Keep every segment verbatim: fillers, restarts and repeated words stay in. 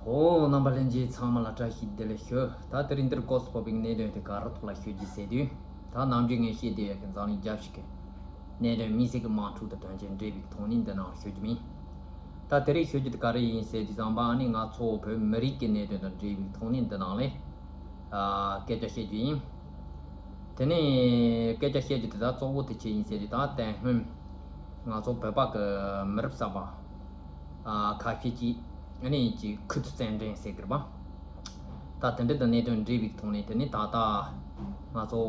ཨོ། རྣམ་པ་ལྷན་རྒྱས་ཚང་མ་ལ་བཀྲ་ཤིས་བདེ་ལེགས་ཞུ། ད་དེ་རིང་འདིར་སྐོར་སུ་ཕོག་པའི་གནད་དོན་དེ་ག་རེ་ཐོག་ལ་ཞུ་རྒྱུ་ཟེར་དུས། ད་ནམ་རྒྱུན་ངས་བཤད་བསྡད་ཡོད་ཀྱི་འཛམ་གླིང་རྒྱལ་སྤྱི་གི་གནད་དོན། མི་སེར་གྱི་དམག་འཁྲུག་དང་དོན་ཆེན་འབྲེལ་བའི་ཐོག་ནས་འདི་ནང་ཞུ་རྒྱུ་མིན། ད་དེ་རིང་ཞུ་རྒྱུ་དེ་ག་རེ་ཡིན་ཟེར་དུས་ཙམ་པ། ཨ་ནི་ང་ཚོ་བོད་མི་རིགས་ཀྱི་གནད་དོན་དང་འབྲེལ་བའི་ཐོག་ནས་འདི་ནང་ལས་ཨ་སྐད་ཆ་བཤད་རྒྱུ་ཡིན། དེ་ནས་སྐད་ཆ་བཤད་རྒྱུ་དེ་ད་གཙོ་བོ་དེ་ཆི་ཡིན་ཟེར་དུས། ད་དེ་སྔོན་ང་ཚོ་བོད་པ་གི་མི་རབས་གསར་པ་ཨ་ཁ་ཤས་ཀྱིས་ཨ་ནི་ཅིག་ཁུ་ཚུར་བཙན་འདྲེན་ཟེར་གི་རེད་པ། ད་དེ་འདྲ་དང་གནད་དོན་འབྲེལ་བའི་ཐོག་ནས། དེ་ནས་ད་ལྟ་ང་ཚོ་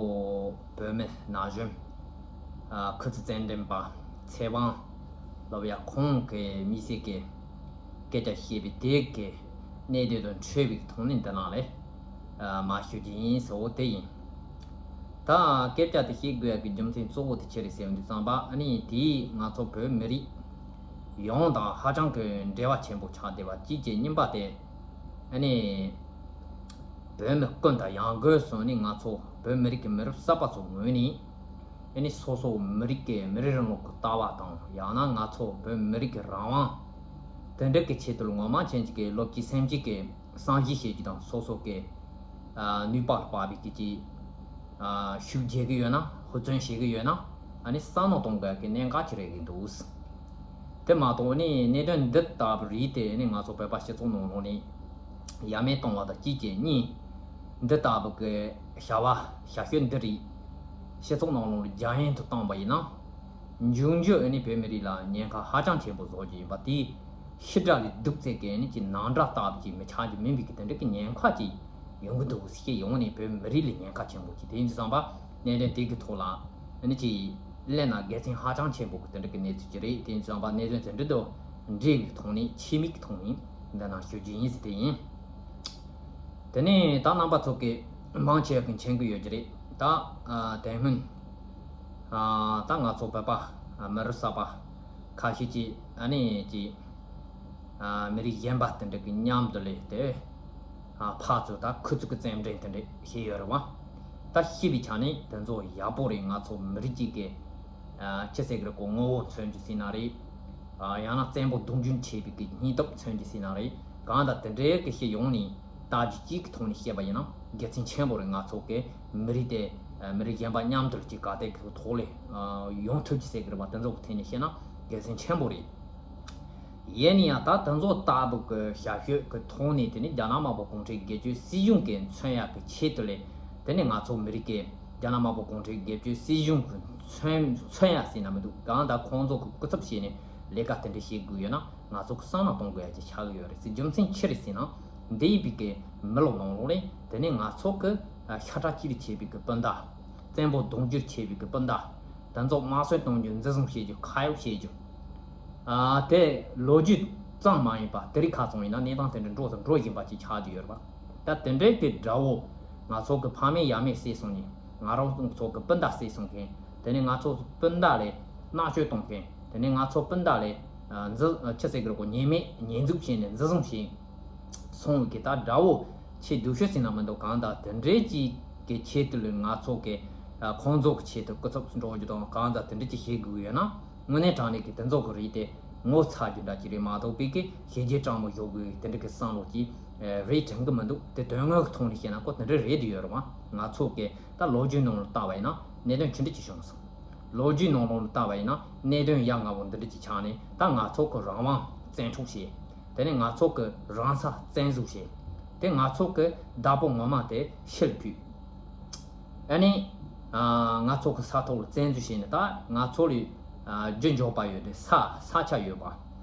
བོད་མི་ན་གཞོན་ཨ་ཁུ་ཚུར་བཙན་འདྲེན་པ་ཚེ་དབང་ལབ་ཡ་ཁོང་གི་མི་སེར་གྱི་སྐད་ཆ་བཤད་པའི་དེ་གི་གནད་དོན་དང་འཕྲད་པའི་ཐོག་ནས་འདི་ནང་ལས་ཨ་མར་ཞུ་རྒྱུ་ཡིན་ཟེར་བ་དེ་ཡིན། ད་སྐད་ཆ་དེ་བཤད་དགོས་ཡ་གི་རྒྱུ་མཚན་གཙོ་བོ་དེ་ཆི་རེད་ཟེར་བ་འདི་ཙམ་པ། ཨ་ནི་དེས་ང་ཚོ་བོད་མི་རིགས་ཡོངས་དང་ཧ་ཅང་གི་འབྲེལ་བ་ཆེན་པོ་ཆགས་བསྡད་པ་གཅིག་བྱས། གཉིས་པ་དེ་ཨ་ནི་བོད་མི་ཀུན་དང་ཡང་སྒོས་སུ་ནི་ང་ཚོ་བོད་མི་རིགས་ཀྱི་མི་རབས་གསར་པ་ཚོ་ངོས་ནས་ཨ་ནི་སོ་སོ་མི་རིགས་ཀྱི་མི་རིགས་རིང་ལུགས་ཀྱི་ལྟ་བ་དང་། ཡང་ན་ང་ཚོ་བོད་མི་རིགས་ཀྱི་རང་དབང་དེ་འདྲ་གི་ཆེད་དུ་ངོ་མ་ཅན་ཅིག་གི་བློ་སྐྱེད་སེམས་སྐྱེད་ཀྱི་བསམ་གཞིགས་བྱེད་རྒྱུ་དང་། སོ་སོ་གི་ཨ་ནུས་པ་ལ་དཔག་པའི་གི་ཅིག་ཨ་ཤུགས་རྒྱག་གི་ཡོད་ན། ཧུར་བརྩོན་བྱེད་གི་ཡོད་ན། ཨ་ནི་བསམ་བློ་གཏོང་དགོས་ཀྱི་གནད་འགག་ཅིག་རེད་གི་འདུག། དེ་མ་གཏོགས་ནི་གནད་དོན་འདི་ལྟ་བུ་རིགས་དེ་ནི་ང་ཚོ་བོད་པ་སྤྱི་ཚོགས་ནང་ལོགས་ནས་ཡ་མེད་གཏོང་བ་དང་གཅིག་བྱས། གཉིས། འདི་ལྟ་བུ་གི་བྱ་བ་བྱ་སྤྱོད་འདི་རིགས་སྤྱི་ཚོགས་ནང་ལོགས་ལ་རྒྱ་ཡན་དུ་བཏང་བ་ཡིན་ན། འབྱུང་འགྱུར་ཨ་ནི་བོད་མི་རིགས་ལ་ཉེན་ཁ་ཧ་ཅང་ཆེན་པོ་བཟོ་རྒྱུ་ཡིན་པ། དེའི་ཕྱི་དགྲ་ལས་སྡུག་ཚད་ཀྱི་ཨ་ནི་ཀྱི་ནང་དགྲ་ལྟ་བུ་ཅིག་མི་ཆགས་རྒྱུ་མིན་པའི་གི་དེ་འདྲ་གི་ཉེན་ཁ་ཅིག་ཡོང་གི་འདུག་ཟེར། ཡོང་ནས་བོད་མི་རིགས་ལ་ཉེན་ཁ་ཆེན་པོ་ཅིག། དེ་ཡིན་དུས་ཙམ་པ་གནད་དོན་དེ་གི་ཐོག་ལ་ཨ་ནི་ཅིག་གླེང་ན་དགེ་མཚན་ཧ་ཅང་ཆེན་པོ་གི་དེ་འདྲ་གི་གནས་ཚུལ་ཅིག་རེད། དེ་ཡིན་དུས་ཙམ་པ་གནད་དོན་དེ་འདྲ་དང་འབྲེལ་བའི་ཐོག་ནས། ཆེད་དམིགས་ཀྱི་ཐོག་ནས་འདི་ནང་ཞུ་རྒྱུ་ཡིན་ཟེར་དེ་ཡིན། དེ་ནས་ད་རྣམ་པ་ཚོ་གི་མང་ཆེ་བ་གི་མཁྱེན་གི་ཡོད་ཀྱི་རེད། ད་ཨ་དེ་སྔོན་ཨ་ད་ང་ཚོ་བོད་པ་ཨ་མི་རབས་གསར་པ་ཁ་ཤས་ཀྱིས་ཨ་ནི་ཀྱི་ཨ་མི་རིགས་གཞན་པ་དེ་འདྲ་གི་མཉམ་དུ་སླེབས་ཏེ། ཨ་ཕར་ཚུར་ད་ཁུ་ཚུར་གི་བཙན་འདྲེན་དེ་འདྲ་བྱས་ཡོད་རེད་བ། ད་ཤེས་པའི་ཆ་ནས་དེ་ཚོ་ཡག་པོ་རེད། ང་ཚོ་མི་རིགས་གཅིག་གི་ཨ་ཅི་ཟེར་གི་རེད་གོ། ངོ་བོ་མཚོན་རྒྱུ་ཟེར་ན་རེད། ཨ་ཡང་ན་བཙན་པོ་གདུང་རྒྱུད་བྱེད་པའི་གི་སྙིང་སྟོབས་མཚོན་རྒྱུ་ཟེར་ན་རེད། གང་ལྟར་དེ་འདྲའི་གི་ཤེས་ཡོང་ནས་ལྟ་རྒྱུ་གཅིག་གི་ཐོག་ནས་བཤད་པ་ཡིན་ན་དགེ་མཚན་ཆེན་པོ་རེད། ང་ཚོ་གི་མི་རིགས་དེ་ཨ་མི་རིགས་གཞན་པ་མཉམ་དུ་གཅིག་ག་དེ་གི་ཐོག་ལས་ཨ་ཡོང་ཐུབ་རྒྱུ་ཟེར་གི་རེད་བ། དེ་ཚོ་གི་ཐད་ནས་བཤད་ན་དགེ་མཚན་ཆེན་པོ་རེད། ཡིན་ན་ཡང་ད་དེ་ཚོ་ལྟ་བུ་གི་བྱ་སྤྱོད་ཀྱི་ཐོག་ནས། དེ་ནི་རྒྱ་ནག་དམར་པོ་གུང་ཁྲན་སྒེར་གཅོད་སྲིད་གཞུང་གིས་མཚོན་ཡག་གི་ཆེད་དུ་ལས། དེ་ནི་ང་ཚོ་མི་རིགས་ཀྱིས་རྒྱ་ནག་དམར་པོ་གུང་ཁྲན་སྒེར་གཅོད་སྲིད་གཞུང་གིས་མཚོན་མཚོན་ཡག་ཟེར་ན་མི་འདུག། གང་ལྟར་ཁོང་ཚོ་གི་སྐུ་ཚབ་བྱས་ནས་ལས་ཀ་དེ་འདྲ་བྱེད་དགོས་ཡོད་ན། ང་ཚོ་གི་བསམ་བློ་གཏོང་དགོས་ཡག་ཅིག་ཆགས་ཀྱི་ཡོད་རེད་ཟེར། རྒྱུ་མཚན་ཆི་རེད་ཟེར་ན། འདི་ཡིན་པའི་གི་མི་ལོ་ནང་ལོགས་ནས་དེ་ནི་ང་ཚོ་གི་ཤ་ཁྲག་གཅིག་ལས་ཆད་པའི་གི་སྤུན་ཟླ། བཙན་པོ་གདུང་རྒྱུད་བྱེད་པའི་གི་སྤུན་ཟླ། དེ་ཚོ་དམར་གསོད་གཏོང་རྒྱུ། འཛིན་བཟུང་བྱེད་རྒྱུ། ཁ་གཡོག་བྱེད་རྒྱུ། ཨ་དེ་ལོ་རྒྱུས་ཙམ་མ་ཡིན་པ། དེ་རིང་ཁ་སང་ཡིན་ན་གནས་སྟངས་དེ་འདྲ་འགྲོ་དང་འགྲོ་བཞིན་པ་ཅིག་ཆགས་བསྡད་ཡོད་རེད་པ། ད་དེ་འདྲའི་གི་དགྲ་བོ་ང་ཚོ་གི་ཕ་མེས་ཡ་མེས་བསད་སོང་ནས། ང་རང་ཚོ་གི་སྤུན་ཟླ་བསད་སོང་མཁན། དེ་ནས་ང་ཚོ་སྤུན་ཟླ་ལ་མནར་གཅོད་གཏོང་མཁན། དེ་ནས་ང་ཚོ་སྤུན་ཟླ་ལ་ཨ་འཛི་ཨ་ཆི་ཟེར་གི་རེད་གོ། ཉེས་མེད་ཉེས་འཛུགས་བྱས་ནས་འཛིན་བཟུང་བྱས། སོང་བའི་གི་ད་དགྲ་བོ་ཆེས་སྡུག་ཤོས་ཟེར་ན་མི་འདུག། གང་ལྟར་དེ་འདྲའི་ཅིག་གི་ཆེད་དུ་ལ་ང་ཚོ་གི་ཨ་ཁོང་ཚོ་གི་ཆེད་དུ་སྐུ་ཚབ་འགྲོ་རྒྱུ་དང་། གང་ལྟར་དེ་འདྲ་ཅིག་བྱེད་དགོས་ཡོད་ན། དངོས་གནས་དྲང་གནས་ཀྱི་དེ་ཚོ་གི་རིགས་དེ་ངོ་ཚ་རྒྱུ་འདྲ་ཅིག་རེད་མ་གཏོགས། པའི་གི་བྱས་རྗེས་དྲང་མོ་ཞོག་དགོས་དེ་འདྲ་གི་བསམ་བློ་ཅིག་ཨ་རེད་དྲན་གི་མི་འདུག། དེ་དོན་དངོས་ཀྱི་ཐོག་ནས་བཤད་ན་ཁོ་དེ་འདྲ་རེད་དུ་ཡོད་རེད་བ། ང་ཚོ་གི་ད་ལོ་རྒྱུས་ནང་ལ་བལྟ་བ་ཡིན་ན་གནད་དོན་ཅི་འདྲ་ཅིག་བྱུང་སོང་། ལོ་རྒྱུས་ནང་ལོགས་ལ་བལྟ་བ་ཡིན་ན་གནད་དོན་ཡ་ང་བོ་འདི་འདྲ་ཅིག་ཆགས་ནས། ད་ང་ཚོ་གི་རང་དབང་བཙན་འཕྲོག་བྱས། དེ་ནས་ང་ཚོ་གི་རང་ས་བཙན་འཛུལ་བྱས། དེ་ང་ཚོ་གི་བདག་པོ་ངོ་མ་དེ་ཕྱིར་ཕུད། ཨ་ནི་ཨ་ང་ཚོ་གི་ས་ཐོག་ལ་བཙན་འཛུལ་བྱས་ནས། ད་ང་ཚོ་ལས་ཨ་རྒྱུ་འབྱོར་པ་ཡོད་དེ། ས་ས་ཆ་ཡོད་པ།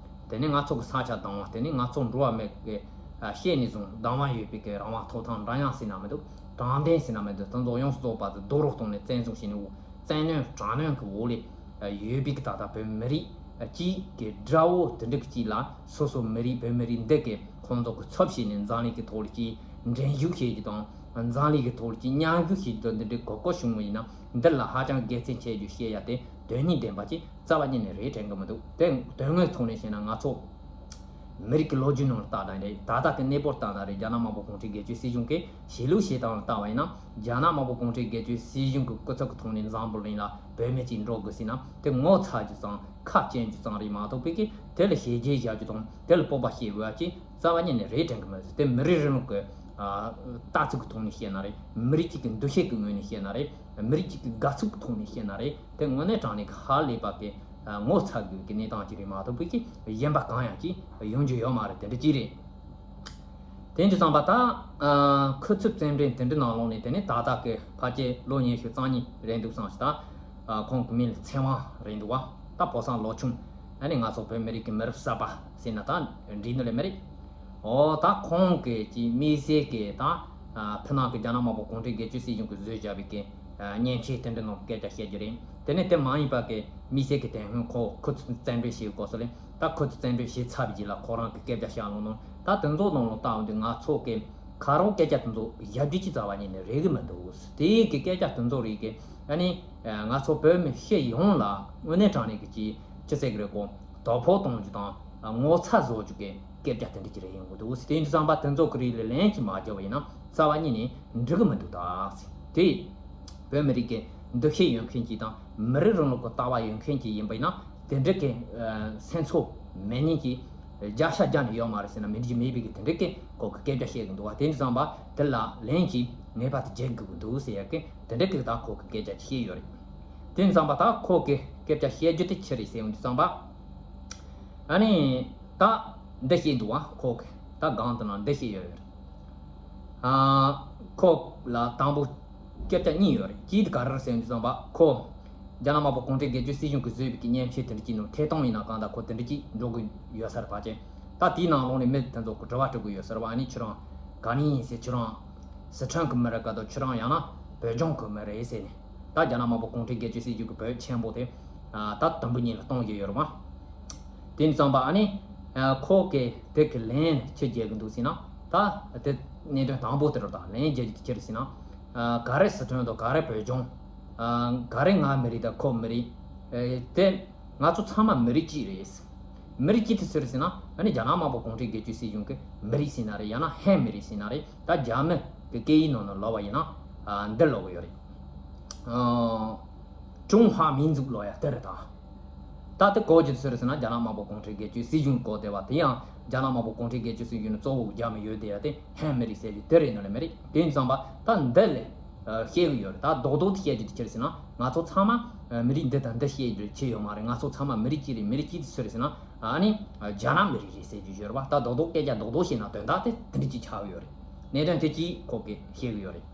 དེ་ནས་ང་ཚོ་གི་ས་ཆ་དང་བ། དེ་ནས་ང་ཚོ་འགྲོ་བ་མི་གི་ཨ་བཤད་ནས་བཟུང་དང་བ་ཡོད་པའི་གི་རང་དབང་ཐོབ་ཐང་འདྲ་མཉམ་ཟེར་ན་མི་འདུག། དྲང་བདེན་ཟེར་ན་མི་འདུག། དེ་ཚོ་ཡོངས་སུ་རྫོགས་པ་དེ་རྡོ་རུ་བཏང་ནས་བཙན་བཟུང་བྱས་ནས། འོ། བཙན་གནོན་དྲག་གནོན་གྱི་འོག་ལས་ཡོད་པའི་གི་ད་ལྟ་བོད་མི་རིགས་གཅིག་གི་དགྲ་བོ་དེ་འདྲ་གཅིག་ལ། སོ་སོ་མི་རིགས་བོད་མི་རིགས་འདི་གི་ཁོང་ཚོ་གི་ཚབ་བྱས་ནས་འཛམ་གླིང་གི་ཐོག་ལ་ཅིག་འགྲན་ཞུགས་བྱེད་རྒྱུ་དང་། འཛམ་གླིང་གི་ཐོག་ལ་ཅིག་མཉམ་ཞུགས་བྱེད་རྒྱུ་དང་། འདི་འདྲའི་གོ་སྐབས་བྱུང་བ་ཡིན་ན། འདི་ལ་ཧ་ཅང་དགེ་མཚན་ཆེ་རྒྱུ་བཤད་ཡ་དེ་དོན་སྙིང་ལྡན་པ་ཅིག་རྩ་བ་ཉིད་ནས་རེད་དྲན་གི་མི་འདུག། དེ་དོན་དངོས་ཐོག་ནས་བཤད་ན་ང་ཚོ་ མི་རིགས་ཀྱི་ལོ་རྒྱུས་ནང་ལ་བལྟ་ན་རེད། ད་ལྟ་གི་གནས་བབ་ལྟ་ན་རེད། རྒྱ་ནག་དམར་པོ་གུང་ཁྲན་སྒེར་གཅོད་སྲིད་གཞུང་གིས་བྱེད་ལུགས་བྱེད་སྟངས་ལ་བལྟ་བ་ཡིན་ན། རྒྱ་ནག་དམར་པོ་གུང་ཁྲན་སྒེར་གཅོད་སྲིད་གཞུང་གི་སྐུ་ཚབ་ཀྱི་ཐོག་ནས་འཛམ་བུ་གླིང་ལ་བོད་མི་གཅིག་འགྲོ་དགོས་ཟེར་ན། དེ་ངོ་ཚ་རྒྱུ་ཙམ་ཁ་སྐྱེངས་རྒྱུ་ཙམ་རེད་མ་གཏོགས། བོད་ཀྱི་དེ་ལ་བྱས་རྗེས་བཞག་རྒྱུ་དང་དེ་ལ་སྤོབས་པ་སྐྱེ་དགོས་པ་ཅིག་རྩ་བ་ཉིད་ནས་རེད་དྲན་གི་མི་འདུག་དེ་མི་རིགས་རིང་ལུགས་ཀྱི་ཨ་ལྟ་ཚུལ་གྱི་ཐོག་ནས་བཤད་ན་རེད། མི་རིགས་གཅིག་གི་འདུ་ཤེས་ཀྱི་ངོས་ནས་བཤད་ན་རེད། མི་རིགས་གཅིག་གི་དགའ་ཚོར་གྱི་ཐོག་ནས་བཤད་ན་རེད། དེ་དངོས་གནས་དྲང་གནས་ཀྱི་ཧ་ལས་པ་གི་ཨ་ངོ་ཚ་དགོས་ཀྱི་གནས་སྟངས་ཅིག་རེད་མ་གཏོགས། བོད་ཀྱི་གཞན་པ་གང་ཡང་ཅིག་ཡོང་རྒྱུ་ཡོད་མ་རེད། དེ་འདྲ་ཅིག་རེད། དེ་འདྲ་བསམ་པ་ད་ཨ་ཁུ་ཚུར་བཙན་འདྲེན་དེ་འདྲ་ནང་ལོགས་ནས། དེ་ནས་ད་ལྟ་གི་ཕལ་ཆེར་ལོ་ཉི་ཤུ་རྩ་གཉིས་རེད་འདུག་བསམ་ཞིག་ད་ཨ་ཁོང་གི་མིང་ལ་ཚེ་དབང་རེད་འདུག་བ། ད་བོད་སངས་ལོ་ཆུང་། ཨ་ནི་ང་ཚོ་བོད་མི་རིགས་ཀྱི་མི་རབས་གསར་པ་ཟེར་ན་ད་འགྲིག་ནི་ལས་མི་རེད། འོ་ད་ཁོང་གི་ཅིག་དམིགས་བསལ་གྱི་ད་ཨ་ཕུ་ནང་གི་རྒྱ་ནག་དམར་པོ་གུང་ཁྲན་སྒེར་གཅོད་སྲིད་གཞུང་གིས་བཟོས་བཞག་པའི་གི་ཨ་མཉེན་ཆས་དེ་འདྲ་ནང་སྐད་ཆ་བཤད་རྒྱུ་རེད། དེ་ནས་དེ་མ་ཡིན་པ་གི་དམིགས་བསལ་གྱི་དེ་སྔོན་ཁོ་ཁུ་ཚུར་བཙན་འདྲེན་བྱེད་དགོས་ས་ལས། ད་ཁོ་ཚོ་བཙན་འདྲེན་བྱས་ཚར་བའི་རྗེས་ལ་ཁོ་རང་གི་སྐད་ཆ་བཤད་ལུགས་ནང་ད་དེ་ཚོ་ནང་ལ་བལྟ་འོང་དུས། ང་ཚོ་གི་ཁ་རོག་སྐད་ཆ་དེ་ཚོ་ཡར་རྒྱས་ཀྱི་རྩ་བ་ཉིད་ནས་རེད་གི་མི་འདུག་དེ་གི་སྐད་ཆ་དེ་ཚོ་རིགས་གི་ཨ་ནི་ང་ཚོ་བོད་མི་སྤྱི་ཡོངས་ལ་དངོས་གནས་དྲང་གནས་ཀྱི་ཅི་ཅི་ཟེར་གི་རེད་གོ། དོ་ཕོག་གཏོང་རྒྱུ་དང་ངོ་ཚ་བཟོ་རྒྱུ་གི་སྐད་ཆ་དེ་འདྲ་ཅིག་རེད་ཡོང་གི་འདུག་དེ་འདྲ་བསམ་པ་དེ་ཚོ་གི་རིགས་ལ་ལན་ཅིག་མ་རྒྱག་པ་ཡིན་ན་རྩ་བ་ཉིད་ནས་འགྲིག་གི་མི་འདུག་ད་དེ། བོད་མི་རིགས་ཀྱི་འདུ་ཤེས་ཡོད་མཁན་ཅིག་དང་མི་རིགས་རིང་ལུགས་ཀྱི་ལྟ་བ་ཡོད་མཁན་ཅིག་ཡིན་པ་ཡིན་ན། དེ་འདྲ་གི་ཨ་སེམས་ཚོར་མེད་མཁན་གྱི་བརྒྱ་ཆ་བརྒྱ་ནས་ཡོད་མ་རེད་ཟེར་ན་མི་འགྲིག་མེད་པའི་གི་དེ་འདྲ་གི་ཁོ་གི་སྐད་ཆ་བཤད་གི་འདུག་བ། དེ་འདྲ་བསམ་པ་དེ་ལ་ལན་གྱིས་ངེས་པར་དུ་རྒྱག་དགོས་གི་འདུག་ཟེར་ཡ་གི་དེ་འདྲ་གི་ད་ཁོ་གི་སྐད་ཆ་བཤད་ཡོད་རེད། དེ་འདྲ་བསམ་པ་ད་ཁོ་གི་སྐད་ཆ་བཤད་རྒྱུ་དེ་ཅི་རེད་ཟེར་ཡོང་དུས་ཙམ་པ། ཨ་ནི་ད་འདི་བཤད་འདུག་བ། ཁོ་གི་ད་སྒང་དེ་ན་འདི་བཤད་ཡོད་རེད། ཨ་ཁོ་ལ་དང་པོ་སྐད་ཆ་གཉིས་ཡོད་རེད། གཅིག་དེ་ག་རེ་རེད་ཟེར་དུས་ཙམ་པ། ཁོ་རྒྱ་ནག་དམར་པོ་གུང་ཁྲན་སྒེར་གཅོད་སྲིད་གཞུང་གིས་བཟོས་པའི་གི་མཉེན་ཆས་དེ་འདྲ་ཅིག་ནང་ཐད་གཏོང་ཡིན་ན་གང་ལྟར་ཁོ་དེ་འདྲ་ཅིག་འགྲོ་གི་ཡོད་ས་རེད། ཕལ་ཆེར་ད་དེའི་ནང་ལོགས་ནས་མི་དེ་ཚོ་གི་དྲི་བ་དྲི་གི་ཡོད་ས་རེད་བ། ཨ་ནི་ཁྱོད་རང་ག་ནས་ཡིན་ཟེར། ཁྱོད་རང་སི་ཁྲོན་གི་མི་རེད་ག་དང་། ཁྱོད་རང་ཡང་ན་བོད་ལྗོངས་གི་མི་རེད་ཟེར་ནས། ད་རྒྱ་ནག་དམར་པོ་གུང་ཁྲན་སྒེར་གཅོད་སྲིད་གཞུང་གི་བོད་ཆེན་པོ་དེ་ཨ་ད་དུམ་བུ་གཉིས་ལ་གཏོང་གི་ཡོད་རེད་བ། དེ་ནས་བསམ་པ་ཨ་ནི་ཨ་ཁོ་གི་དེ་གི་ལན་ཅི་རྒྱག་གི་འདུག་ཟེར་ན། ད་དེ་གནད་དོན་དང་པོ་དེ་རེད། ད་ལན་རྒྱག་རྒྱུ་དེ་ཅི་རེད་ཟེར་ན། ཨ་ག་རེ་སི་ཁྲོན་དང་ག་རེ་བོད་ལྗོངས། ཨ་ག་རེ་ང་མི་རིགས་དང་ཁོ་མི་རིགས། ཨེ་དེ་ང་ཚོ་ཚང་མ་མི་རིགས་གཅིག་རེད། མི་རིགས་གཅིག་དེ་སུ་རེད་ཟེར་ན། ཨ་ནི་རྒྱ་ནག་དམར་པོ་གུང་ཁྲན་སྒེར་གཅོད་སྲིད་གཞུང་གི་མི་རིགས་ཟེར་ན་རེད། ཡང་ན་ཧན་མི་རིགས་ཟེར་ན་རེད། ད་རྒྱ་མི་གི་སྐད་ཡིག་ནང་ན་ལབ་པ་ཡིན་ན་ཨ་འདི་ལབ་གི་ཡོད་རེད། ཨ་ཀྲུང་ཧྭ་མིང་འཛུགས་ལབ་ཡ་དེ་རེད་ད། ད་དེ་གོ་རྒྱུ་དེ་སུ་རེད་ཟེར་ན། རྒྱ་ནག་དམར་པོ་གུང་ཁྲན་སྒེར་གཅོད་སྲིད་གཞུང་གོ་བདེ་བ་དེ་ཡང་། རྒྱ་ནག་དམར་པོ་གུང་ཁྲན་སྒེར་གཅོད་སྲིད་གཞུང་ནི་གཙོ་བོ་རྒྱ་མི་ཡོད་བསྡད་ཡ་དེ་ཧན་མི་རིགས་ཟེར་རྒྱུ་དེ་རེད་ནོ་ལེ་མི་རིགས། དེ་ཡིན་ཙང་པ་ད་འདི་ལས་ཨ་བཤད་གི་ཡོད་རེད། ད་རྡོག་རྡོག་ཏུ་བཤད་རྒྱུ་དེ་ཅི་རེད་ཟེར་ན། ང་ཚོ་ཚང་མ་ཨ་མི་རིགས་འདི་དང་འདི་བཤད་རྒྱུ་ཅི་ཡོད་མ་རེད། ང་ཚོ་ཚང་མ་མི་རིགས་གཅིག་རེད། མི་རིགས་གཅིག་དེ་སུ་རེད་ཟེར་ན། ཨ་ནི་ཨ་རྒྱ་ནག་མི་རིགས་རེད་ཟེར་རྒྱུ་ཡོད་རེད་བ། ད་རྡོག་རྡོག་སྐད་ཆ་རྡོག་རྡོག་བཤད་ན་དོན་དག་དེ་དེ་འདྲ་ཅིག་ཆགས་ཡོད་རེད། གནད་དོན་དེ་གཅིག་ཁོ་གིས་བཤད་གི་ཡོད་རེད།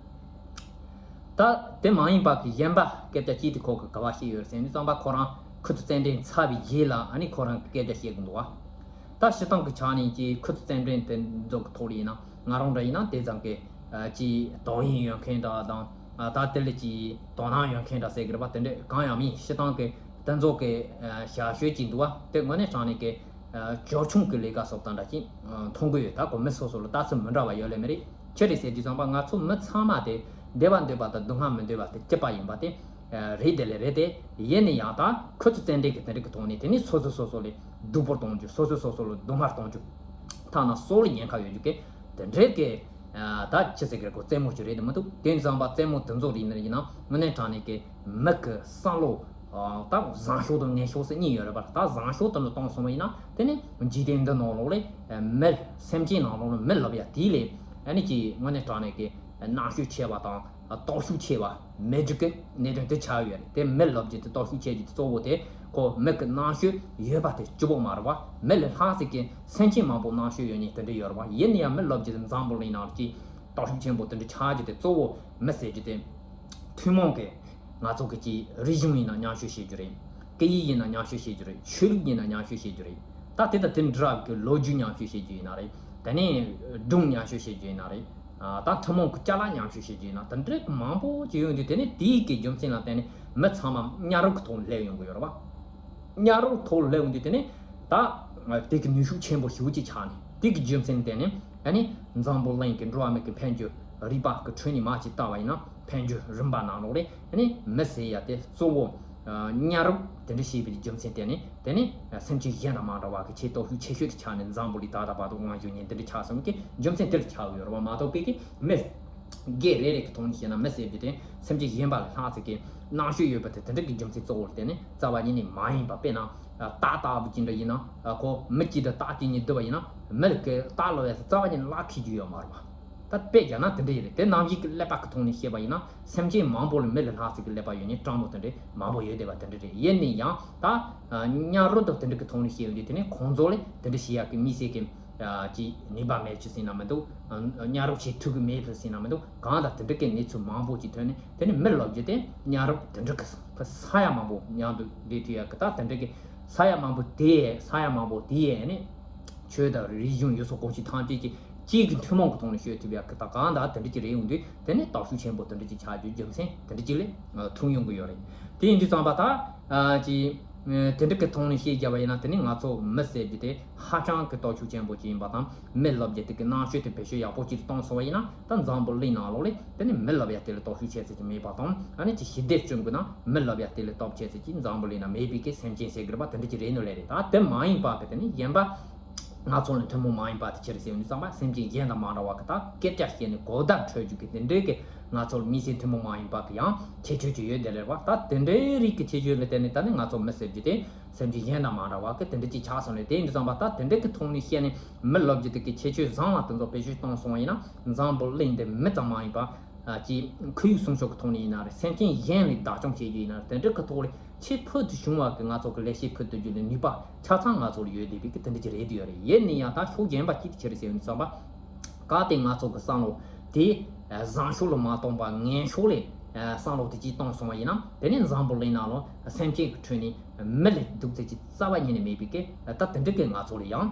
ད་དེ་མ་ཡིན་པ་གི་གཞན་པ་སྐད་ཆ་གཅིག་དེ་ཁོ་གིས་ག་པར་བཤད་ཡོད་རེད་ཟེར་ན། བསམ་པ་ཁོ་རང་ཁུ་ཚུར་བཙན་འདྲེན་ཚར་བའི་རྗེས་ལ་ཨ་ནི་ཁོ་རང་གི་སྐད་ཆ་བཤད་གི་འདུག་བ། ད་སྤྱིར་བཏང་གི་ཆ་ནས་ཀྱི་ཁུ་ཚུར་བཙན་འདྲེན་དེ་ཚོ་གི་ཐོག་ལ་ཡིན་ན། ང་རང་འདྲ་ཡིན་ན་དེ་ཙམ་གི་ཨ་ཀྱི་དོ་དབྱིངས་ཡོད་མཁན་འདྲ་དང་། ཨ་ད་དེ་ལ་ཀྱི་དོ་སྣང་ཡོད་མཁན་འདྲ་ཟེར་གི་རེད་པ། དེ་འདྲ་གང་ཡང་མིན། སྤྱིར་བཏང་གི་དེ་ཚོ་གི་ཨ་ཞབས་ཞུ་ཅིག་འདུག་བ། དེ་དངོས་གནས་དྲང་གནས་ཀྱི་ཨ་ཅོལ་ཆུང་གི་ལས་ཀ་སོགས་དང་འདྲ་ཅིག་ཨ་མཐོང་གི་ཡོད། ད་ཁོ་མི་སོ་སོ་ལ་ལྟ་ཚུལ་མི་འདྲ་བ་ཡོད་ལེ་མི་རེད། ཅི་རེད་ཟེར་དུས་ཙམ་པ། ང་ཚོ་མི་ཚང་མ་དེ་བདེ་བ་འདོད་པ་དང་སྡུག་བསྔལ་མི་འདོད་པ་དེ་སྐྱིད་པ་ཡིན་པ་དེ་ཨ་རེད། དེ་ལས་རེད་དེ། ཡིན་ན་ཡང་ད་ཁུ་ཚུར་བཙན་འདྲེན་གྱི་དེ་འདྲ་གི་ཐོག་ནས་དེ་ནས་སོ་སོ་སོ་སོ་ལ་སྡུག་པོ་གཏོང་རྒྱུ། སོ་སོ་སོ་སོ་ལ་སྡུག་བསྔལ་གཏོང་རྒྱུ། ཐ་ན་སྲོག་ལ་ཉེན་ཁ་ཡོད་རྒྱུ་གི་དེ་འདྲའི་གི་ཨ་ད་ཅི་ཟེར་གི་རེད་གོ། རྩེད་མོ་ཅིག་རེད་དེ་མི་འདུག་དེ་ཙམ་པ་རྩེད་མོ་དེ་ཚོ་རེད་ན་ཡིན་ན། དངོས་གནས་དྲང་གནས་གི་མི་གི་བསམ་བློ་ཨ་ད་བཟང་ཕྱོགས་དང་ངན་ཕྱོགས་ཟེར་གཉིས་ཡོད་རེད་པ། ད་བཟང་ཕྱོགས་དེ་ལ་གཏོང་སོང་བ་ཡིན་ན། དེ་ནས་འཇིག་རྟེན་འདི་ནང་ལོགས་ལ་མི་སེམས་ཅན་ནང་ལོགས་ལ་མི་ལབ་ཡ་དེ་ལས་ཨ་ནི་ཀྱི་དངོས་གནས་དྲང་གནས་གི་རྣམ་དཔྱོད་ཆེ་བ་དང་སྟོབས་ཤུགས་ཆེ་བ་མེད་རྒྱུ་གི་གནད་དོན་དེ་ཆགས་ཡོད་རེད། དེ་མི་ལབ་རྒྱུ་དེ་སྟོབས་ཤུགས་ཆེ་རྒྱུ་དེ་གཙོ་བོ་དེ་ཁོ་མི་གི་རྣམ་དཔྱོད་ཡོད་པ་དེ་གཅིག་པོ་མ་རེད་བ། མི་ལས་ལྷག་ཟེར་གི་སེམས་ཅན་མང་པོ་རྣམ་དཔྱོད་ཡོད་མཁན་དེ་འདྲ་ཡོད་རེད་བ། ཡིན་ན་ཡང་མི་ལབ་རྒྱུ་དེ་འཛམ་བུ་གླིང་ནང་ལ་ཀྱི་སྟོབས་ཤུགས་ཆེན་པོ་དེ་འདྲ་ཆགས་རྒྱུ་དེ་གཙོ་བོ་མི་ཟེར་རྒྱུ་དེ་ཐུན་མོང་གི་ང་ཚོ་གི་ཀྱི་རིག་གཞུང་ཡིན་ན་མཉམ་སྤྱོད་བྱེད་རྒྱུ་རེད། སྐད་ཡིག་ཡིན་ན་མཉམ་སྤྱོད་བྱེད་རྒྱུ་རེད། ཆོས་ལུགས་ཡིན་ན་མཉམ་སྤྱོད་བྱེད་རྒྱུ་རེད། ད་དེ་དང་དེ་འདྲ་བའི་གི་ལོ་རྒྱུས་མཉམ་སྤྱོད་བྱེད་རྒྱུ་ཡིན་ན་རེད། དེ་ནས་སྒྲུང་མཉམ་སྤྱོད་བྱེད་རྒྱུ་ཡིན་ན་རེད། ཨ་ད་ཐུན་མོང་གི་ཅ་ལག་མཉམ་སྤྱོད་བྱེད་རྒྱུ་ཡིན་ན། དེ་འདྲའི་མང་པོ་ཅིག་ཡོང་དུས། དེ་ནས་དེའི་གི་རྒྱུ་མཚན་ལ་བརྟེན་ནས་མི་ཚང་མ་གཉའ་རོགས་ཀྱི་ཐོག་སླེབས་ཡོང་གི་ཡོད་རེད་བ། གཉའ་རོགས་ཐོག་སླེབས་ཡོང་དུས། དེ་ནས་ད་དེ་གི་ནུས་ཤུགས་ཆེན་པོ་ཞེ་པོ་ཅིག་ཆགས་ནས། དེ་གི་རྒྱུ་མཚན་ལ་བརྟེན་ནས་ཨ་ནི་འཛམ་བུ་གླིང་གི་འགྲོ་བ་མི་གི་འཕེལ་འགྱུར། རིག་པ་གི་ཁྲོད་ནས་མར་ཅིག་བལྟ་བ་ཡིན་ན། འཕེལ་འགྱུར་རིམ་པ་ནང་ལོགས་ལ་ཨ་ནི་མི་ཟེར་ཡ་དེ་གཙོ་བོ་ གཉའ་རོགས་དེ་འདྲ་བྱས་པའི་རྒྱུ་མཚན་དེ་ནི་དེ་ནི་སེམས་ཅན་གཞན་དང་མ་འདྲ་བ་གི་ཆེས་སྟོབས་ཤུགས་ཆེ་ཤོས་དེ་ཆགས་ནས་འཛམ་བུ་གླིང་ད་ལྟ་བར་དུ་དབང་བསྒྱུར་མཁན་དེ་འདྲ་ཆགས་སོང་གི་རྒྱུ་མཚན་དེ་ལ་ཆགས་ཡོད་རེད་བ། མ་གཏོགས་པའི་གི་མི་སྒེར་རེ་རེ་གི་ཐོག་ནས་བཤད་ན་མི་ཟེར་རྒྱུ་དེ་སེམས་ཅན་གཞན་པ་ལ་ལྷག་ཙམ་གི་རྣམ་དཔྱོད་ཡོད་པ་དེ་དེ་འདྲ་གི་རྒྱུ་མཚན་གཙོ་བོར་བརྟེན་ནས་རྩ་བ་ཉིད་ནས་མ་ཡིན་པ། དཔེར་ན་སྟག་ལྟ་བུ་ཅིག་འདྲ་ཡིན་ན་ཁོ་མི་གཅིག་དང་སྟག་གཅིག་གཉིས་སྡུར་བ་ཡིན་ན་མི་ལ་གི་སྟག་ལ་བས་རྩ་བ་ཉིད་ནས་ལག་ཁེལ་རྒྱུ་ཡོད་མ་རེད་བ། ད་དཔེ་བཞག་ན་དེ་འདྲ་ཡིན་རེད། དེ་ནང་བཞིན་གྱི་ཀླད་པ་གི་ཐོག་ནས་བཤད་པ་ཡིན་ན་སེམས་ཅན་མང་པོ་ལས་མི་ལ་ལྷག་ཙམ་གྱི་ཀླད་པ་ཡོད་མཁན་སྤྲང་པོ་དེ་འདྲ་མང་པོ་ཡོད་བསྡད་པ་དེ་འདྲ་རེད། ཡིན་ན་ཡང་ད་གཉའ་རོགས་དང་དེ་འདྲ་གི་ཐོག་ནས་བཤད་ཡོང་དུས་དེ་ནས་ཁོང་ཚོ་ལས་དེ་འདྲ་བྱེད་ཡག་གི་དམིགས་བསལ་གྱི་ཅིག་ནུས་པ་མེད་ཅིག་ཟེར་ན་མི་འདུག་གཉའ་རོགས་བྱེད་ཐུབ་ཀྱི་མེད་པ་ཟེར་ན་མི་འདུག་གང་ལྟར་དེ་འདྲ་གི་གནས་ཚུལ་མང་པོ་ཅིག་ཐོན་ནས་དེ་ནས་མི་ལབ་རྒྱུ་དེ་གཉའ་རོགས་དེ་འདྲ་གི་ས་ཡ་མང་པོ་མཉམ་དུ་བསྡད་ཐུབ་ཡག་གི་ད་དེ་འདྲ་གི་ས་ཡ་མང་པོ་དེ་ས་ཡ་མང་པོ་དེ་ནས། ཆོས་དང་རིག་གཞུང་ཡུལ་སྲོལ་གོམས་གཤིས་ཐམས་ཅད་ཀྱི་གཅིག་གི་ཐུན་མོང་གི་ཐོག་ནས་ཤོད་ཐུབ་ཡག་གི་ད་གང་ལྟར་དེ་འདྲ་ཅིག་རེད་ཡོང་དུས་དེ་ནི་སྟོབས་ཤུགས་ཆེན་པོ་དེ་འདྲ་ཅིག་ཆགས་རྒྱུའི་རྒྱུ་མཚན་དེ་འདྲ་ཅིག་ལས་ཐོན་ཡོང་གི་ཡོད་རེད། དེ་ཡིན་དུས་ཙམ་པ་ད་ཅིག་དེ་འདྲ་གི་ཐོག་ནས་བཤད་རྒྱབ་པ་ཡིན་ན་དེ་ནི་ང་ཚོ་མི་ཟེར་རྒྱུ་དེ་ཧ་ཅང་གི་སྟོབས་ཤུགས་ཆེན་པོ་ཅིག་ཡིན་པ་དང་མི་ལབ་རྒྱུ་དེ་གི་རྣམ་དཔྱོད་དེ་བེད་སྤྱོད་ཡག་པོ་ཅིག་གཏོང་སོང་བ་ཡིན་ན་ད་འཛམ་བུ་གླིང་ནང་ལོགས་ལས་དེ་ནི་མི་ལབ་ཡག་དེ་ལས་སྟོབས་ཤུགས་ཆེ་ཙམ་ཅིག་མེད་པ་དང་ཨ་ནི་ཅིག་ཞི་བདེ་བསྐྲུན་དགོས་ན་མི་ལབ་ཡག་དེ་ལས་སྟོབས་ཆེ་ཙམ་ཅིག་འཛམ་བུ་གླིང་ན་མེད་པའི་གི་སེམས་ཅན་ཟེར་གི་རེད་པ། དེ་འདྲ་ཅིག་རེད་ནོ་ལས་རེད། ད་དེ་མ་ཡིན་པ་གི་དེ་ནི་གཞན་པ། ང་ཚོ་ལ་ཐུན་མོང་མ་ཡིན་པ་དེ་ཆི་རེད་ཟེར་ཡོང་དུས་ཙམ་པ་སེམས་ཅན་གཞན་དང་མ་འདྲ་བ་གི་ད་སྐད་ཆ་བཤད་ནས་གོ་བརྡ་འཕྲོད་རྒྱུ་གི་དེ་འདྲའི་གི་ང་ཚོ་ལ་དམིགས་བསལ་ཐུན་མོང་མ་ཡིན་པ་གི་ཡང་ཁྱད་ཆོས་ཅིག་ཡོད་དེ་རེད་བ། ད་དེ་འདྲའི་རིགས་ཀྱི་ཁྱད་ཆོས་ལ་བརྟེན་ནས་ད་ནི་ང་ཚོ་མི་ཟེར་རྒྱུ་དེ་སེམས་ཅན་གཞན་དང་མ་འདྲ་བ་གི་དེ་འདྲ་ཅིག་ཆགས་སོང་ནས་དེ་ཡིན་དུས་ཙམ་པ་ད་དེ་འདྲའི་གི་ཐོག་ནས་བཤད་ནས་མི་ལབ་རྒྱུ་དེ་གི་ཁྱད་ཆོས་བཟང་བ་དེ་ཚོ་བེད་སྤྱོད་བཏང་སོང་བ་ཡིན་ན་འཛམ་བུ་གླིང་འདི་མི་ཙམ་མ་ཡིན་པ། ཀྱི་ཁོར་ཡུག་སྲུང་སྐྱོབ་ཀྱི་ཐོག་ནས་ཡིན་ན་རེད། སེམས་ཅན་གཞན་ལ་བདག་སྐྱོང་བྱེད་རྒྱུ་ཡིན་ན་རེད། དེ་འདྲ་གི་ཐོག་ལ་ཆེས་ཕུལ་དུ་བྱུང་བ་གི་ང་ཚོ་གི་ལེགས་སྐྱེས་ཕུལ་ཐུབ་རྒྱུ་ལ་ནུས་པ་ཆ་ཚང་ང་ཚོ་ལ་ཡོད་བསྡད་པའི་གི་དེ་འདྲ་ཅིག་རེད་འདུག་ཡོད་རེད། ཡིན་ན་ཡང་ད་ཕྱོགས་གཞན་པ་ཅིག་ཏུ་ཁྱེར་ཟེར་ཡོང་དུས་ཙམ་པ་གལ་ཏེ་ང་ཚོ་གི་བསམ་བློ་དེ་བཟང་ཕྱོགས་ལ་མ་གཏོང་པ་ངན་ཕྱོགས་ལ་བསམ་བློ་དེ་ཅིག་གཏོང་སོང་བ་ཡིན་ན་དེ་ནས་འཛམ་བུ་གླིང་ནང་ལ་སེམས་ཅན་གྱི་ཁྲོད་ནས། མི་ལས་སྡུག་ཚད་ཀྱི་རྩ་བ་ཉིད་ནས་མེད་པའི་སྐད་ད་དེ་འདྲ་གི་ང་ཚོ་ལ་ཡང་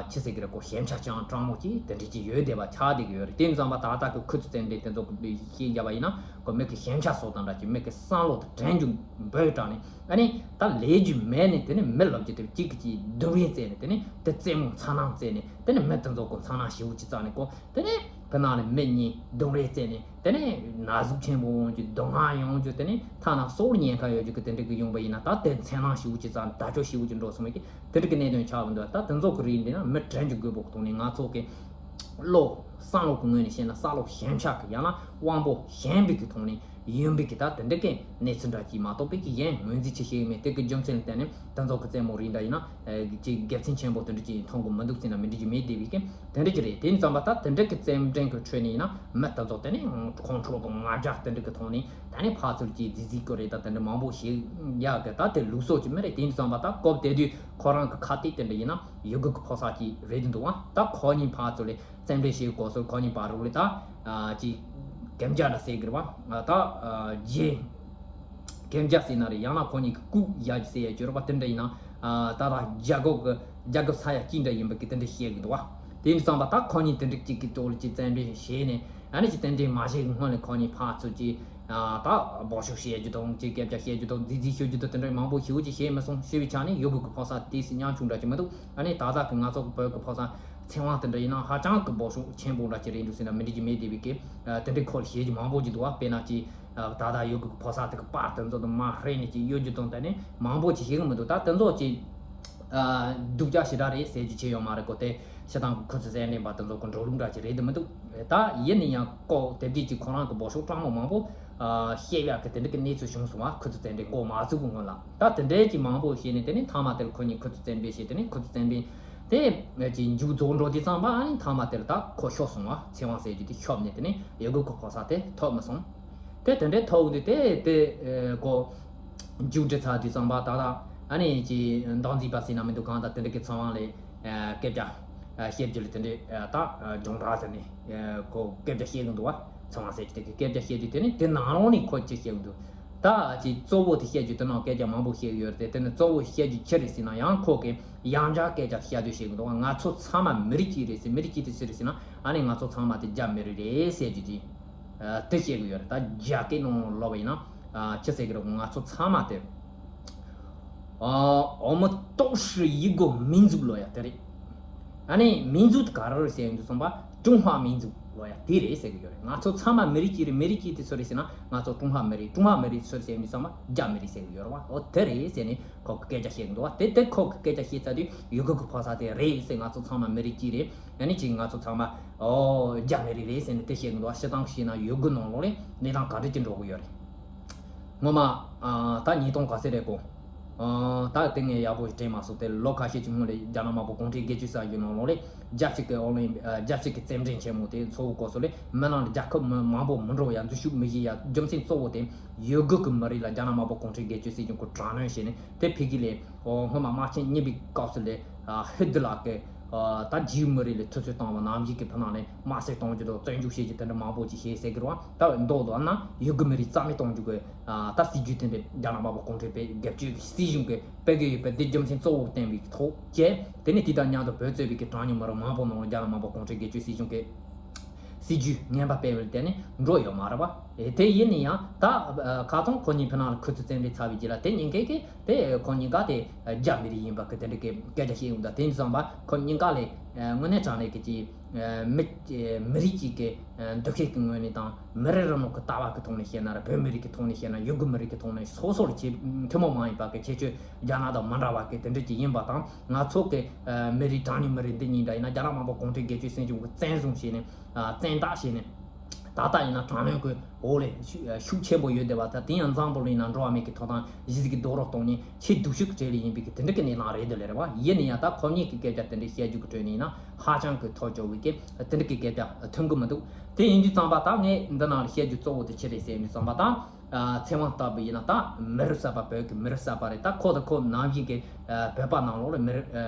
ཅི་ཟེར་གི་རེད་གོ་ཞན་ཆ་ཅང་སྤྲང་མོ་ཅིག་དེ་འདྲ་ཅིག་ཡོད་བསྡད་པ་ཆགས་བསྡད་གི་ཡོད་རེད། དེ་ཙམ་པ་ད་ལྟ་གི་ཁུ་ཚུར་རྩེད་འགྲན་དེ་ཚོ་གི་ཤེས་རྒྱབ་པ་ཡིན་ན་གོ་མི་གི་ཞན་ཆ་སོགས་དང་འདྲ་ཅིག་མི་གི་བསམ་བློ་དང་དྲན་རྒྱུ་འབོད་དྲགས་ནས་ཨ་ནི་ད་ལས་རྒྱུ་མེད་ནས་དེ་ནི་མི་ལབ་རྒྱུ་དེ་གཅིག་གི་གཅིག་རྡུང་རེས་རྩེད་ནས་དེ་ནི་དེ་རྩེད་མོ་མཚར་སྣང་རྩེད་ནས་དེ་ནི་མི་དེ་ཚོ་གི་མཚར་སྣང་ཞེ་པོ་ཅིག་རྩེད་ནས་གོ་དེ་ནི། ཕི་ནང་ལ་མི་གཉིས་རྡུང་རེས་རྩེད་ནས་དེ་ནས་ན་ཟུག་ཆེན་པོ་ཡོང་རྒྱུ་སྡུག་བསྔལ་ཡོང་རྒྱུ་དེ་ནས་ཐ་ན་སྲོག་ལ་ཉེན་ཁ་ཡོད་རྒྱུ་གི་དེ་འདྲ་གི་ཡོང་པ་ཡིན་ན་ད་དེ་འཚེར་སྣང་ཞེ་པོ་ཅིག་རྩ་ནས་དག་སྐྱོ་ཞེ་པོ་ཅིག་འགྲོ་སོང་བའི་གི་དེ་འདྲ་གི་གནད་དོན་ཆགས་ཡོང་དུས་ད་དེ་ཚོ་གི་རིགས་འདི་ན་མི་དྲན་རྒྱུ་དགོས་པ་གི་ཐོག་ནས་ང་ཚོ་གི་བློ་བསམ་བློ་གི་ངོས་ནས་བཤད་ན་བསམ་བློ་ཞན་ཆ་གི་ཡང་ན་དབང་པོ་ཞན་པའི་གི་ཐོག་ནས། ཡིན་པའི་གི་ད་དེ་འདྲ་གི་གནས་ཚུལ་འདྲ་ཅིག་མ་གཏོགས་པའི་གི་གཞན་ངོས་འཛིན་ཅི་ཞིག་མེད། དེ་གི་རྒྱུ་མཚན་ལ་བརྟེན་ནས་དེ་ཚོ་གི་རྩེད་མོ་རིགས་འདྲ་ཡིན་ན་ཅིག་དགེ་མཚན་ཆེན་པོ་དེ་འདྲ་ཅིག་མཐོང་གི་མི་འདུག་ཟེར་ན་མི་འགྲིག་གི་མེད་བསྡད་པའི་གི་དེ་འདྲ་ཅིག་རེད། དེ་ཡིན་ཙམ་པ་ད་དེ་འདྲ་གི་རྩེད་འགྲན་གི་ཁྲོད་ནས་ཡིན་ན་མི་དེ་ཚོ་དེ་ནས་ཁོང་ཁྲོ་དང་ང་རྒྱལ་དེ་འདྲ་གི་ཐོག་ནས་ད་ནས་ཕར་ཚུར་གྱི་རྫི་རྫི་སྐོར་རེད་ད་དེ་འདྲ་མང་པོ་ཞིག་ཡག་གི་ད་དེ་ལུགས་སྲོལ་ཅིག་མི་རེད། དེ་ཡིན་ཙམ་པ་ད་སྐབས་དེ་དུས་ཁོ་རང་གི་ཁ་གཏད་དེ་འདྲ་ཡིན་ན་ཡུལ་གུ་གི་ཕོ་གསར་ཅིག་རེད་འདུག་ཨ། ད་ཁོ་གཉིས་ཕར་ཚུར་ལས། རྩེད་འགྲན་བྱེད་དགོས་སོགས་ཁོ་གཉིས་བར་རུ་ལས་ད་ཅིག་གན་རྒྱ་འདྲ་ཟེར་གི་རེད་བ། ད་རྗེས་གན་རྒྱ་ཟེར་ན་རེད། ཡང་ན་ཁོ་གཉིས་ཀྱི་སྐུག་ཡ་ཟེར་ཡ་ཅིག་རེད་བ། དེ་འདྲ་ཡིན་ན་ད་ད་རྒྱལ་ཁབ་ཀྱི་རྒྱལ་ཁབ་ས་ཡ་གཅིག་འདྲ་ཡིན་པ་གི་དེ་འདྲ་བཤད་གི་འདུག་བ། དེ་ཡིན་ཙང་ད་ད་ཁོ་གཉིས་དེ་འདྲ་གཅིག་གི་ཐོག་ལ་ཅིག་རྩེད་འགྲན་བྱས་ནས་ཨ་ནི་ཅིག་རྩེད་འགྲན་མ་བྱེད་གི་སྔོན་ལ་ཁོ་གཉིས་ཕར་ཚུར་ཅིག་ད་འབོད་ཤུགས་བྱེད་རྒྱུ་དང་ཅིག་སྐད་ཆ་བཤད་རྒྱུ་དང་རྫི་རྫི་ཤོད་རྒྱུ་དང་དེ་འདྲ་མང་པོ་ཞེ་པོ་ཅིག་བྱས་མ་སོང་། ཞེས་པའི་ཆ་ནས་ཡུལ་གུ་གི་ཕོ་གསར་དེ་སྲིད་ཉམ་ཆུང་འདྲ་ཅིག་མི་འདུག་ཨ་ནི་ད་ལྟ་གི་ང་ཚོ་གི་བོད་གི་ཕོ་གསར་ཚེ་དབང་དེ་འདྲ་ཡིན་ན་ཧ་ཅང་གི་འབོད་ཤུགས་ཆེན་པོ་འདྲ་ཅིག་རེད་འདུག་ཟེར་ན་མི་འགྲིག་གི་མེད་བསྡད་པའི་གི་དེ་འདྲའི་སྐོར་བཤད་རྒྱུ་མང་པོ་ཅིག་འདུག་བ། དཔེར་ན་ཅིག་ད་ལྟ་ཡུལ་གི་ཕོ་གསར་དེ་གི་པར་དེ་ཚོ་དང་མར་ཧྲེ་ནས་ཅིག་གཡོ་རྒྱུ་དང་དེ་ནས་མང་པོ་ཅིག་བཤད་གི་མི་འདུག་ད་དེ་ཚོ་ཅིག་སྡུག་ཅག་ཞེ་དྲག་རེད་ཟེར་རྒྱུ་ཅིག་ཡོད་མ་རེད་གོ་དེ་སྤྱིར་བཏང་གི་ཁུ་ཚུར་རྩེད་འགྲན་པ་དེ་ཚོ་གི་འགྲོ་ལུགས་འདྲ་ཅིག་རེད་འདུག་མི་འདུག་ད་ཡིན་ན་ཡང་ཀོ་དེབ་དེ་ཅིག་ཁོ་རང་གི་འབོད་ཤུགས་སྤྲང་མོ་མང་པོ་བཤད་ཡག་གི་དེ་འདྲ་གི་གནས་ཚུལ་བྱུང་སོང་བ། ཁུ་ཚུར་རྩེད་འགྲན་འགོ་མ་ཚུགས་གི་སྔོན་ལ་ད་དེ་འདྲའི་ཅིག་མང་པོ་བཤད་ནས་དེ་ནས་མཐའ་མ་དེར་ཁོ་གཉིས་ཁུ་ཚུར་རྩེད་འགྲན་བྱས། དེ་ནས་ཁུ་ཚུར་རྩེད་འགྲན་དེ་ཅིག་མཇུག་རྫོགས་འགྲོ་དུས་ཙམ་པ་ཨ་ནི་མཐའ་མ་དེར་ད་ཁོ་ཤོར་སོང་བ། ཚེ་དབང་ཟེར་རྒྱུ་དེ་ཤོར་ནས་དེ་ནས་ཡུལ་གུ་གི་ཕོ་གསར་དེ་ཐོབ་མ་སོང་། དེ་དེ་འདྲའི་ཐོབ་དུས་དེ་དེ་ཁོ་མཇུག་སྒྲིལ་ཚར་དུས་ཙམ་པ་ད་ལྟ་ཨ་ནི་ཅིག་མདང་རྩིས་པ་ཟེར་ན་མི་འདུག་གང་ལྟར་དེ་འདྲ་གི་ཚེ་དབང་ལ་སྐད་ཆ་བཤད་རྒྱུ་ལ་དེ་འདྲའི་ད་སྦྱོང་བརྡར་ཟེར་ནས་ཁོ་སྐད་ཆ་བཤད་གི་འདུག་བ། ཚེ་དབང་ཟེར་རྒྱུ་དེ་གི་སྐད་ཆ་བཤད་དུས་དེ་ནི་དེ་ནང་ལོགས་ནས་ཁོ་ཅི་བཤད་གི་འདུག་ད་ཅིག་གཙོ་བོ་དེ་བཤད་རྒྱུ་དེ་ནང་སྐད་ཆ་མང་པོ་བཤད་གི་ཡོད་རེད་དེ། དེ་ནི་གཙོ་བོ་བཤད་རྒྱུ་ཅི་རེད་ཟེར་ན་ཡང་ཁོ་གི་ཡང་བསྐྱར་སྐད་ཆ་བཤད་དུས་བཤད་གི་འདུག་ང་ཚོ་ཚང་མ་མི་རིགས་གཅིག་རེད་ཟེར། མི་རིགས་གཅིག་དེ་ཅི་རེད་ཟེར་ན་ཨ་ནི་ང་ཚོ་ཚང་མ་དེ་རྒྱ་མི་རིགས་རེད་ཟེར་རྒྱུ་དེ་དེ་བཤད་གི་ཡོད་རེད། ད་རྒྱ་སྐད་ནང་ལོག་པ་ཡིན་ན་ཅི་ཟེར་གི་རེད། ང་ཚོ་ཚང་མ་དེ 啊，我们都是一个民族 ལབ་ཡ་དེ་རེད། ཨ་ནི་民族་དེ་ག་རེ་རེད་ཟེར་ཡོང་དུས་ཙམ་པ་中华民族་ལོ་ཡ་དེ་རེད་ཟེར་གི་ཡོད་རེད། ང་ཚོ་ཚང་མ་མི་རིགས་གཅིག་རེད། མི་རིགས་གཅིག་དེ་སུ་རེད་ཟེར་ན་ང་ཚོ་ཀྲུང་ཧྭ་མི་རིགས། ཀྲུང་ཧྭ་མི་རིགས་སུ་རེད་ཟེར་ཡོང་དུས་ཙམ་པ་རྒྱ་མི་རིགས་ཟེར་གི་ཡོད་རེད་བ། འོ་དེ་རེད་ཟེར་ནས་ཁོ་གི་སྐད་ཆ་བཤད་གི་འདུག་བ། དེ་དེ་ཁོ་གི་སྐད་ཆ་བཤད་ཚར་དུས་ཡུ་གུར་གི་ཕོ་གསར་དེ་རེད་ཟེར། ང་ཚོ་ཚང་མ་མི་རིགས་གཅིག་རེད། ཡ་ནི་ཅིག་ང་ཚོ་ཚང་མ་ཨོ་རྒྱ་མི་རིགས་རེད་ཟེར་ནས་དེ་བཤད་གི་འདུག་བ། སྤྱིར་བཏང་བཤད་ན་ཡུ་གུར་ནང་ལོགས་ལ་གནས་སྟངས་ག་འདྲ་ཅིག་འགྲོ་གི་ཡོད་རེད། སྔོན་མ་ཨ་ད་ཉིས་སྟོང་ག་ཚོད་རེད་གོ། ཨ་ད་དེ་ངས་ཡག་པོ་ཞིག་དྲན་མ་སོང་། དེ་ལོ་ཁ་ཤས་ཀྱི་སྔོན་ལ་རྒྱ་ནག་དམར་པོ་གུང་ཁྲན་སྒེར་གཅོད་ས་གཞི་ནང་ལོགས་ལ་རྒྱལ་སྤྱི་གི་ཨོ་ལིམ་ཨ་རྒྱལ་སྤྱི་གི་རྩེད་འགྲན་ཆེན་མོ་དེ་ཚོགས་སྐབས་སུ་ལ་མི་ནང་ལ་རྒྱལ་ཁབ་མི་མང་པོ་མི་འགྲོ་ཡ་འཛུལ་ཞུགས་མི་བྱེད་ཡ་རྒྱུ་མཚན་གཙོ་བོ་དེ་ཡུ་གུར་གྱི་མི་རིགས་ལ་རྒྱ་ནག་དམར་པོ་གུང་ཁྲན་སྒེར་གཅོད་སྲིད་གཞུང་གིས་དྲག་གནོན་བྱས་ནས་དེ་ཕ་གི་ལ་ཨོ་སྔོན་མ་དམག་ཆེན་གཉིས་པའི་སྐབས་སུ་ལ་ཨ་ཧི་དི་ལ་གི་ཨ་ད་རྒྱའི་མི་རིགས་ལ་ཐུབ་ཚོད་བཏང་བ་ནང་བཞིན་གྱི་ཕུ་ནང་ནས་དམར་གསོད་གཏོང་རྒྱུ་དང་བཙོན་འཇུག་བྱེད་རྒྱུ་དེ་འདྲ་མང་པོ་ཅིག་བྱས་ཟེར་གི་རེད་བ། ད་མདོ་དོན་ན་ཡུ་གུར་མི་རིགས་རྩ་མེད་གཏོང་རྒྱུ་གི་ཨ་ད་སྲིད་ཇུས་དེ་འདྲ་རྒྱ་ནག་དམར་པོ་གུང་ཁྲན་པའི་སྒེར་གཅོད་ཀྱི་སྲིད་གཞུང་གིས་སྤེལ་གི་ཡོད་པའི་དེ་རྒྱུ་མཚན་གཙོ་བོ་བསྟན་པའི་ཐོག་བྱས། དེ་ནས་དེ་དང་མཉམ་དུ་བོད་གཙོས་པའི་གི་གྲངས་ཉུང་མི་རིགས་མང་པོ་ནང་ལ་རྒྱ་ནག་དམར་པོ་གུང་ཁྲན་སྒེར་གཅོད་སྲིད་གཞུང་གི་སྲིད་ཇུས་ངན་པ་སྤེལ་བར་བརྟེན་ནས་འགྲོ་ཡོད་མ་རེད་བ། ཨེ་དེ་ཡིན་ན་ཡང་ད་ཨ་ཁ་སང་ཁོ་གཉིས་ཕུ་ནང་ལ་ཁུ་ཚུར་རྩེད་འགྲན་ཚར་བའི་རྗེས་ལ་དེ་ཉིན་ཁ་གི་དེ་ཁོ་གཉིས་ཀ་དེ་རྒྱ་མི་རིགས་ཡིན་པ་གི་དེ་འདྲ་གི་སྐད་ཆ་བཤད་ཡོང་ད། དེ་ཡིན་དུས་ཙམ་པ་ཁོ་གཉིས་ཀ་ལ་དངོས་གནས་དྲང་གནས་ཀྱི་ཅིག་མི་མི་རིགས་གཅིག་གི་འདུ་ཤེས་ཀྱི་ངོས་ནས་དང་མི་རིགས་རང་ལུགས་ཀྱི་ལྟ་བ་གི་ཐོག་ནས་བཤད་ན་ར། བོད་མི་རིགས་ཀྱི་ཐོག་ནས་བཤད་ན། ཡུ་གུར་མི་རིགས་ཀྱི་ཐོག་ནས་སོ་སོར་ཆེ་ཐུན་མོང་མ་ཡིན་པ་གི་ཁྱད་ཆོས་རྒྱ་ནག་དང་མི་འདྲ་བ་གི་དེ་འདྲ་ཅིག་ཡིན་པ་དང་། ང་ཚོ་གི་མི་རིགས་གྲངས་ཉུང་མི་རིགས་འདི་གཉིས་འདྲ་ཡིན་ན་རྒྱ་ནག་དམར་པོ་གུང་ཁྲན་སྒེར་གཅོད་སྲིད་གཞུང་གིས་བཙན་བཟུང་བྱས་ནས་བཙན་བདག་བྱས་ནས། ད་ལྟ་ཡིན་ན་དྲག་གནོན་གྱི་འོག་ལ་ཤུགས་ཤུགས་ཆེན་པོ་ཡོད་བསྡད་པ་དང་། དེ་ཡང་འཛམ་བུ་གླིང་ནང་འགྲོ་བ་མིའི་གི་ཐོབ་ཐང་གཞི་རྩའི་གི་རྡོག་རོལ་གཏོང་མཁན་ཆེས་སྡུག་ཤོས་ཀྱི་གྲས་ལ་ཡིན་པའི་གི་དེ་འདྲ་གི་གནས་སྟངས་རེད་འདུག་ལེ་རེད་བ། ཡིན་ན་ཡང་ད་ཁོ་གཉིས་ཀྱི་སྐད་ཆ་དེ་འདྲ་བཤད་རྒྱུ་གི་ཁྲོད་ནས་ཡིན་ན་ཧ་ཅང་གི་ཐོལ་སྐྱོ་བའི་གི་དེ་འདྲ་གི་སྐད་ཆ་ཐོན་གི་མི་འདུག་དེ་ཡིན་དུས་ཙམ་པ་ད་ངས་འདི་ནང་ལ་བཤད་རྒྱུ་གཙོ་བོ་དེ་ཅི་རེད་ཟེར་ཡིན་དུས་ཙམ་པ་ད། ཨ་ཚེ་དབང་ལྟ་བུ་ཡིན་ན་ད་མི་རབས་གསར་པ། བོད་ཀྱི་མི་རབས་གསར་པ་རེད། ད་ཁོ་དང་ཁོ་ནང་བཞིན་གྱི་ཨ་བོད་པ་ནང་ལོགས་ལ་མི་རབས་ཨ་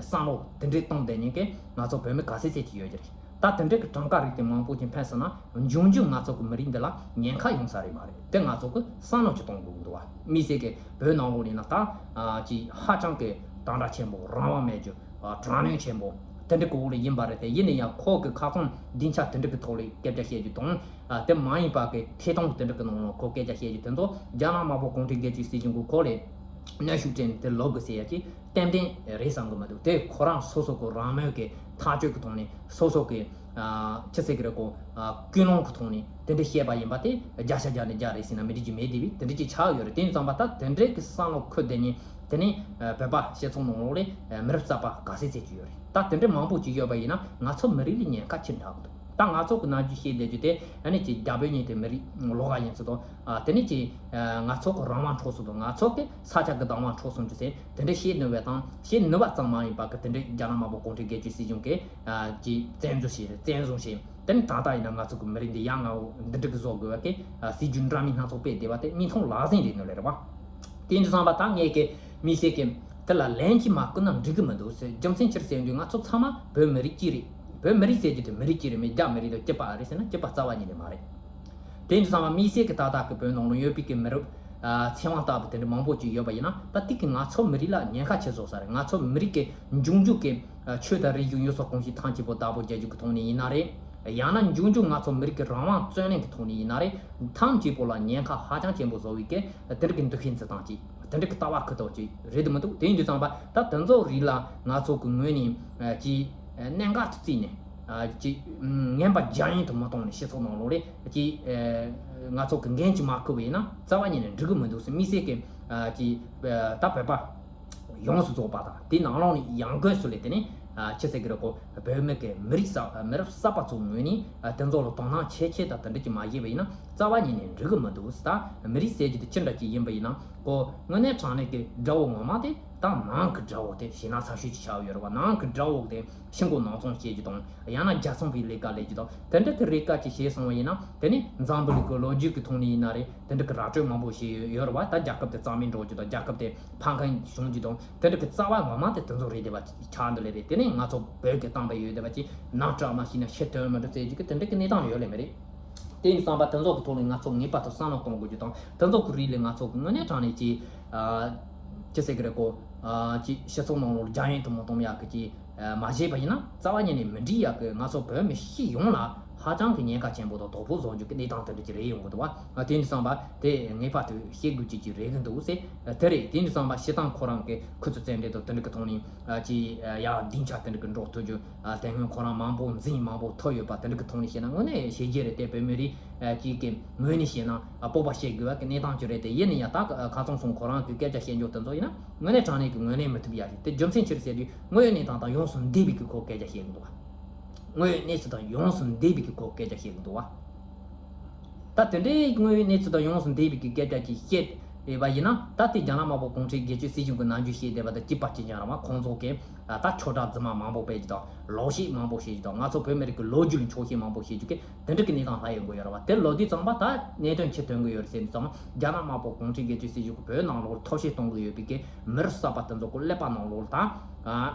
བསམ་བློ་དེ་འདྲའི་གཏོང་བསྡད་མཁན་གྱི་ང་ཚོ་བོད་མི་ག་ཚད་ཚད་ཅིག་ཡོད་ཀྱི་རེད། ད་དེ་འདྲའི་གི་གྲངས་ཀ་རིགས་དེ་མང་པོ་ཅིག་འཕེན་སོང་ན་འབྱུང་འགྱུར་ང་ཚོ་གི་མི་རིགས་འདི་ལ་ཉེན་ཁ་ཡོང་ས་རེད་མ་རེད། དེ་ང་ཚོ་གི་བསམ་བློ་ཅིག་གཏོང་དགོས་ཀྱི་འདུག་བ། དམིགས་བསལ་གྱི་བོད་ནང་ལོགས་ལ་ཡིན་ན་ད་ཨ་ཅིག་ཧ་ཅང་གི་དམ་དྲག་ཆེན་པོ། རང་དབང་མེད་རྒྱུ། ཨ་དྲག་གནོན་ཆེན་པོ་དེ་འདྲ་གི་འོག་ལ་ཡིན་པ་རེད་དེ། ཡིན་ན་ཡང་ཁོ་གི་ཁ་སང་སྡིངས་ཆ་དེ་འདྲ་གི་ཐོག་ལ་སྐད་ཆ་བཤད་རྒྱུ་དང་། ཨ་དེ་མ་ཡིན་པ་གི་ཐད་གཏོང་དེ་འདྲ་གི་ནང་ལ་ཁོ་སྐད་ཆ་བཤད་རྒྱུ་དེ་ཚོ་རྒྱ་ནག་དམར་པོ་གུང་ཁྲན་སྒེར་གཅོད་སྲིད་གཞུང་གིས་ཁོ་ལ་གནོན་ཤུགས་སྤྲད་ནས་དེ་ལོག་དགོས་ཟེར་ཡ་ཅིག་ཏན་ཏན་རེད་བསམ་གི་མི་འདུག་དེ་ཁོ་རང་སོ་སོ་གི་རང་མོས་ཀྱི་ཐག་གཅོད་ཀྱི་ཐོག་ནས། སོ་སོ་གི་ཨ་ཅི་ཟེར་གི་རེད་གོ། ཨ་ཀུན་སློང་གི་ཐོག་ནས་དེ་འདྲ་བཤད་པ་ཡིན་པ་དེ་བརྒྱ་ཆ་བརྒྱ་ནས་བརྒྱ་རེད་ཟེར་ན་མི་འགྲིག་རྒྱུ་མེད་དེ། བས་དེ་འདྲ་ཅིག་ཆགས་ཡོད་རེད། དེ་ཡིན་ཙམ་པ་ད་དེ་འདྲའི་གི་བསམ་བློ་འཁོར་བསྡད་མཁན་དེ་ནི་ཨ་བོད་པ་སྤྱི་ཚོགས་ནང་ལོགས་ལ་ཨ་མི་རབས་གསར་པ་ག་ཚད་ཚད་ཅིག་ཡོད་རེད། ད་དེ་འདྲ་མང་པོ་ཅིག་ཡོད་པ་ཡིན་ན་ང་ཚོ་མི་རིགས་ལ་ཉེན་ཁ་ཆེ་དྲགས་འདུག་ད་ང་ཚོ་གི་ནམ་རྒྱུན་བཤད་བསྡད་རྒྱུ་དེ་ཨ་ནི་ཅིག་རྒྱ་བོད་གཉིས་དེ་མི་རིགས་ལོགས་ཀ་ཡིན་ཚུལ་དང་། ཨ་དེ་ནི་ཅིག་ཨ་ང་ཚོ་གི་རང་དབང་འཕྲོག་སོང་དང་། ང་ཚོ་གི་ས་ཆ་གི་བདག་དབང་འཕྲོག་སོང་རྒྱུ་ཟེར། དེ་འདྲ་བཤད་ནུས་པ་དང་། བཤད་ནུས་པ་ཙམ་མ་ཡིན་པ་གི་དེ་འདྲ་རྒྱ་ནག་དམར་པོ་གུང་ཁྲན་སྒེར་གཅོད་སྲིད་གཞུང་གིས་ཨ་ཅིག་བཙན་འཛུལ་བྱས། བཙན་བཟུང་བྱས། དེ་ནི་ད་ལྟ་ཡིན་ན་ང་ཚོ་གི་མི་རིགས་འདི་ཡ་ང་འོ་འདི་འདྲ་གི་བཟོ་དགོས་པ་གི་ཨ་སྲིད་ཇུས་འདྲ་མིན་སྣ་ཚོགས་སྤེལ་བསྡད་པ་དེ་མིག་མཐོང་ལག་ཟིན་རེད་ནོ་ལེ་རེད་བ། དེ་ཡིན་དུས་ཙམ་པ་ད་ངས་གི་དམིགས་བསལ་གི་དེ་ལ་ལན་ཅིག་མ་བསྐུར་ན་འགྲིག་གི་མི་འདུག་ཟེར། རྒྱུ་མཚན་ཅི་རེད་ཟེར་དུས་ང་ཚོ་ཚང་མ་བོད་མི་རིགས་གཅིག་རེད། བོད་མི་རིགས་ཟེར་རྒྱུ་དེ་མི་རིགས་གཅིག་རེད་མེད། རྒྱ་མི་རིགས་དང་གཅིག་པ་རེད་ཟེར་ན་གཅིག་པ་རྩ་བ་ཉིད་ནས་མ་རེད། དེ་ཡིན་དུས་ཙམ་པ་དམིགས་བསལ་གྱི་ད་ལྟ་གི་བོད་ནང་ལ་ཡོད་པའི་གི་མི་རབས་ཨ་ཚེ་དབང་ལྟ་བུ་དེ་འདྲ་མང་པོ་ཅིག་ཡོད་པ་ཡིན་ན། ད་དེ་གི་ང་ཚོ་མི་རིགས་ལ་ཉེན་ཁ་ཆེ་བཟོ་ས་རེད། ང་ཚོ་མི་རིགས་ཀྱི་འབྱུང་འགྱུར་གྱི་ཨ་ཆོས་དང་རིག་གཞུང་ཡུལ་སྲོལ་གོམས་གཤིས་ཐམས་ཅད་པོ་བདག་པོ་རྒྱག་རྒྱུ་གི་ཐོག་ནས་ཡིན་ན་རེད། ཡང་ན་འབྱུང་འགྱུར་ང་ཚོ་མི་རིགས་ཀྱི་རང་དབང་རྩོད་ལེན་གྱི་ཐོག་ནས་ཡིན་ན་རེད། ཐམས་ཅད་པོ་ལ་ཉེན་ཁ་ཧ་ཅང་ཆེན་པོ་བཟོ་བའི་གི་དེ་འདྲ་གི་འདུ་ཤེས་འཛིན་སྟངས་ཅིག་དེ་འདྲ་གི་ལྟ་བ་ཁུ་ཐོག་ཅིག་རེད་དུ་མི་འདུག་དེ་ཡིན་དུས་ཙམ་པ་ད་དེ་ཚོ་རིགས་ལ་ང་ཚོ་གི་ངོས་ནས་ཨ་ཅིག་གནད་འགག་ཏུ་བརྩིས་ནས། ཅིག་ངན་པ་རྒྱ་ཡན་དུ་མི་གཏོང་ནས་སྤྱི་ཚོགས་ནང་ལོགས་ལ་ཅིག་ང་ཚོ་གི་འགན་ཅིག་མ་འཁུར་བ་ཡིན་ན་རྩ་བ་ཉིད་ནས་འགྲིག་གི་མི་འདུག་ཟེར། དམིགས་བསལ་གྱི་ཅིག་ད་བོད་པ་ཡོངས་སུ་རྫོགས་པ་དང་དེའི་ནང་ལོགས་ནས་ཡང་སྒོས་སུ་ལས་དེ་ནས་ཅི་ཟེར་གི་རེད་གོ། བོད་མི་གི་མི་རིགས་གསར་མི་རབས་གསར་པ་ཚོའི་ངོས་ནས་དེ་ཚོ་ལ་དོ་སྣང་ཆེ་ཆེ་དང་དེ་འདྲ་ཅིག་མ་བྱས་པ་ཡིན་ན་རྩ་བ་ཉིད་ནས་འགྲིག་གི་མི་འདུག་ཟེར། ད་མི་རིགས་ཟེར་རྒྱུ་དེ་ཅི་འདྲ་ཅིག་ཡིན་པ་ཡིན་ན་གོ། དངོས་གནས་དྲང་གནས་ཀྱི་དགྲ་བོ་ངོ་མ་དེ་ད་ནང་གི་དགྲ་བོ་དེ་ཞེད་སྣང་ཚ་ཤོས་ཅིག་ཆགས་ཡོད་རེད་བ། ནང་གི་དགྲ་བོ་དེ། ཤིང་བརྐོས་ནགས་ཚོང་བྱེད་རྒྱུ་དང་། ཡང་ན་རྒྱལ་ཚོང་པའི་ལས་ཀ་ལས་རྒྱུ་དང་། དེ་འདྲ་གི་རིགས་ཀ་ཅིག་བྱས་སོང་བ་ཡིན་ན། དེ་ནི་འཛམ་བུ་གླིང་གི་ལོ་རྒྱུས་ཀྱི་ཐོག་ནས་ཡིན་ན་རེད། དེ་འདྲ་གི་ར་སྤྲོད་མང་པོ་བྱས་ཡོད་རེད་བ། ད་རྒྱལ་ཁབ་དེ་རྩ་མེད་འགྲོ་རྒྱུ་དང་། རྒྱལ་ཁབ་དེ་ཕམ་ཁ་བྱུང་རྒྱུ་དང་། དེ་འདྲ་གི་རྩ་བ་ངོ་མ་དེ་དེ་ཚོ་རེད་བསྡད་པ་ཆགས་འདུག་ལེ་རེད། དེ་ནི་ང་ཚོ་བོད་ཀྱི་བཏང་བ་ཡོད་བསྡད་པ་ཅིག་ནང་བཀྲ་མ་ཤིས་ན་ཕྱི་དོན་མི་འགྲོ་ཟེར་རྒྱུ་གི་དེ་འདྲ་གི་གནས་སྟངས་ཡོད་ལེ་མ་རེད། དེ་ཡིན་ཙང་པ་དེ་ཚོ་གི་ཐོག་ནས་ང་ཚོ་ངེས་པར་དུ་བསམ་བློ་གཏོང་དགོས་རྒྱུ་དང་། དེ་ཚོ་གི་རིགས་ལས་ང་ཚོ་གི་དངོས་གནས་དྲང་གནས་ཀྱི་ཨ་ཅི་ཟེར་གི་རེད་གོ། ཨ་ཅི་སྤྱི་ཚོགས་ནང་ལོགས་རྒྱ་ཡན་དུ་མ་གཏོང་ཡག་གི་ཅི་ཨ་མ་བྱས་པ་ཡིན་ན་རྩ་བ་ཉིད་ནས་མི་འགྲིག་ཡག་གི། ང་ཚོ་བོད་མི་སྤྱི་ཡོངས་ལ་ ཧ་ཅང་གི་ཉེན་ཁ་ཆེན་པོ་དང་དོགས་པ་བཟོ་རྒྱུ་གི་གནས་སྟངས་དེ་འདྲ་ཅིག་རེད་ཡོང་གི་འདུག་བ། དེ་འདྲ་བསམ་པ་དེ་ངེས་པར་དུ་ཤེས་དགོས་ཀྱི་ཅིག་རེད་གི་འདུག་ཟེར། དེ་རེད། དེ་འདྲ་བསམ་པ་སྤྱིར་བཏང་ཁོ་རང་གི་ཁུ་ཚུར་རྩེད་འགྲན་དང་དེ་འདྲ་གི་ཐོག་ནས་ཅིག་ཡང་སྡིངས་ཆ་དེ་འདྲ་གི་འགྲོ་ཐུབ་རྒྱུ། དེ་སྔོན་ཁོ་རང་མང་པོ་འཛིང་མང་པོ་ཐོབ་ཡོད་པ་དེ་འདྲ་གི་ཐོག་ནས་བཤད་ན། དངོས་གནས་བྱས་རྗེས་རེད་དེ། བོད་མི་རིགས་ཅིག་གི་ངོས་ནས་བཤད་ན་སྤོབས་པ་བྱེད་དགོས་པ་གི་གནས་སྟངས་ཅིག་རེད་དེ། ཡིན་ན་ཡང་ད་ཁ་སང་སོང་ཁོ་རང་གི་སྐད་ཆ་བཤད་རྒྱུ་དེ་ཚོ་ཡིན་ན་དངོས་གནས་དྲང་གནས་ཀྱི་ངོས་ལེན་མི་ཐུབ་ཡ་ཞིག་དེ་རྒྱུ་མཚན་ཅི་རེད་ཟེར་དུས། དངོས་ཡོད་གནས་སྟངས་དང་ཡོངས་སུ་འདས་པའི་གི་ཁོ་སྐད་ཆ་བཤད་གི་འདུག་བ། དངོས་ཡོད་གནས་ཚུལ་དང་ཡོངས་སུ་འདས་པའི་གི་ཁོ་སྐད་ཆ་བཤད་གི་འདུག་བ། ད་དེ་འདྲའི་དངོས་ཡོད་གནས་ཚུལ་དང་ཡོངས་སུ་འདས་པའི་གི་སྐད་ཆ་ཅིག་བཤད་ཡོད་པ་ཡིན་ན། ད་དེ་རྒྱ་ནག་དམར་པོ་གུང་ཁྲན་སྒེར་གཅོད་སྲིད་གཞུང་གི་ནམ་རྒྱུན་བཤད་བསྡད་པ་དང་གཅིག་པ་གཅིག་རྐྱང་རེད་བ། ཁོང་ཚོ་གི་ད་ཆོས་གྲགས་རྫུན་མ་མང་པོ་སྤེལ་རྒྱུ་དང་། ལོག་བཤད་མང་པོ་བཤད་རྒྱུ་དང་། ང་ཚོ་བོད་མི་རིགས་ཀྱི་ལོ་རྒྱུས་ལ་འཁྱོག་བཤད་མང་པོ་བཤད་རྒྱུ་གི་དེ་འདྲ་གི་གནས་སྟངས་ལྷག་ཡོང་གི་ཡོད་རེད་བ། དེ་ལབ་དུས་ཙམ་པ་ད་གནད་དོན་ཅི་ཐོན་གི་ཡོད་རེད་ཟེར་དུས་ཙམ། རྒྱ་ནག་དམར་པོ་གུང་ཁྲན་སྒེར་གཅོད་སྲིད་གཞུང་གི་བོད་ནང་ལོགས་ལ་ཐབས་ཤེས་གཏོང་གི་ཡོད་པའི་གི་མི་རབས་གསར་པ་དེ་ཚོ་གི་ཀླད་པ་ནང་ལོགས་ལ་ད་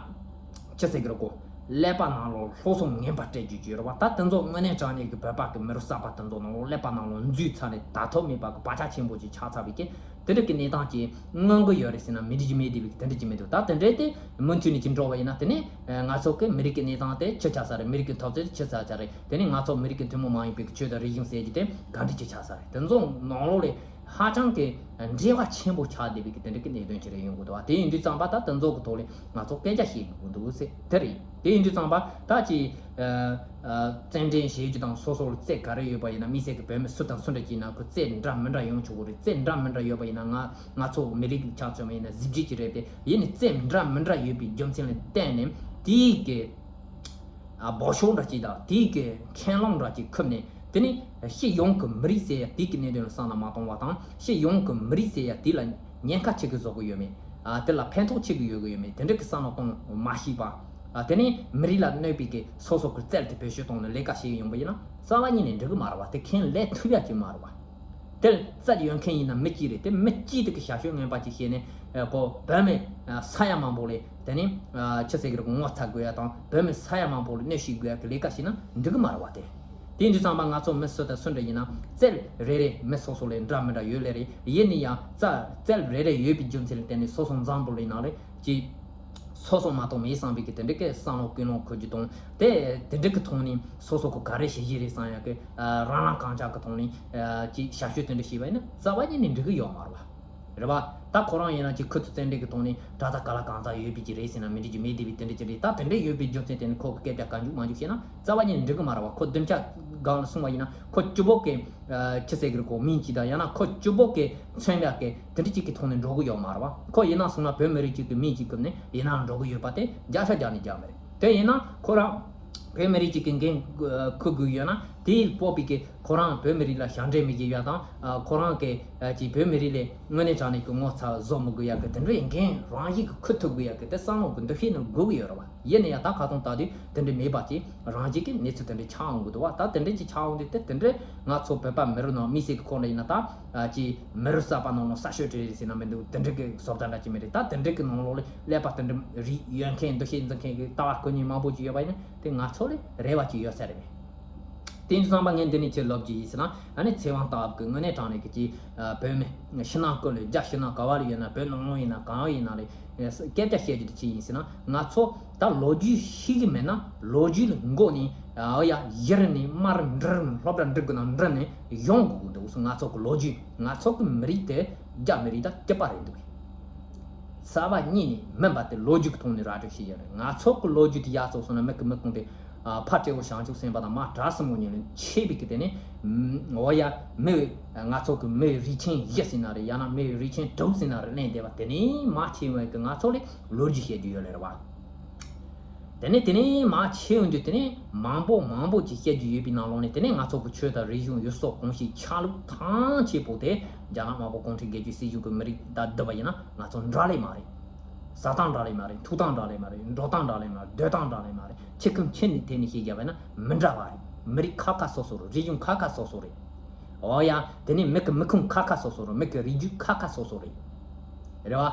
ཅི་ཟེར་གི་རེད་གོ། ཀླད་པ་ནང་ལོགས་ལ་སློབ་གསོ་ངན་པ་སྤྲད་རྒྱུ་ཅིག་ཡོད་རེད་བ། ད་དེ་ཚོ་དངོས་གནས་དྲང་གནས་ཀྱི་བོད་པ་གི་མི་རབས་གསར་པ་དེ་ཚོ་ནང་ལོགས་ཀླད་པ་ནང་ལོགས་འཛུལ་ཚར་ནས་ད་ཐབས་མེད་པ་གི་བག་ཆགས་ཆེན་པོ་ཅིག་ཆགས་ཚར་བའི་གི་དེ་འདྲ་གི་གནས་སྟངས་ཅིག་མངོན་གི་ཡོད་རེད་ཟེར་ན་མི་འགྲིག་རྒྱུ་མེད་བསྡད་པའི་གི་དེ་འདྲ་ཅིག་མི་འདུག་ད་དེ་འདྲའི་དེ་མུ་མཐུད་ནས་ཅིག་འགྲོ་བ་ཡིན་ན། དེ་ནས་ང་ཚོ་གི་མི་རིགས་ཀྱི་གནས་སྟངས་དེ་ཅི་ཆགས་ས་རེད། མི་རིགས་ཀྱི་འཐབ་རྩོད་དེ་ཅི་ཆགས་ས་རེད། དེ་ནས་ང་ཚོ་མི་རིགས་ཀྱི་ཐུན་མོང་མ་ཡིན་པའི་གི་ཆོས་དང་རིག་གཞུང་ཟེར་རྒྱུ་དེ་ག་འདྲ་ཅིག་ཆགས་ས་རེད། དེ་ཚོ་ནང་ལོགས་ལ་ཧ་ཅང་གི་འབྲེལ་བ་ཆེན་པོ་ཆགས་བསྡད་པའི་གི་དེ་འདྲ་གི་གནད་དོན་ཅིག་རེད་ཡོང་གི་འདུག་བ། དེ་ཡིན་དུས་ཙམ་པ་ད་དེ་ཚོ་གི་ཐོག་ལ་ང་ཚོ་སྐད་ཆ་བཤད་དགོས་འདུག་ཟེར་དེ་རེད། དེ་ཡིན་དུས་ཙམ་པ་ད་ཅིག་རྩེད་འགྲན་བྱེད་རྒྱུ་དང་། སོ་སོ་ལ་རྩེད་ག་རེ་ཡོད་པ་ཡིན་ན། དམིགས་བསལ་གྱི་བོད་མི་སུ་དང་སུ་འདྲ་ཅིག་ཡིན་ན་ཁོ་རྩེད་འདྲ་མི་འདྲ་ཡོང་ཆོག་གི་རེད། རྩེད་འདྲ་མི་འདྲ་ཡོད་པ་ཡིན་ན་ང་ང་ཚོ་མི་རིགས་ཆ་མཚོན་པ་ཡིན་ན་གཟི་བརྗིད་ཅིག་རེད་དེ། ཡིན་ནའི་རྩེད་འདྲ་མི་འདྲ་ཡོད་པའི་རྒྱུ་མཚན་ལ་བརྟེན་ནས་དེའི་གི་འབོ་ཤོག་འདྲ་ཅིག་དང་། དེའི་གི་ཁེངས་ལོང་འདྲ་ཅིག་ཁུར་ནས། དེ་ནས་སྤྱི་ཡོངས་ཀྱི་མི་རིགས་ཟེར་ཡ་དེའི་གི་གནད་དོན་ལ་བསམ་བློ་མ་གཏོང་བ་དང་། སྤྱི་ཡོངས་ཀྱི་མི་རིགས་ཟེར་ཡ་དེ་ལ་ཉེན་ཁ་ཆེ་གི་བཟོ་གི་ཡོད་མེད། དེ་ལ་ཕན་ཐོགས་ཆེ་གི་ཡོད་གི་ཡོད་མེད། དེ་འདྲ་གི་བསམ་བློ་གཏོང་མ་ཤེས་པ། དེ་ནས་མི་རིགས་ལ་གནོད་པའི་གི་སོ་སོ་གི་རྩལ་དེ་བེད་སྤྱོད་གཏོང་ནས་ལས་ཀ་བྱེད་ཡོང་པ་ཡིན་ན་རྩ་བ་ཉིད་ནས་འགྲིག་གི་མ་རེད་བ། དེ་ཁས་ལེན་ཐུབ་ཡ་ཅིག་མ་རེད་བ། དེར་རྩལ་ཡོད་མཁན་ཡིན་ན་མི་གཅིག་རེད། དེ་མི་གཅིག་དེ་གི་ཞབས་ཞུ་ངན་པ་ཅིག་བྱས་ནས་ཨ་ཁོ་བོད་མི་ཨ་ས་ཡ་མང་པོ་ལ། དེ་ནས་ཨ་ཆི་ཟེར་གི་རེད། ངོ་ཚ་དགོས་ཡ་དང་། བོད་མི་ས་ཡ་མང་པོ་ལ་གནོད་བྱེད་དགོས་ཡ་གི་ལས་ཀ་བྱས་ན་འགྲིག་གི་མ་རེད་བ། དེ་དེ་ཡིན་དུས་ཙམ་པ་ང་ཚོ་མི་སུ་དང་སུ་འདྲ་ཡིན་ན་རྩལ་རེ་རེ་མི་སོ་སོ་ལ་འདྲ་མི་འདྲ་ཡོད་ལེ་རེད། ཡིན་ན་ཡང་རྩ་རྩལ་རེ་རེ་ཡོད་པའི་རྒྱུ་མཚན་ལ་བརྟེན་ནས་སོ་སོ་འཛམ་བུ་གླིང་ནང་ལ་ཅིག་སོ་སོ་མ་གཏོགས་མེད་བསམ་པའི་གི་དེ་འདྲ་གི་བསམ་བློ་ཀུན་སློང་འཁོར་རྒྱུ་དང་། དེ་དེ་འདྲ་གི་ཐོག་ནས་སོ་སོ་གི་ག་རེ་བྱེད་ཀྱི་རེད་བསམ་ཡ་གི་ཨ་རང་རང་གང་ཅག་གི་ཐོག་ནས་ཨ་ཅིག་ཞབས་ཞུ་དེ་འདྲ་བྱས་པ་ཡིན་ན་རྩ་བ་ཉིད་ནས་འགྲིག་གི་ཡོད་མ་རེད་བ། རེད་བ། ད་ཁོ་རང་ཡིན་ན་ཅིག་ཁུ་ཚུར་རྩེད་འགྲན་གི་ཐོག་ནས་དྲག་རྩལ་ག་ལ་གང་འཚམ་ཡོད་པའི་ཅིག་རེད་ཟེར་ན་མི་འགྲིག་རྒྱུ་མེད་བསྡད་པའི་དེ་འདྲ་ཅིག་རེད། ད་དེ་འདྲ་ཡོད་པའི་རྒྱུ་མཚན་དེ་ནི་ཁོ་གི་སྐད་ཆ་གང་མཇུག་མ་མཇུག་བཤད་ན་རྩ་བ་ཉིད་ནས་འགྲིག་གི་མ་རེད་བ། ཁོ་བདུན་ཕྲག་སྒང་ལ་སོང་བ་ཡིན་ན་ཁོ་བཅུ་པོ་གི་ཨ་ཆི་ཟེར་གི་རེད་གོ། མིང་གཅིག་དང་། ཡང་ན་ཁོ་བཅུ་པོ་གི་མཚོན་ཡག་གི་དེ་འདྲ་ཅིག་གི་ཐོག་ནས་འགྲོ་གི་ཡོད་མ་རེད་བ། ཁོ་ཡིན་ན་སོང་ན་བོད་མི་རིགས་གཅིག་གི་མིང་གཅིག་བརྐུས་ནས་ཡིན་ན་འགྲོ་གི་ཡོད་པ་དེ་བརྒྱ་ཆ་བརྒྱ་ནས་བརྒྱ་མ་རེད། དེ་ཡིན་ན་ཁོ་རང་བོད་མི་རིགས་གཅིག་གི་འགན་འཁུར་དགོས་ཡོད་ན། དེའི་སྤོབས་པའི་གི་ཁོ་རང་བོད་མི་རིགས་ལ་ཞབས་འདྲེན་མི་བྱེད་ཡ་དང་། ཨ་ཁོ་རང་གི་ཨ་ཅིག་བོད་མི་རིགས་ལ་དངོས་གནས་དྲང་གནས་ཀྱི་ངོ་ཚ་བཟོ་མི་དགོས་ཡ་གི་དེ་འདྲའི་འགན་རང་བཞིན་གྱི་འཁུར་ཐུབ་དགོས་ཡ་གི་དེ་བསམ་བློ་གི་འདུ་ཤེས་ནི་དགོས་ཀྱི་ཡོད་རེད་བ། ཡིན་ན་ཡང་ད་ཁ་སང་ལྟ་དུས་དེ་འདྲ་མེད་པ་ཅིག་རང་བཞིན་གྱི་གནས་ཚུལ་དེ་འདྲ་ཆགས་འོང་གི་འདུག་བ། ད་དེ་འདྲ་ཅིག་ཆགས་འོང་དུས་དེ་དེ་འདྲ་ང་ཚོ་བོད་པ་མི་རིགས་ནང་དམིགས་བསལ་གྱི་ཁོ་འདྲ་ཡིན་ན། ད་ཨ་ཅིག་མི་རབས་གསར་པ་ནང་ལ་གསར་ཤོས་རེད་ཟེར་ན་མི་འདུག་དེ་འདྲ་གི་བཟོ་ལྟ་འདྲ་ཅིག་མི་རེད། ད་དེ་འདྲ་གི་ནང་ལོགས་ལ་ཀླད་པ་དེ་འདྲ་རིགས་ཡོད་མཁན། འདུ་ཤེས་འཛིན་མཁན་གྱི་ལྟ་བ་དཀོན་གཉེར་མང་པོ་ཅིག་ཡོད་པ་ཡིན་ན་དེ་ང་ཚོ་ལ་རེ་བ་ཅིག་ཡོད་ས་རེད་མེད། དེ་ཡིན་དུས་ཙམ་པ་ངས་འདི་ནས་ཅིག་ལབ་རྒྱུ་ཡིན་ཟེར་ན། ཨ་ནི་ཚེ་དབང་རྟ་བབས་ཀྱི་དངོས་གནས་དྲང་གནས་ཀྱི་ཅིག་ཨ་བོད་མི་ཕྱི་ནང་ཀུན་ལ། རྒྱ་ཕྱི་ནང་ག་བ་ལ་ཡོད་ན། བོད་ནང་ལོགས་ཡིན་ན་གང་ཡིན་ན་རེད། སྐད་ཆ་བཤད་རྒྱུ་དེ་ཅི་ཡིན་ཟེར་ན། ང་ཚོ་ད་ལོ་རྒྱུས་ཤེས་ཀྱི་མེད་ན་ལོ་རྒྱུས་ལ་མགོ་ནས་ཨ་ཡ་གཞི་རུ་ནས་མར་འདྲི་རུ་ནས་སློབ་གྲྭ་འགྲིག་དགོས་ན་འགྲིག་ནས་ཡོང་དགོས་ཀྱི་འདུག་ང་ཚོ་གི་ལོ་རྒྱུས། ང་ཚོ་གི་མི་རིགས་དེ་རྒྱ་མི་རིགས་དང་གཅིག་པ་རེད་འདུག་རྩ་བ་ཉིད་ནས་མིན་པ་དེ་ལོ་རྒྱུས་ཀྱི་ཐོག་ནས་ར་སྤྲོད་བྱེད་ཀྱི་རེད། ང་ཚོ་གི་ལོ་རྒྱུས་དེ་ཡར་བཙུགས་སོང་ན་མི་གི་མི་ཁུངས་དེ་ཨ་ཕ་སྤྲེའུ་བྱང་ཆུབ་སེམས་དཔའ་དང་མ་བྲག་སྲིན་མོ་གཉིས་ལ་ཆད་པའི་གི་དེ་ནས་འོ་ཡ་མི་ང་ཚོ་གི་མི་རིགས་ཆེན་བཞི་ཟེར་ན་རེད། ཡང་ན་མི་རིགས་ཆེན་དྲུག་ཟེར་ན་རེད། གླེང་བསྡད་པ་དེ་ནས་མ་ཆད་བའི་གི་ང་ཚོ་ལ་ལོ་རྒྱུས་བཤད་རྒྱུ་ཡོད་ལེ་རེད་བ། དེ་ནས་དེ་ནས་མ་ཆད་འོང་དུས་དེ་ནས་མང་པོ་མང་པོ་ཅིག་བཤད་རྒྱུ་ཡོད་པའི་ནང་ལོགས་ནས། དེ་ནས་ང་ཚོ་གི་ཆོས་དང་རིག་གཞུང་ཡུལ་སྲོལ་གོམས་གཤིས་ཆ་ལུགས་ཐམས་ཅད་པོ་དེ་རྒྱ་ནག་དམར་པོ་གུང་ཁྲན་སྒེར་གྱི་སྲིད་གཞུང་གི་མི་རིགས་དང་བསྡུར་བ་ཡིན་ན་ང་ཚོ་འདྲ་ལེ་མ་རེད། ཟ་སྟངས་འདྲ་ལེ་མ་རེད། འཐུང་སྟངས་འདྲ་ལེ་མ་རེད། འགྲོ་སྟངས་འདྲ་ལེ་མ་རེད། སྡོད་སྟངས་འདྲ་ལེ་མ་རེད། ཆེ་ཁུངས་ཆེ་ནས་དེ་ནས་བཤད་རྒྱུ་བས་ན་མི་འདྲ་བ་རེད། མི་རིགས་ཁ་ཁ་སོ་སོ་རེད། རིག་གཞུང་ཁ་ཁ་སོ་སོ་རེད། འོ་ཡ། དེ་ནས་མི་གི་མི་ཁུངས་ཁ་ཁ་སོ་སོ་རེད། མི་གི་རིགས་རྒྱུད་ཁ་ཁ་སོ་སོ་རེད། རེད་བ།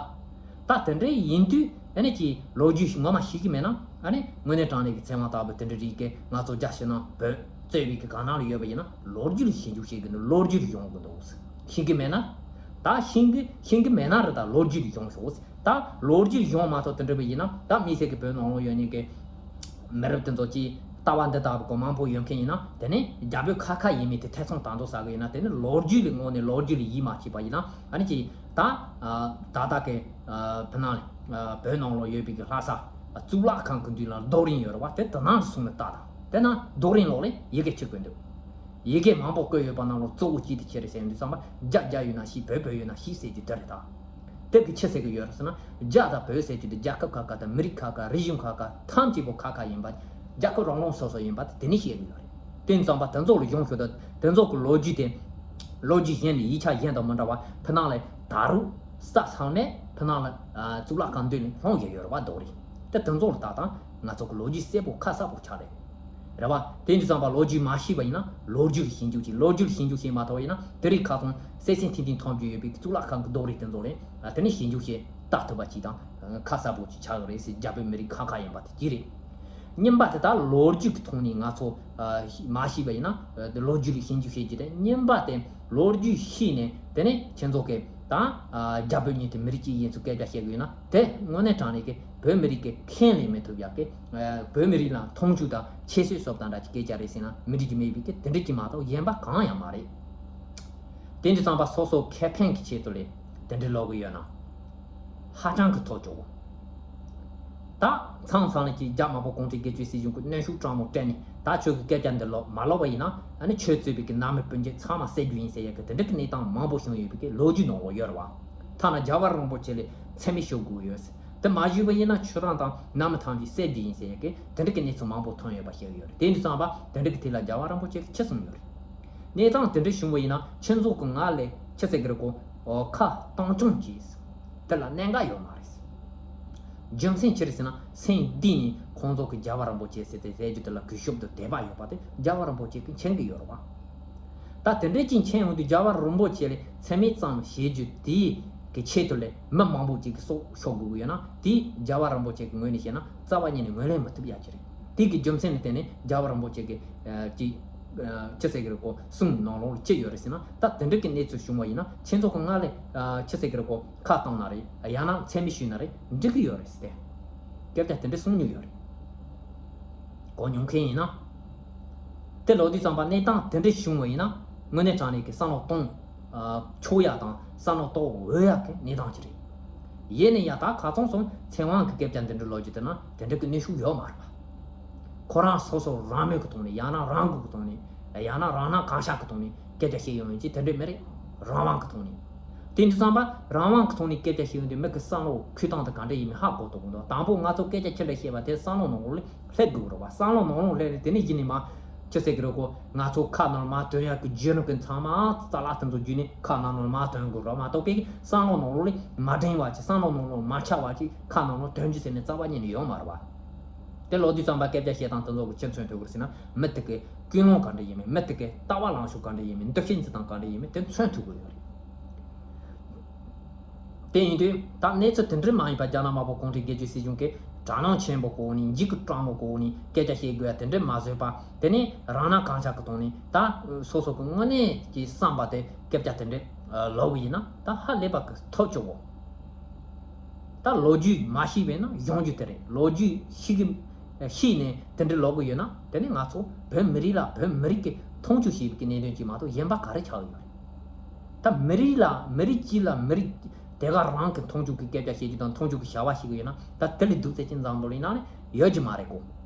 ད་དེ་འདྲ་ཡིན་དུས་ཨ་ནི་ཅིག་ལོ་རྒྱུས་ངོ་མ་ཤེས་ཀྱི་མེད་ན། ཨ་ནི་དངོས་གནས་དྲང་གནས་ཀྱི་ཚེ་དབང་རྟ་བབས་དེ་འདྲ་རིགས་ཀྱིས་ང་ཚོ་རྒྱ་ཕྱི་ནང་བོད་གཙོས་པའི་གི་གང་ན་ལ་ཡོད་པ་ཡིན་ན་ལོ་རྒྱུས་ལ་ཞིབ་འཇུག་བྱེད་ཀྱི་འདུག་ལོ་རྒྱུས་ལ་ཡོང་གི་འདུག་ཤེས་ཀྱི་མེད་ན། ད་ཤེས་ཀྱི་ཤེས་ཀྱི་མེད་ན་རེད། ད་ལོ་རྒྱུས་ལ་ཡོང་ཤོག་ད་ལོ་རྒྱུས་ལ་ཡོང་མ་ཐུབ་དེ་འདྲ་བ་ཡིན་ན། ད་དམིགས་བསལ་གྱི་བོད་ནང་ལ་ཡོད་མཁན་གྱི་མི་རབས་དེ་ཚོ་ཅིག་ ལྟ་བ་འདི་ལྟ་བུ་གོ་མང་པོ་ཡོད་མཁན་ཡིན་ན། དེ་ནས་རྒྱ་བོད་ཁ་ཁ་ཡིན་མིན་དེ་ཐེ་ཚོམ་ད་འདུག་ཟ་གི་ཡིན་ན། དེ་ནི་ལོ་རྒྱུས་ལ་དངོས་ནས་ལོ་རྒྱུས་ལ་ཡིད་མ་ཆེས་པ་ཡིན་ན། ཨ་ནི་ཅི་ད་ད་ལྟ་གི་བོད་ནང་ལ་བོད་ནང་ལོགས་ཡོད་པའི་གི་ལྷ་ས་གཙུག་ལག་ཁང་གི་མདུན་ལ་རྡོ་རིང་ཡོད་རེད་བ། དེ་དེ་ནང་སོང་ནས་ལྟ་དང་། དེ་ན་རྡོ་རིང་ལོགས་ལ་ཡི་གེ་ཆི་བརྐོས་འདུག་ཡི་གེ་མང་པོ་བརྐོས་ཡོད་པ་ནང་ལོགས་གཙོ་བོ་གཅིག་དེ་ཅི་རེད་ཟེར་ཡོང་དུས་ཙམ་པ། རྒྱ་རྒྱ་ཡོད་ན་ཤི། བོད་བོད་ཡོད་ན་ཤི་ཟེར་རྒྱུ་དེ་རེད་ད། དེ་གི་ཆི་ཟེར་གི་ཡོད་རེད་ཟེར་ན། རྒྱ་དང་བོད་ཟེར་རྒྱུ་དེ་རྒྱལ་ཁབ་ཁག་ཁག་དང་མི་རིགས་ཁག་ཁག་རིག་གཞུང་ཁག་ཁག་ཐམས་ཅད་པོ་ཁག་ཁག་ཡིན་པ། རྒྱལ་ཁབ་རང་རང་སོ་སོ་ཡིན་པ་དེ་ནས་བཤད་གི་ཡོད་རེད། དེ་ཙམ་པ་དེ་ཚོ་ལ་གཞུང་ཞུ་དང་དེ་ཚོ་གི་ལོ་རྒྱུས་དེ། ལོ་རྒྱུས་གཞན་ལ་ཡིག་ཆ་གཞན་དང་མི་འདྲ་བ། ཕུ་ནང་ལ་ད་རུང་ས་ཚང་མས་ཕུ་ནང་ལ་གཙུག་ལག་ཁང་མདུན་ལ་ལྷུང་བཞག་ཡོད་རེད་བ། རྡོ་རིང་དེ་དེ་ཚོ་ལ་ལྟ་དང་། ང་ཚོ་གི་ལོ་རྒྱུས་གསལ་པོ་ཁ་གསལ་པོ་ཆགས་རེད། རེད་བ། དེ་འདྲ་ཙམ་པ་ལོ་རྒྱུས་མ་ཤེས་པ་ཡིན་ན་ལོ་རྒྱུས་ལ་ཞིབ་འཇུག་བྱེད། ལོ་རྒྱུས་ལ་ཞིབ་འཇུག་བྱེད་མ་ཐུབ་པ་ཡིན་ན། དེ་རིང་ཁ་སང་གསལ་གསལ་ཐིང་ཐིང་མཐོང་རྒྱུ་ཡོད་པའི་གཙུག་ལག་ཁང་གི་རྡོ་རིང་དེ་ཚོ་ལ་དེ་ནས་ཞིབ་འཇུག་བྱེད་ལྟ་ཐུབ་པ་ཅིག་དང་། ཁ་གསལ་པོ་ཅིག་ཆགས་ཀྱི་རེད་ཟེར། རྒྱ་བོད་མི་རིགས་ཁག་ཁག་ཡིན་པ་དེ་གཅིག་རེད། གཉིས་པ་དེ་ད་ལོ་རྒྱུས་ཀྱི་ཐོག་ནས་ང་ཚོ་མ་ཤེས་པ་ཡིན་ན། ལོ་རྒྱུས་ལ་ཞིབ་འཇུག་བྱེད་རྒྱུ་དེ། གཉིས་པ་དེ་ལོ་རྒྱུས་ཤེས་ནས་དེ་ནས་ཁྱེད་ཚོ་གི་ད་རྒྱ་བོད་གཉིས་དེ་མི་རིགས་གཅིག་ཡིན་ཚུལ་སྐད་ཆ་བཤད་གི་ཡོད་ན། དེ་དངོས་གནས་དྲང་གནས་ཀྱི་བོད་མི་རིགས་ཀྱི་ཁས་ལེན་མི་ཐུབ་ཡག་གི། བོད་མི་རིགས་ལ་མཐོང་ཆུང་དང་ཁྱད་གསོད་སོགས་དང་འདྲ་གི་སྐད་ཆ་རེད་ཟེར་ན་མི་འགྲིག་གི་མེད་པའི་གི་དེ་འདྲ་གི་མ་གཏོགས་གཞན་པ་གང་ཡང་མ་རེད། དེ་འདྲ་ཙམ་པ་སོ་སོ་ཁེ་ཕན་གྱི་ཆེད་དུ་ལས་དེ་འདྲ་ལོག་གི་ཡོད་ན། ཧ་ཅང་གི་ཐབས་སྐྱོ་བོ། ད་མཚམས་མཚམས་ལ་ཅིག་རྒྱ་དམར་པོ་གུང་ཁྲན་སྒེར་གཅོད་སྲིད་གཞུང་གི་གནོན་ཤུགས་དྲག་མོ་སྤྲད་ནས། ད་ཁྱོད་ཀྱི་སྐད་ཆ་འདི་ལོག་མ་ལོག་པ་ཡིན་ན། ཨ་ནི་ཁྱོད་གཙོས་པའི་གི་ནང་མི་སྤུན་མཆེད་ཚང་མ་བསད་རྒྱུ་ཡིན་ཟེར་ཡག་གི་དེ་འདྲ་གི་གནས་སྟངས་མང་པོ་བྱུང་ཡོད་པའི་གི་ལོ་རྒྱུས་ནང་ལོགས་ཡོད་རེད་བ། ཐ་ན་རྒྱལ་བ་རིན་པོ་ཆེ་ལ་མཚན་སྨད་ཞུ་དགོས་ཡོད། དེ་མ་ཞུས་པ་ཡིན་ན་ཁྱོད་རང་དང་ནང་མི་ཐམས་ཅད་བསད་རྒྱུ་ཡིན་ཟེར་ཡག་གི་དེ་འདྲ་གི་གནས་ཚུལ་མང་པོ་ཐོན་ཡོད་པ་ཤེས་ཀྱི་ཡོད་རེད། དེ་འདྲ་ཙམ་པ་དེ་འདྲ་གི་དུས་ལ་རྒྱལ་བ་རིན་པོ་ཆེ་གིས་ཅི་གསུངས་ཡོད་རེད། གནས་སྟངས་དེ་འདྲ་བྱུང་བ་ཡིན་ན་ཁྱེད་ཚོ་གི་ང་ལ་ཅི་ཟེར་གི་རེད་གོ། ཁ་གཏོང་སྐྱོང་གྱིས། དེ་ལ་གནད་འགག་ཡོད་མ་རེད། རྒྱུ་མཚན་ཅི་རེད་ཟེར་ན། སེམས་གཏིང་ནས་ཁོང་ཚོ་གི་རྒྱལ་བ་རིན་པོ་ཆེ་ཟེར་ཏེ་ཟེར་རྒྱུ་དེ་ལ་གུས་ཞབས་དང་དད་པ་ཡོད་པ་དེ་རྒྱལ་བ་རིན་པོ་ཆེ་གིས་མཁྱེན་གི་ཡོད་རེད་བ། ད་དེ་འདྲའི་ཅིག་མཁྱེན་ཡོང་དུས་རྒྱལ་བ་རིན་པོ་ཆེ་ལ་མཚན་སྨད་ཙམ་བྱེད་རྒྱུ་དེའི་གི་ཆེད་དུ་ལས་མི་མང་པོ་ཅིག་གི་སྲོག་ཤོར་དགོས་ཀྱི་ཡོད་ན། དེ་རྒྱལ་བ་རིན་པོ་ཆེ་གི་ངོས་ནས་བཤད་ན་རྩ་བ་ཉིད་ནས་ངོས་ལེན་མི་ཐུབ་ཡག་ཅིག་རེད། དེ་གི་རྒྱུ་མཚན་ལ་བརྟེན་ནས་རྒྱལ་བ་རིན་པོ་ཆེ་གི་ཅིག་ཅི་ཟེར་གི་རེད་གོ། གསུང་ནང་ལོགས་ལ་ཅི་ཡོད་རེད་ཟེར་ན། ད་དེ་འདྲ་གི་གནས་ཚུལ་བྱུང་བ་ཡིན་ན་ཁྱེད་ཚོ་གི་ང་ལ་ཅི་ཟེར་གི་རེད་གོ། ཁ་བཏང་ན་རེད། ཡང་ན་མཚན་སྨད་ཞུས་ན་རེད། འགྲིག་གི་ཡོད་རེད་ཟེར་ཏེ། སྐད་ཆ་དེ་འདྲ་གསུང་མྱོང་ཡོད་རེད། གོ་མྱོང་མཁན་ཡིན་ན། དེ་ལོག་དུས་ཙམ་པ་གནས་སྟངས་དེ་འདྲ་བྱུང་བ་ཡིན་ན་དངོས་གནས་དྲང་གནས་ཀྱི་བསམ་བློ་གཏོང་ཆོག་ཡག་དང་བསམ་བློ་གཏོང་འོས་ཡག་གི་གནས་སྟངས་ཅིག་རེད། ཡིན་ནའི་ཡང་ད་ཁ་སང་སོང་ཚེ་དབང་གི་སྐད་ཆ་འདི་འདྲ་ལོག་རྒྱུ་དེ་ན་དེ་འདྲ་གི་གནོན་ཤུགས་ཡོད་མ་རེད་པ། ཁོ་རང་སོ་སོ་རང་མོས་ཀྱི་ཐོག་ནས། ཡང་ན་རང་འགུལ་གྱི་ཐོག་ནས། ཡང་ན་རང་སྣང་གང་ཤར་གྱི་ཐོག་ནས་སྐད་ཆ་བཤད་ཡོང་ཡོང་ཅིག་དེ་འདྲ་མི་རེད། རང་དབང་གི་ཐོག་ནས། དེ་འདྲ་ཙམ་པ་རང་དབང་གི་ཐོག་ནས་སྐད་ཆ་བཤད་ཡོང་དུས་མི་གི་བསམ་བློ་འཁོལ་སྟངས་དེ་ག་འདྲ་ཡིན་མིན་ཧ་གོ་ཐུབ་གི་འདུག་དང་པོ་ང་ཚོ་སྐད་ཆ་ཅི་འདྲ་བཤད་པ་དེ་བསམ་བློ་ནང་ལོགས་ལ་སླེབས་དགོས་རེད་པ། བསམ་བློ་ནང་ལོགས་སླེབས་ནས་དེ་ནས་གཞི་ནས་མ་ཅི་ཟེར་གི་རེད་གོ། ང་ཚོ་ཁ་ནང་ལ་མ་ཐོན་ཡག་གི་བརྒྱུད་རིམ་གི་ཚང་མ་རྩ་ལག་དེ་ཚོ་བརྒྱུད་ནས་ཁ་ནང་ལ་མ་ཐོན་དགོས་རེད་མ་གཏོགས་པའི་བསམ་བློ་ནང་ལོགས་ལ་མ་འདྲེན་པ་ཅིག་བསམ་བློ་ནང་ལོགས་མ་ཆགས་པ་ཅིག་ཁ་ནང་ལོགས་ཐོན་རྒྱུ་ཟེར་ནས་རྩ་བ་ཉིད་ནས་ཡོད་མ་རེད་པ། དེ་ལོག་དུས་ཙམ་པ་སྐད་ཆ་བཤད་སྟངས་དེ་ཚོ་གི་ཅི་མཚོན་ཐུབ་ཀྱི་རེད་ཟེར་ན། མི་དེ་གི་ཀུན་སློང་ག་འདྲ་ཡིན་མིན། མི་དེ་གི་ལྟ་བ་ལངས་ཕྱོགས་ག་འདྲ་ཡིན་མིན། འདུ་ཤེས་འཛིན་སྟངས་ག་འདྲ་ཡིན་མིན་དེ་མཚོན་ཐུབ་ཀྱི་ཡོད་རེད། དེ་ཡིན་དུས་ད་གནས་ཚུལ་དེ་འདྲ་མ་ཡིན་པ་རྒྱ་ནག་དམར་པོ་གུང་ཁྲན་སྒེར་གཅོད་སྲིད་གཞུང་གིས་དྲག་སྣང་ཆེན་པོ་གོ་ནས། འཇིགས་སྐུལ་དྲག་མོ་གོ་ནས་སྐད་ཆ་བཤད་དགོས་ཡ་དེ་འདྲ་མ་བཟོས་པ། དེ་ནས་རང་སྣང་གང་ཤར་གྱི་ཐོག་ནས་ད་སོ་སོ་གི་དངོས་གནས་ཀྱི་བསམ་པ་དེ་སྐད་ཆ་དེ་འདྲ་ལབ་པ་ཡིན་ན་ད་ཧ་ལས་པ་གི་ཐབས་སྐྱོ་བོ། ད་ལོ་རྒྱུས་མ་ཤེས་པས་ན་གཞུང་རྒྱུ་དེ་རེད། ལོ་རྒྱུས་ཤེས་གི་ཤེས་ནས་དེ་འདྲ་ལབ་གི་ཡོད་ན། དེ་ནི་ང་ཚོ་བོད་མི་རིགས་ལ་བོད་མི་རིགས་ཀྱི་མཐོང་ཆུང་བྱེད་པའི་གི་གནད་དོན་ཅིག་མ་གཏོགས་གཞན་པ་ག་རེ་ཆགས་ཡོད་རེད། ད་མི་རིགས་ལ་མི་རིགས་གཅིག་ལ་མི་རིགས་དེ་ག་རང་གི་མཐོང་ཆུང་གི་སྐད་ཆ་བཤད་རྒྱུ་དང་མཐོང་ཆུང་གི་བྱ་བ་བྱེད་གི་ཡོད་ན། ད་དེ་ལས་སྡུག་ཚད་ཅིག་འཛམ་བུ་གླིང་ནང་ནས་ཡོད་ཀྱི་མ་རེད་གོ།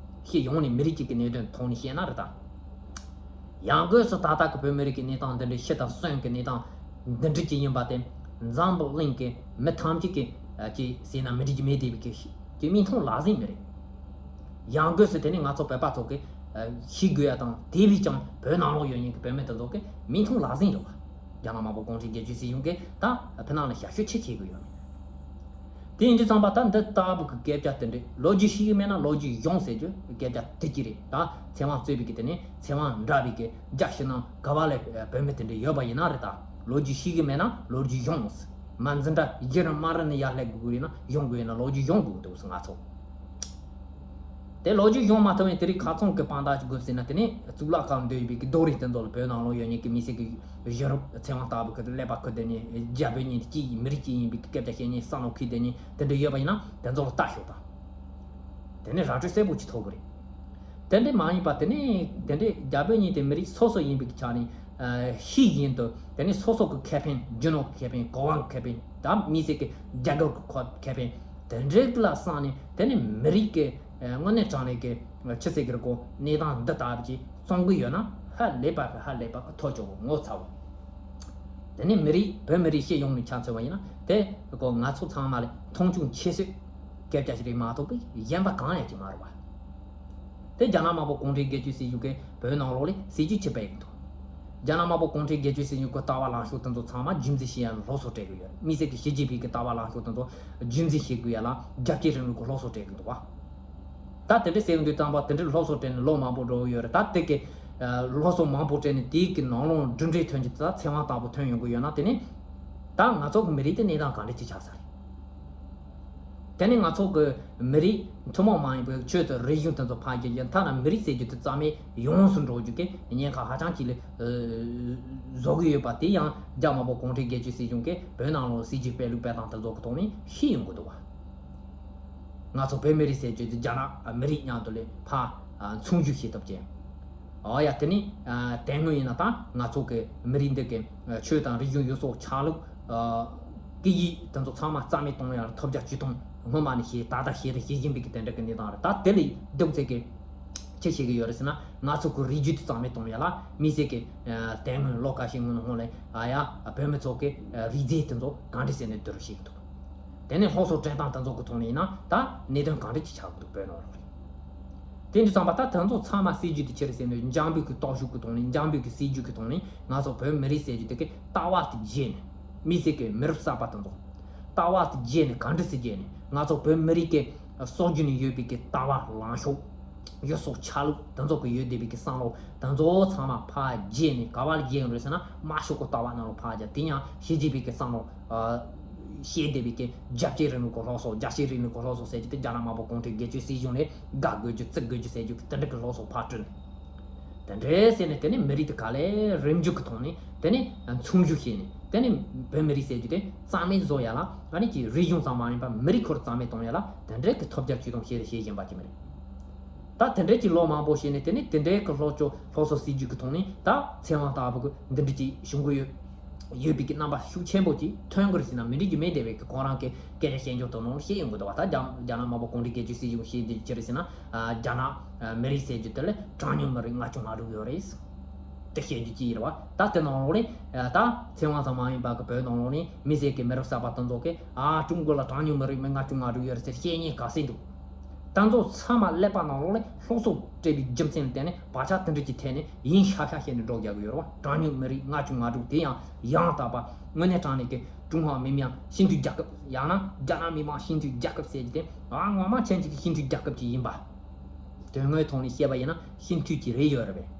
སྤྱི་ཡོངས་ནས་མི་རིགས་གཅིག་གི་གནད་དོན་ཐོག་ནས་བཤད་ན་རེད་ད། ཡང་སྒོས་སུ་ད་ལྟ་གི་བོད་མི་རིགས་ཀྱི་གནས་སྟངས་འདི་འདྲའི་ཤི་དང་གསོན་གྱི་གནས་སྟངས་འདི་འདྲ་ཅིག་ཡིན་པ་དེ་འཛམ་བུ་གླིང་གི་མི་ཐམས་ཅད་ཀྱིས་ཅིག་ཟེར་ན་མི་འགྲིག་གི་མེད་བསྡད་པའི་གི་ཅིག་མིག་མཐོང་ལག་ཟིན་མི་རེད། ཡང་སྒོས་སུ་དེ་ནི་ང་ཚོ་བོད་པ་ཚོ་གིས་ཤེས་དགོས་ཡ་དང་། དེ་བས་ཀྱང་བོད་ནང་ལོགས་ཡོད་མཁན་གྱི་བོད་མི་དེ་ཚོ་གིས་མིག་མཐོང་ལག་ཟིན་རེད་བ། རྒྱ་ནག་དམར་པོ་གུང་ཁྲན་སྒེར་གཅོད་སྲིད་གཞུང་གིས་ད་བོད་ནང་ལ་ཞབས་ཞུ་ཅི་བྱེད་དགོས་ཡོད་མེད། དེ་ཡིན་དུས་ཙམ་པ་ད་འདི་ལྟ་བུ་གི་སྐད་ཆ་དེ་འདྲ་ལོ་རྒྱུས་ཤེས་ཀྱི་མེད་ན་ལོ་རྒྱུས་གཞུང་ཟེར་རྒྱུ་སྐད་ཆ་དེ་གཅིག་རེད། ད་ཚེ་དབང་གཙོས་པའི་གི་དེ་ནས་ཚེ་དབང་འདྲ་བའི་གི་རྒྱ་ཕྱི་ནང་ག་བ་ལ་བོད་མི་དེ་འདྲ་ཡོད་པ་ཡིན་ན་རེད། ད་ལོ་རྒྱུས་ཤེས་ཀྱི་མེད་ན་ལོ་རྒྱུས་གཞུང་ཟེར། མ་འཛིན་གྲྭ་བཞི་རུ་མ་རུ་ནས་ཡར་སླེབས་དགོས་ཀྱི་ཡིན་ན། གཞུང་དགོས་ཡིན་ན་ལོ་རྒྱུས་གཞུང་དགོས་འདུག་ཟེར་ང་ཚོ། དེ་ལོ་རྒྱུས་གཞུང་མ་ཐུབ་ཡང་དེ་རིང་ཁ་སང་གི་དཔང་རྟགས་ཅིག་དགོས་ཟེར་ན། དེ་ནས་གཙུག་ལག་ཁང་འདུས་པའི་གི་རྡོ་རིང་དེ་ཚོ་ལ་བོད་ནང་ལོགས་ཡོད་མཁན་གྱི་མི་སེར་གྱི་གཞི་རུ་ཚེ་དབང་ལྟ་བུ་ཁུར་ཀླད་པ་ཁུར་བསྡད་ནས། རྒྱ་བོད་གཉིས་གཅིག་ཡིན། མི་རིགས་གཅིག་ཡིན་པའི་གི་སྐད་ཆ་བཤད་མཁན་བསམ་བློ་འཁོར་བསྡད་མཁན་དེ་འདྲ་ཡོད་པ་ཡིན་ན་དེ་ཚོ་ལ་ལྟ་ཤོག་དང་། དེ་ནས་ར་སྤྲོད་གསལ་པོ་ཅིག་ཐོབ་གི་རེད། དེ་འདྲ་མ་ཡིན་པ་དེ་ནས་དེ་འདྲའི་རྒྱ་བོད་གཉིས་དེ་མི་རིགས་སོ་སོ་ཡིན་པའི་ཆ་ནས་ཤེས་བཞིན་དུ་དེ་ནས་སོ་སོ་གི་ཁེ་ཕན་རྒྱུ་ནོར་གྱི་ཁེ་ཕན་གོ་འཕང་གི་ཁེ་ཕན་དང་མི་སེར་གྱི་རྒྱལ་ཁབ་ཀྱི་ཁེ་ཕན་དེ་འདྲའི་ལ་བསམ་ནས་དེ་ནས་མི་རིགས་ཀྱི་དངོས་གནས་དྲང་གནས་ཀྱི་ཆི་ཟེར་གྱི་རེད་གོ་གནས་སྟངས་འདི་ལྟ་བུ་ཅིག་བཙོང་གི་ཡོད་ན་ཧ་ལས་པ་གི་ཧ་ལས་པ་གི་ཐོབ་ཆོག་གི་ངོ་ཚ་བོ། དེ་ནས་མི་རིགས་བོད་མི་རིགས་སྤྱི་ཡོངས་ནས་ཆ་མཚོན་པ་ཡིན་ན་དེ་གོ་ང་ཚོ་ཚང་མ་ལ་མཐོང་ཆུང་ཆེ་ཤོས་སྐད་ཆ་ཞིག་རེད་མ་གཏོགས་པའི་གཞན་པ་གང་ཡང་ཅིག་མ་རེད་བ། དེ་རྒྱ་ནག་དམར་པོ་གུང་ཁྲན་སྒེར་གཅོད་སྲིད་གཞུང་གིས་བོད་ནང་ལོགས་ལ་སྲིད་ཇུས་ཅིག་སྤེལ་གི་འདུག་རྒྱ་ནག་དམར་པོ་གུང་ཁྲན་སྒེར་གཅོད་སྲིད་གཞུང་གི་ལྟ་བ་ལངས་ཕྱོགས་དེ་ཚོ་ཚང་མ་རྒྱུ་མཚན་ཤེས་ཡ་ལ་སློབ་གསོ་སྤྲད་གི་ཡོད། མི་སེར་གྱི་ཞི་བྱེད་པའི་གི་ལྟ་བ་ལངས་ཕྱོགས་དེ་ཚོ་རྒྱུ་མཚན་ཤེས་དགོས་ཡ་ལ་རྒྱ་སྐྱེད་རིང་ལུགས་ཀྱི་སློབ་གསོ་སྤྲད་གི་འདུག་བ། ད་དེ་འདྲ་ཟེར་ཡོང་དུས་ཙམ་པ་དེ་འདྲའི་སློབ་གསོ་སྤྲད་ནས་ལོ་མང་པོ་འགྲོ་གི་ཡོད་རེད། ད་དེ་གི་སློབ་གསོ་མང་པོ་སྤྲད་ནས་དེའི་གི་ནང་ལོགས་གྲུབ་འབྲས་ཐོན་གྱི་ད་ཚེ་དབང་དང་པོ་ཐོན་ཡོང་གི་ཡོད་ན་དེ་ནི་ད་ང་ཚོ་གི་མི་རིགས་དེ་གནས་སྟངས་ག་འདྲ་ཅིག་ཆགས་ས་རེད། དེ་ནས་ང་ཚོ་གི་མི་རིགས་ཐུན་མོང་མ་ཡིན་པའི་ཆོས་དང་རིག་གཞུང་དེ་ཚོ་ཕར་རྒྱག་རྒྱུ་ཐ་ན་མི་རིགས་ཟེར་རྒྱུ་དེ་རྩ་མེད་ཡོངས་སུ་འགྲོ་རྒྱུ་གི་ཉེན་ཁ་ཧ་ཅང་ཅིག་ལ་བཟོ་གི་ཡོད་པ་དེ་ཡང་རྒྱ་དམར་པོ་གུང་ཁྲན་སྒེར་གཅོད་སྲིད་གཞུང་གིས་བོད་ནང་ལོགས་སྲིད་ཇུས་སྤེལ་ལུགས་སྤེལ་སྟངས་དེ་ཚོ་གི་ཐོག་ནས་ཤེས་ཡོང་གི་འདུག་བ། ང་ཚོ་བོད་མི་རིགས་ཟེར་རྒྱུ་དེ་རྒྱ་ནག་མི་རིགས་མཉམ་དུ་ལས་ཕར་མཚུངས་བརྗོད་བྱེད་ཐབས་ཅན། ཨོ་ཡ་དེ་ནི་དེ་སྔོན་ཡིན་ན་ད་ང་ཚོ་གི་མི་རིགས་འདི་གི་ཆོས་དང་རིག་གཞུང་ཡུལ་སྲོལ་ཆགས་ལུགས། སྐད་ཡིག་དེ་ཚོ་ཚང་མ་རྩ་མེད་གཏོང་ཡ་ལ་ཐོབ་རྒྱ་ཇུས་གཏོང་སྔོན་མ་ནས་བྱས་ད་ལྟ་བྱས་རེད་བྱེད་བཞིན་པའི་གི་དེ་འདྲ་གི་གནས་སྟངས་རེད། ད་དེ་ལས་སྡུག་ཚད་གི་ཅི་བྱེད་གི་ཡོད་རེད་ཟེར་ན་ང་ཚོ་གི་རིགས་རྒྱུད་དེ་རྩ་མེད་གཏོང་ཡ་ལ་མི་སེར་གི་དེ་སྔོན་ལོ་ཁ་ཤས་སྔོན་སྔོན་ལ་ཨ་ཡ་བོད་མི་ཚོ་གི་རིགས་རྫས་དེ་ཚོ་གང་འདྲ་ཟེར་ནས་བསྡུ་རུབ་བྱེད་གི་འདུག་དེ་ནས་སློབ་གསོ་སྤྲད་སྟངས་དེ་ཚོ་གི་ཐོག་ནས་ཡིན་ན་ད་གནད་དོན་གང་འདྲ་ཅིག་ཆགས་གི་འདུག་བོད་ནང་ལོགས་ལ། དེ་འདྲ་ཙམ་པ་ད་དེ་ཚོ་ཚང་མ་སྲིད་ཇུས་དེ་ཅི་རེད་ཟེར་ན་འཇམ་པོའི་གི་སྟོབས་ཤུགས་ཀྱི་ཐོག་ནས་འཇམ་པོའི་གི་སྲིད་ཇུས་ཀྱི་ཐོག་ནས་ང་ཚོ་བོད་མི་རིགས་ཟེར་རྒྱུ་དེ་གི་ལྟ་བ་དེ་བརྗེས་ནས་མི་སེར་གི་མི་རབས་གསར་པ་དེ་ཚོ་ལྟ་བ་དེ་བརྗེས་ནས་གང་འདྲ་ཟེར་བརྗེས་ནས་ང་ཚོ་བོད་མི་རིགས་ཀྱི་སྲོལ་རྒྱུན་ནས་ཡོད་པའི་གི་ལྟ་བ་ལངས་ཕྱོགས། ཡུལ་སྲོལ་ཆགས་ལུགས་དེ་ཚོ་གི་ཡོད་བསྡད་པའི་གི་བསམ་བློ་དེ་ཚོ་ཚང་མ་ཕར་བརྗེས་ནས་ག་བ་ལ་བརྗེས་ཡོང་རེད་ཟེར་ན་དམར་ཤོག་གི་ལྟ་བ་ནང་ལ་ཕར་བརྒྱབ་དེ་ཡང་ཞི་བྱེད་པའི་གི་བསམ་བློ་ཨ་བཤད་བསྡད་པའི་གི་རྒྱ་སྐྱེད་རིང་ལུགས་གི་སློབ་གསོ་རྒྱ་སྐྱེད་རིང་ལུགས་གི་སློབ་གསོ་ཟེར་རྒྱུ་དེ་རྒྱ་ནག་དམར་པོ་གུང་ཁྲན་སྒེར་གཅོད་སྲིད་གཞུང་ལས་དགའ་དགོས་རྒྱུ་བརྩི་དགོས་རྒྱུ་ཟེར་རྒྱུ་གི་དེ་འདྲ་གི་སློབ་གསོ་ཕར་བསྐྲུན། དེ་འདྲས་ཟེར་ནས་དེ་ནས་མི་རིགས་དེ་ག་ལེ་རིམ་འཇུག་གི་ཐོག་ནས་དེ་ནས་མཚུངས་བརྗོད་བྱས་ནས་དེ་ནས་བོད་མི་རིགས་ཟེར་རྒྱུ་དེ་རྩ་མེད་བཟོ་ཡ་ལ་ཨ་ནི་ཀྱི་རིག་གཞུང་ཙམ་མ་ཡིན་པར་མི་རིགས་ཁོ་རང་རྩ་མེད་གཏོང་ཡ་ལ་དེ་འདྲས་ཀྱི་ཐོབ་རྒྱ་ཇུས་གཏོང་བྱས་བྱེད་བཞིན་པ་ཅིག་མ་རེད། ད་དེ་འདྲས་ཀྱི་ལོ་མང་པོ་བྱས་ནས་དེ་ནས་དེ་འདྲས་ཀྱི་སློབ་སྦྱོང་སློབ་གསོ་སྲིད་ཇུས་ཀྱི་ཐོག་ནས་ད་ཚེ་དབང་དྭགས་པོ་གི་འདི་འདྲས་ཀྱི་བྱུང་གི་ཡོད། ཡོད་པའི་གི་རྣམ་པ་ཤུགས་ཆེན་པོ་ཅིག་ཐོན་གི་རེད་ཟེར་ན་མི་འགྲིག་རྒྱུ་མེད་བསྡད་པའི་གི་ཁོང་རང་གི་སྐད་ཆ་བཤད་འཇོག་དང་ནང་བཤད་ཡོང་གི་འདུག་བ། ད་རྒྱ་རྒྱ་ནག་དམར་པོ་གུང་ཁྲན་སྒེར་གཅོད་སྲིད་གཞུང་བཤད་འདི་ཅི་རེད་ཟེར་ན་རྒྱ་ནག་མི་རིགས་ཟེར་རྒྱུ་དེ་ལ་གྲངས་ཉུང་མི་རིགས་ལྔ་བཅུ་ང་དྲུག་ཡོད་རེད། དེ་བཤད་རྒྱུ་ཅི་ཡིན་རེད་བ། ད་དེ་ནང་ལོགས་ལས་ད་ཚེ་དབང་ཙམ་མ་ཡིན་པ་གི་བོད་ནང་ལོགས་ནས་མི་སེར་གི་མི་རབས་གསར་པ་དེ་ཚོ་གི་ཨ་ཀྲུང་གོ་ལ་གྲངས་ཉུང་མི་རིགས་མི་ལྔ་བཅུ་ང་དྲུག་ཡོད་རེད་ཟེར་བཤད་མཁན་ག་ཚོད་འདུག་ད་ཚོ་ཚང་མ་ཀླད་པ་ནང་ལོགས་ལ་སློབ་གསོ་སྤྲད་པའི་རྒྱུ་མཚན་ལ་བརྟེན་ནས་བག་ཆགས་དེ་འདྲ་ཅིག་ཐེབས་ནས་ཡིན་ཤག་ཤག་བཤད་ནས་འགྲོ་རྒྱག་གི་ཡོད་རེད་བ། གྲངས་ཉུང་མི་རིགས་ལྔ་བཅུ་ང་དྲུག་དེ་ཡང་ཡང་དག་པ་དངོས་གནས་དྲང་གནས་ཀྱི་ཀྲུང་ཧྭ་མི་དམངས་སྤྱི་མཐུན་རྒྱལ་ཁབ་ཡང་ན་རྒྱ་ནག་མི་དམངས་སྤྱི་མཐུན་རྒྱལ་ཁབ་ཟེར་རྒྱུ་དེ་ཨ་ངོ་མ་ཕྱིན་ཅིག་གི་སྤྱི་མཐུན་རྒྱལ་ཁབ་ཅིག་ཡིན་པ། དོན་དངོས་ཐོག་ནས་བཤད་པ་ཡིན་ན་སྤྱི་མཐུན་གྱི་རེད་ཡོད་རེད་པས།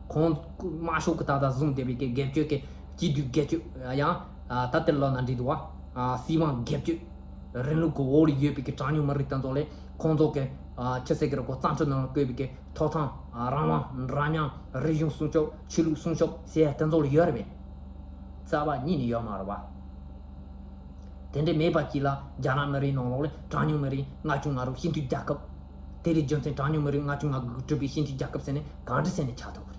ཁོང་དམར་ཤོག་གི་ད་ལྟ་བཟུང་བསྡད་པའི་གི་སྒེར་གཅོད་ཀྱི་སྐྱིད་སྡུག་སྒེར་གཅོད་ཡང་ད་དེར་ལོ་ན་འགྲིག་འདུག་བ། སྲིད་དབང་སྒེར་གཅོད་རིང་ལུགས་ཀྱི་འོག་ལ་ཡོད་པའི་གི་གྲངས་ཉུང་མི་རིགས་དེ་ཚོ་ལས་ཁོང་ཚོ་གི་ཆི་ཟེར་གི་རེད་གོ་རྩ་ཁྲིམས་ནང་ལ་བཀོད་པའི་གི་ཐོབ་ཐང་རང་དབང་འདྲ་མཉམ་རིག་གཞུང་སྲུང་སྐྱོབ་ཆོས་ལུགས་སྲུང་སྐྱོབ་ཟེར་ཡ་དེ་ཚོ་ལ་ཡོད་རེད་པས། རྩ་བ་ཉིད་ནས་ཡོད་མ་རེད་བ། དེ་འདྲ་མེད་པ་ཅིག་ལ་རྒྱ་ནག་མི་རིགས་ནང་ལོགས་ལ་གྲངས་ཉུང་མི་རིགས་ལྔ་བཅུ་ང་དྲུག་སྤྱི་མཐུན་རྒྱལ་ཁབ། དེ་ལས་རྒྱུ་མཚན་གྲངས་ཉུང་མི་རིགས་ལྔ་བཅུ་ང་དྲུག་གིས་གྲུབ་པའི་སྤྱི་མཐུན་རྒྱལ་ཁབ་ཟེར་ནས་གང་འདྲ་ཟེར་ནས་ཆགས་ཐུབ་ཀྱི་རེད།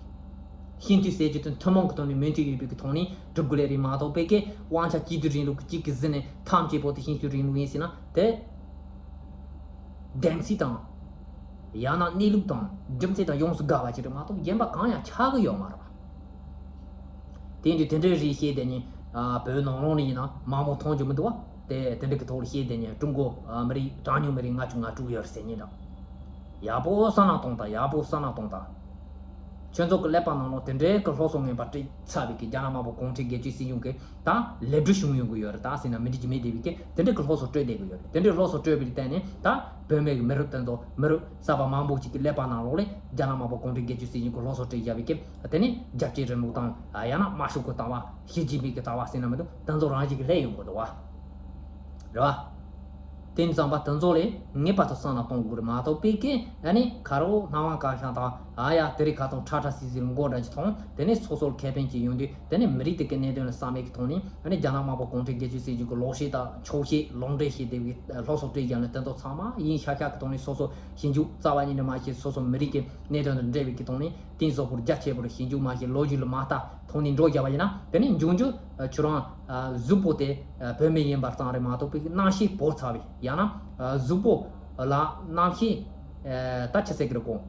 སྤྱི་མཐུན་ཟེར་རྒྱུ་དེ་ཐུན་མོང་གི་ཐོག་ནས་མོས་མཐུན་ཡོད་པའི་གི་ཐོག་ནས་གྲུབ་དགོས་ལེ་རེད་མ་གཏོགས་བོད་ཀྱི་དབང་ཆ་གཅིག་སྡུད་རིང་ལུགས་གཅིག་གིས་ཟིན་ནས་ཐམས་ཅད་པོ་དེ་སྤྱི་མཐུན་རིང་ལུགས་ཡིན་ཟེར་ན་དེ། བདེན་ཚིག་དང་། ཡང་ན་གནས་ལུགས་དང་རྒྱུ་མཚན་དང་ཡོངས་སུ་འགལ་བ་ཅིག་རེད་མ་གཏོགས་གཞན་པ་གང་ཡང་ཆགས་ཀྱི་ཡོད་མ་རེད་བ། དེ་འདྲའི་དེ་འདྲའི་རིགས་བཤད་དེ་ནི་བོད་ནང་ལོགས་ནས་ཡིན་ན་མང་པོ་མཐོང་རྒྱུ་མི་འདུག་བ། དེ་དེ་འདྲ་གི་ཐོག་ལ་བཤད་དེ་ནི་ཀྲུང་གོ་མི་རིགས་གྲངས་ཉུང་མི་རིགས་ལྔ་བཅུ་ང་དྲུག་ཡོད་རེད་ཟེར་མཁན་དང་། ཡག་པོ་བསམ་བློ་གཏོང་དང་ཡག་པོ་བསམ་བློ་གཏོང་དང་། ཁྱོད་ཚོ་གི་ཀླད་པ་ནང་ལོགས་དེ་འདྲའི་གི་སློབ་གསོ་ངན་པ་སྤྲད་ཚར་བའི་གི་རྒྱ་ནག་དམར་པོ་གུང་ཁྲན་སྒེར་གཅོད་སྲིད་གཞུང་གི་ད་ལས་འགུལ་བྱུང་ཡོང་གི་ཡོད་རེད། ད་ཟེར་ན་མི་འགྲིག་གི་མེད་བསྡད་པའི་གི་དེ་འདྲའི་གི་སློབ་གསོ་སྤྲོད་བསྡད་གི་ཡོད་རེད། དེ་འདྲའི་སློབ་གསོ་སྤྲོད་པའི་བརྟེན་ནས་ད་བོད་མི་གི་མི་རབས་དེ་ཚོ་མི་རབས་གསར་པ་མང་པོ་ཅིག་གི་ཀླད་པ་ནང་ལོགས་ལས་རྒྱ་ནག་དམར་པོ་གུང་ཁྲན་སྒེར་གཅོད་སྲིད་གཞུང་གི་སློབ་གསོ་སྤྲད་བཞག་པའི་གི་དེ་ནས་རྒྱ་སྐྱེད་རིང་ལུགས་དང་ཡང་ན་དམར་ཤོག་གི་ལྟ་བ་ཞི་ཅིན་ཕིང་གི་ལྟ་བ་ཟེར་ན་མི་འདུག་དེ་ཚོ་རང་བཞིན་གི་སླེབས་ཡོང་གི་འདུག་བ། རེད་བ། དེ་ཙམ་པ་དེ་ཚོ་ལས་ངེས་པར་དུ་བསམ་བློ་གཏོང་དགོས་རེད་མ་གཏོགས་པའི་གི་ཨ་ནི་ཁ་རོག་སྣང་བ་གང་ཤར་དང་ ཨ་ཡ་དེ་རིང་ཁ་ཐོག་ཁྲ་ཁྲ་སིལ་སིལ་མགོ་འདྲ་ཅིག་མཐོང་། དེ་ནས་སོ་སོར་ཁེ་ཕན་ཅིག་ཡོང་དུས་དེ་ནས་མི་རིགས་དེ་གི་གནད་དོན་ལ་བསམ་མེད་ཀྱི་ཐོག་ནས་ཨ་ནི་རྒྱ་ནག་དམར་པོ་གུང་ཁྲན་སྒེར་གཅོད་སྲིད་གཞུང་གི་ལོག་བཤད་དང་འཁྱོག་བཤད་ལུང་འདྲེན་བྱས་བསྡད་པའི་སློབ་གསོ་སྤྲད་བཞག་ནས་དེ་ཚོ་ཚང་མ་ཡིན་ཤག་ཤག་གི་ཐོག་ནས་སོ་སོ་ཞིབ་འཇུག་རྩ་བ་ཉིད་ནས་མ་བྱས། སོ་སོ་མི་རིགས་ཀྱི་གནད་དོན་དང་འབྲེལ་བའི་གི་ཐོག་ནས་གཏིང་ཟབ་པོར་རྒྱ་ཆེ་པོར་ཞིབ་འཇུག་མ་བྱས། ལོ་རྒྱུས་ལ་མ་ལྟ་ཐོག་ནས་འགྲོ་བཞག་པ་ཡིན་ན། དེ་ནས་འབྱུང་འགྱུར་ཁྱོད་རང་གཟུགས་པོ་དེ་བོད་མི་ཡིན་པ་ཙམ་རེད་མ་གཏོགས་པའི་རྣམ་ཤེས་བོར་ཚར་བའི་ཡང་ན་གཟུགས་པོ་ལ་རྣམ་ཤེས་ད་ཆི་ཟེར་གི་རེད་གོ།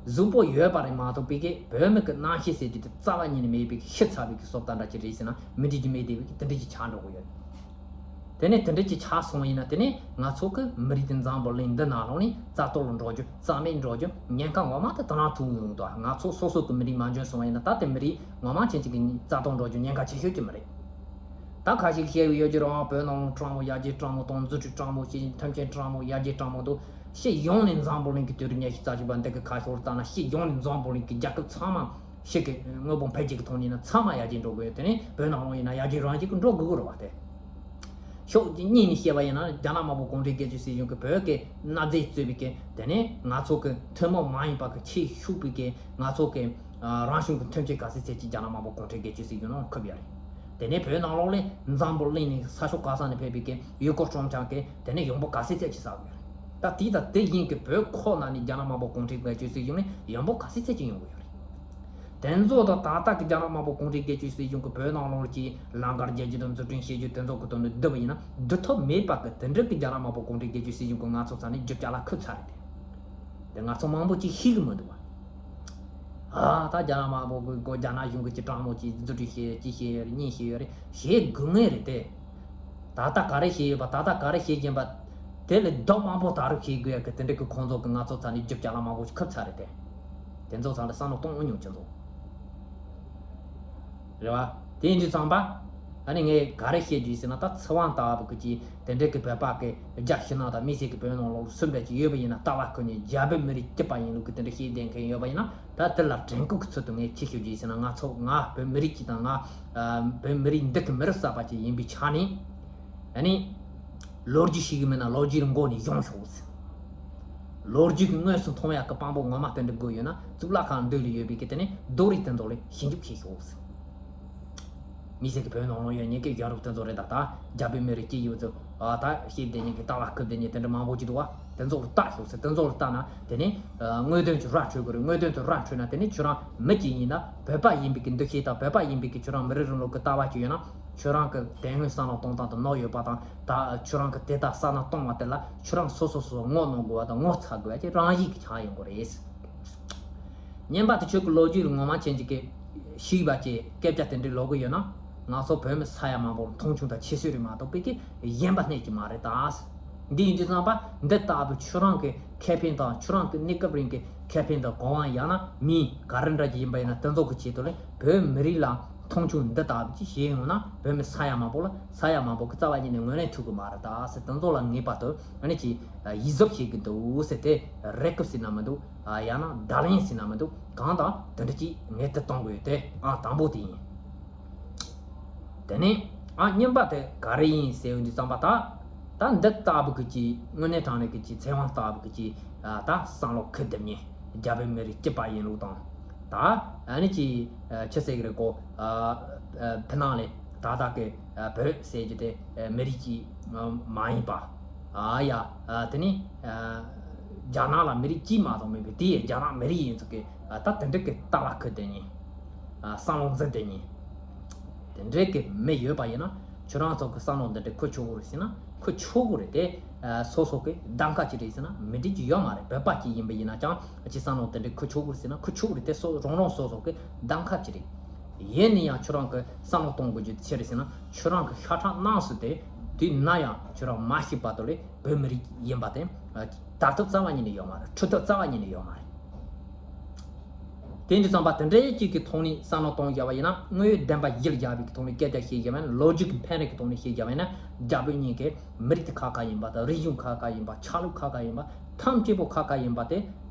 གཟུགས་པོ་ཡོད་པ་རེད་མ་གཏོགས་པའི་གི་བོད་མི་གི་རྣམ་ཤེས་ཟེར་རྒྱུ་དེ་རྩ་བ་ཉིད་ནས་མེད་པའི་གི་ཤི་ཚར་བའི་གི་སོབ་ད་འདྲ་ཅིག་རེད་ཟེར་ན་མི་འགྲིག་རྒྱུ་མེད་བསྡད་པའི་གི་དེ་འདྲ་ཅིག་ཆགས་འགྲོ་གི་ཡོད། དེ་ནས་དེ་འདྲ་ཅིག་ཆགས་སོང་བ་ཡིན་ན་དེ་ནས་ང་ཚོ་གི་མི་རིགས་དེ་འཛམ་བུ་གླིང་འདི་ནང་ལོགས་ནས་རྩ་གཏོར་ལ་འགྲོ་རྒྱུ་རྩ་མེད་འགྲོ་རྒྱུ་ཉེན་ཁ་ངོ་མ་དེ་དེ་རང་ཐུག་ཡོང་གི་འདུག་ང་ཚོ་སོ་སོ་གི་མི་རིགས་མ་འཇོན་སོང་བ་ཡིན་ན་ད་དེ་མི་རིགས་ངོ་མ་ཅན་ཅིག་གི་རྩ་གཏོར་འགྲོ་རྒྱུ་ཉེན་ཁ་ཆེ་ཤོས་ཀྱི་མི་རེད། ད་ཁ་ཤས་བཤད་ཡོད་ཀྱི་རེད། བོད་ནང་ལོགས་དྲང་མོ་ཡར་རྒྱས་དྲང་མོ་དང་འཛུགས་སྐྲུན་དྲང་མོ་བྱས། མཐུན་རྐྱེན་དྲང་མོ་ཡར་རྒྱས་དྲང་མོ་འདུག་སྤྱི་ཡོངས་ནས་འཛམ་བུ་གླིང་གི་དུས་རབས་ཉི་ཤུ་རྩ་གཅིག་པ་འདི་གི་ཁ་ཕྱོགས་ལ་བལྟས་ན་སྤྱི་ཡོངས་ནས་འཛམ་བུ་གླིང་གི་རྒྱལ་ཁབ་ཚང་མ་ཞིག་གི་དངོས་པོ་འཕེལ་རྒྱས་ཀྱི་ཐོག་ནས་ཡིན་ན་ཚང་མ་ཡར་རྒྱས་འགྲོ་དགོས་ཡོད། དེ་ནས་བོད་ནང་ལོགས་ཡིན་ན་ཡར་རྒྱས་རང་བཞིན་གྱིས་འགྲོ་དགོས་ཀྱི་རེད་བ། དེ་ཕྱོགས་གཉིས་ནས་བཤད་པ་ཡིན་ན་རྒྱ་ནག་དམར་པོ་གུང་ཁྲན་སྒེར་གཅོད་སྲིད་གཞུང་གིས་བོད་ཀྱི་མནའ་མཛད་གཙོས་པའི་གི་དེ་ནས་ང་ཚོ་གི་ཐུན་མོང་མ་ཡིན་པ་གི་ཆེས་ཤུགས་པའི་གི་ང་ཚོ་གི་རང་བྱུང་གི་མཐུན་རྐྱེན་ག་ཚད་ཚད་ཅིག་རྒྱ་ནག་དམར་པོ་གུང་ཁྲན་སྒེར་གཅོད་སྲིད་གཞུང་ནང་ཁུབ་ཡོད་རེད། དེ་ནས་བོད་ནང་ལོགས་ལ་འཛམ་བུ་གླིང་ནས་ས་ཕྱོགས་ག་ས་ནས་ཕེབས་པའི་གི་ཡུལ་སྐོར་སྤྲོ་འཆམ་གི་དེ་ནས་ཡོང་འབབ་ག་ཚད་ཚད་ཅིག་བསགས་ཡོད་རེད། ད་དེ་དང་དེ་བཞིན་གི་བོད་ཁོག་ནང་ནས་རྒྱ་ནག་དམར་པོ་གུང་ཁྲན་སྒེར་གཅོད་སྲིད་གཞུང་ནས་ཡོང་འབབ་ག་ཚད་ཚད་ཅིག་ཡོང་གི་ཡོད་རེད། དེ་ཚོ་དང་ད་ལྟ་གི་རྒྱ་ནག་དམར་པོ་གུང་ཁྲན་སྒེར་གཅོད་སྲིད་གཞུང་གི་བོད་ནང་ལོགས་ཀྱི་ལམ་ཁ་རྒྱ་སྐྱེད་དང་འཛུགས་སྐྲུན་བྱེད་རྒྱུ་དེ་ཚོ་གི་དོན་དུ་བསྡུར་བ་ཡིན་ན་བསྡུར་ཐབས་མེད་པ་གི་དེ་འདྲ་གི་རྒྱ་ནག་དམར་པོ་གུང་ཁྲན་སྒེར་གཅོད་སྲིད་གཞུང་གི་ང་ཚོ་ཚང་ནས་རྒྱབ་སྐྱོར་ལ་ཁུར་ཚར་རེད་དེ། དེ་ང་ཚོ་མང་པོ་ཅིག་ཤེས་གི་མི་འདུག་བ། ཨ་ད་རྒྱ་ནག་དམར་པོ་གི་གོ་རྒྱ་ནག་གཞུང་གི་ཅི་དྲང་མོ་ཅིག་འཛུགས་སྐྲུན་བྱེད་ཅི་བྱེད་ཡོད་རེད། གཉིས་བྱེད་ཡོད་རེད། བྱེད་དགོས་ངེས་རེད་དེ། ད་ལྟ་ག་རེ་བྱེད་ཡོད་པ། ད་ལྟ་ག་རེ་བྱེད་ཀྱིན་པ། དེ་ལས་ལྡོག་མང་པོ་ད་རུང་བྱེད་དགོས་ཡ་གི་དེ་འདྲ་གི་ཁོང་ཚོ་གི་ང་ཚོ་ཚང་ནས་རྒྱབ་སྐྱོར་ལ་མང་པོ་ཁུར་ཚར་རེད་དེ། དེ་ཚོ་ཚང་ལ་བསམ་བློ་གཏོང་འོས་མྱོང་ཅི་ཚོ། རེད་བ། དེ་ཡིན་དུས་ཙམ་པ། ཨ་ནི་ངས་ག་རེ་བཤད་རྒྱུ་ཡིན་ཟེར་ན་ད་ཚེ་དབང་ལྟ་བུ་གི་ཅིག་དེ་འདྲ་གི་བོད་པ་གི་རྒྱ་ཕྱི་ནང་དང་དམིགས་བསལ་གི་བོད་ནང་ལོགས་སུ་འདྲ་ཅིག་ཡོད་པ་ཡིན་ན་ལྟ་བ་ཁོ་ནས་རྒྱ་བོད་མི་རིགས་གཅིག་པ་ཡིན་ལུགས་གི་དེ་འདྲ་བཤད་བསྡད་མཁན་ཡོད་པ་ཡིན་ན་ད་དེ་ལ་དྲན་སྐུལ་གི་ཚུལ་དུ་ངས་ཅི་ཞུ་རྒྱུ་ཡིན་ཟེར་ན། ང་ཚོ་ང་བོད་མི་རིགས་ཅིག་དང་ང་བོད་མི་རིགས་འདི་གི་མི་རབས་གསར་པ་ཅིག་ཡིན་པའི་ཆ་ནས། ཨ་ནི། ལོ་རྒྱུས་ཤེས་གི་མེད་ན་ལོ་རྒྱུས་མགོ་ནས་སྦྱོངས་ཤོག་ཟེར། ལོ་རྒྱུས་ཀྱི་དངོས་སུ་མཐོང་ཡག་གི་དཔང་པོ་ངོ་མ་དེ་འདྲ་དགོས་ཡོད་ན་གཙུག་ལག་ཁང་མདུན་ལ་ཡོད་པའི་གི་དེ་ནས་རྡོ་རིང་དེ་ཚོ་ལ་ཞིབ་འཇུག་བྱེད་ཤོག་ཟེར། མི་སེར་གྱི་བོད་ནང་ལོགས་ཡོད་མཁན་གྱི་ཡ་རབས་དེ་ཚོ་རེད། ད་ལྟ་རྒྱ་བོད་མི་རིགས་སྐྱིད་ཡོད་ཚོ་ཨ་ད་ཤེས་བསྡད་མཁན་གྱི་ལྟ་བ་ཁུར་བསྡད་མཁན་དེ་འདྲ་མང་པོ་ཅིག་འདུག་བ། དེ་ཚོ་ལ་ལྟ་ཤོག་ཟེར། དེ་ཚོ་ལ་ལྟ་ན་དེ་ནས་དངོས་དོན་གྱི་ར་འཕྲོད་དགོས་རེད། དངོས་དོན་དུ་ར་འཕྲོད་ན་དེ་ནས་ཁྱོད་རང་མི་གཅིག་ཡིན་ན་བོད་པ་ཡིན་པའི་གི་འདུ་ཤེས་དང་བོད་པ་ཡིན་པའི་གི་ཁྱོད་རང་མི་རིགས་རིང་ལུགས་ཀྱི་ལྟ་བ་ཅིག་ཡོད་ན། ཁྱོད་རང་གི་དེ་སྔོན་བསམ་བློ་གཏོང་སྟངས་དང་ནོར་ཡོད་པ་དང་ད་ཁྱོད་རང་གི་དེ་ལྟར་བསམ་བློ་གཏོང་བ་དེ་ལ་ཁྱོད་རང་སོ་སོ་སོ་སོ་ངོ་གནོང་དགོས་པ་དང་ངོ་ཚ་དགོས་པ་ཅིག་རང་བཞིན་གྱི་ཆགས་ཡོང་གི་རེད། ཉན་པ་དེ་ཁྱོད་ཀྱི་ལོ་རྒྱུས་ལ་ངོ་མ་ཅན་ཅིག་གི་ཤིག་པ་ཅིག་སྐད་ཆ་དེ་འདྲའི་ལོག་གི་ཡོད་ན་ང་ཚོ་བོད་མི་ས་ཡ་མང་པོར་མཐོང་ཆུང་དང་ཆེ་ཤོས་རེད་མ་གཏོགས་པའི་གི་གཞན་པ་གནས་ཀྱི་མ་རེད་ད། འདི་ཡིན་དུས་ཙམ་པ་འདི་ལྟ་བུ་ཁྱོད་རང་གི་ཁེ་ཕན་དང་ཁྱོད་རང་གི་གནས་སྐབས་རིང་གི་ཁེ་ཕན་དང་གོ་དབང་ཡང་ན་མི་ག་རེ་འདྲ་ཅིག་ཡིན་པ་ཡིན་ན་དེ་ཚོ་གི་ཆེད་དུ་ལས་བོད་མི་རིགས་ལ་མཐོང་ཆུང་འདི་ལྟ་བུ་ཅིག་བྱས་ཡོང་ན་བོད་མི་ས་ཡ་མང་པོ་ལ་ས་ཡ་མང་པོ་གི་རྩ་བ་ཉིད་ནས་ངོས་ལེན་ཐུབ་གི་མ་རེད་ད་ཟེར། དེ་ཚོ་ལ་ངེས་པར་དུ་ཨ་ནི་ཅིག་ཡིད་གཟབ་བྱེད་གི་འདུག་ཟེར། དེ་རེ་སྐུལ་ཟེར་ན་མི་འདུག་ཡང་ན་བརྡ་ལན་ཟེར་ན་མི་འདུག་གང་ལྟར་དེ་འདྲ་ཅིག་ངེས་དུ་གཏོང་དགོས་ཡོད་དེ། ཨ་དང་པོ་དེ་ཡིན། དེ་ནས་ཨ་གཉིས་པ་དེ་ག་རེ་ཡིན་ཟེར་ཡོང་དུས་ཙམ་པ་ད། ད་འདི་ལྟ་བུ་གི་ཅིག་དངོས་གནས་དྲང་གནས་ཀྱི་ཅིག་ཚེ་དབང་ལྟ་བུ་གི་ཅིག་ཨ་ད་བསམ་བློ་ཁུར་བསྡད་མཁན་རྒྱ་བོད་མི་རིགས་གཅིག་པ་ཡིན་ལུགས་དང་། ད་ཨ་ནི་ཅིག་ཨ་ཆི་ཟེར་གི་རེད་གོ། ཨ་ཨ་ཕི་ནང་ལས་ད་ལྟ་གི་ཨ་བོད་ཟེར་རྒྱུ་དེ་ཨ་མི་རིགས་གཅིག་ཨ་མ་ཡིན་པ། ཨ་ཡ་ཨ་དེ་ནི་ཨ་རྒྱ་ནག་ལ་མི་རིགས་གཅིག་མ་གཏོགས་མེད་པས། དེ་ཡི་རྒྱ་ནག་མི་རིགས་ཡིན་ཚུལ་གི་ཨ་ད་དེ་འདྲ་གི་ལྟ་བ་ཁུར་བསྡད་མཁན། ཨ་བསམ་བློ་འཛིན་བསྡད་མཁན། དེ་འདྲའི་གི་མི་ཡོད་པ་ཡིན་ན་ཁྱོད་རང་ཚོ་གི་བསམ་བློ་འདི་འདྲ་ཁུར་ཆོག་གི་རེད་ཟེར་ན་ཁུར་ཆོག་གི་རེད་དེ། ཨ་སོ་སོ་གི་གདམ་ཁ་ཅིག་རེད་ཟེར་ན་མི་འགྲིག་གི་ཡོད་མ་རེད། བོད་པ་ཅིག་ཡིན་པ་ཡིན་ན་ཅང་ཅིག་བསམ་བློ་འདི་འདྲ་ཁུར་ཆོག་གི་རེད་ཟེར་ན་ཁུར་ཆོག་གི་རེད་དེ། སོ་རང་རང་སོ་སོ་གི་གདམ་ཁ་ཅིག་རེད། ཡིན་ན་ཡང་ཁྱོད་རང་གི་བསམ་བློ་གཏོང་དགོས་རྒྱུ་ཆི་རེད་ཟེར་ན་ཁྱོད་རང་གི་ཤ་ཁྲག་རྣམས་སུ་དེ་དུས་ན་ཡང་ཁྱོད་རང་མ་ཤི་བར་དུ་ལས་བོད་མི་རིགས་ཡིན་པ་དེ་དར་ཐུབ་རྩ་བ་ཉིད་ནས་ཡོད་མ་རེད། འཁྲུག་ཐུབ་རྩ་བ་ཉིད་ནས་ཡོད་མ་རེད། དེ་འདྲ་བསམ་པ་དེ་འདྲའི་གཅིག་གི་ཐོག་ནས་བསམ་བློ་གཏོང་བཞག་པ་ཡིན་ན། དངོས་ཡོད་བདེན་པ་གཞིར་བཞག་པའི་ཐོག་ནས་སྐད་ཆ་བཤད་བཞག་པ་ཡིན་ན། ལོ་རྒྱུས་ཀྱི་ཕན་རེ་གི་ཐོག་ནས་བཤད་བཞག་པ་ཡིན་ན། རྒྱ་བོད་གཉིས་ཀའི་མི་རིགས་དེ་ཁ་ཁ་ཡིན་པ་དང་། རིག་གཞུང་ཁ་ཁ་ཡིན་པ། ཆ་ལུགས་ཁ་ཁ་ཡིན་པ། ཐམས་ཅད་པོ་ཁ་ཁ་ཡིན་པ་དེ་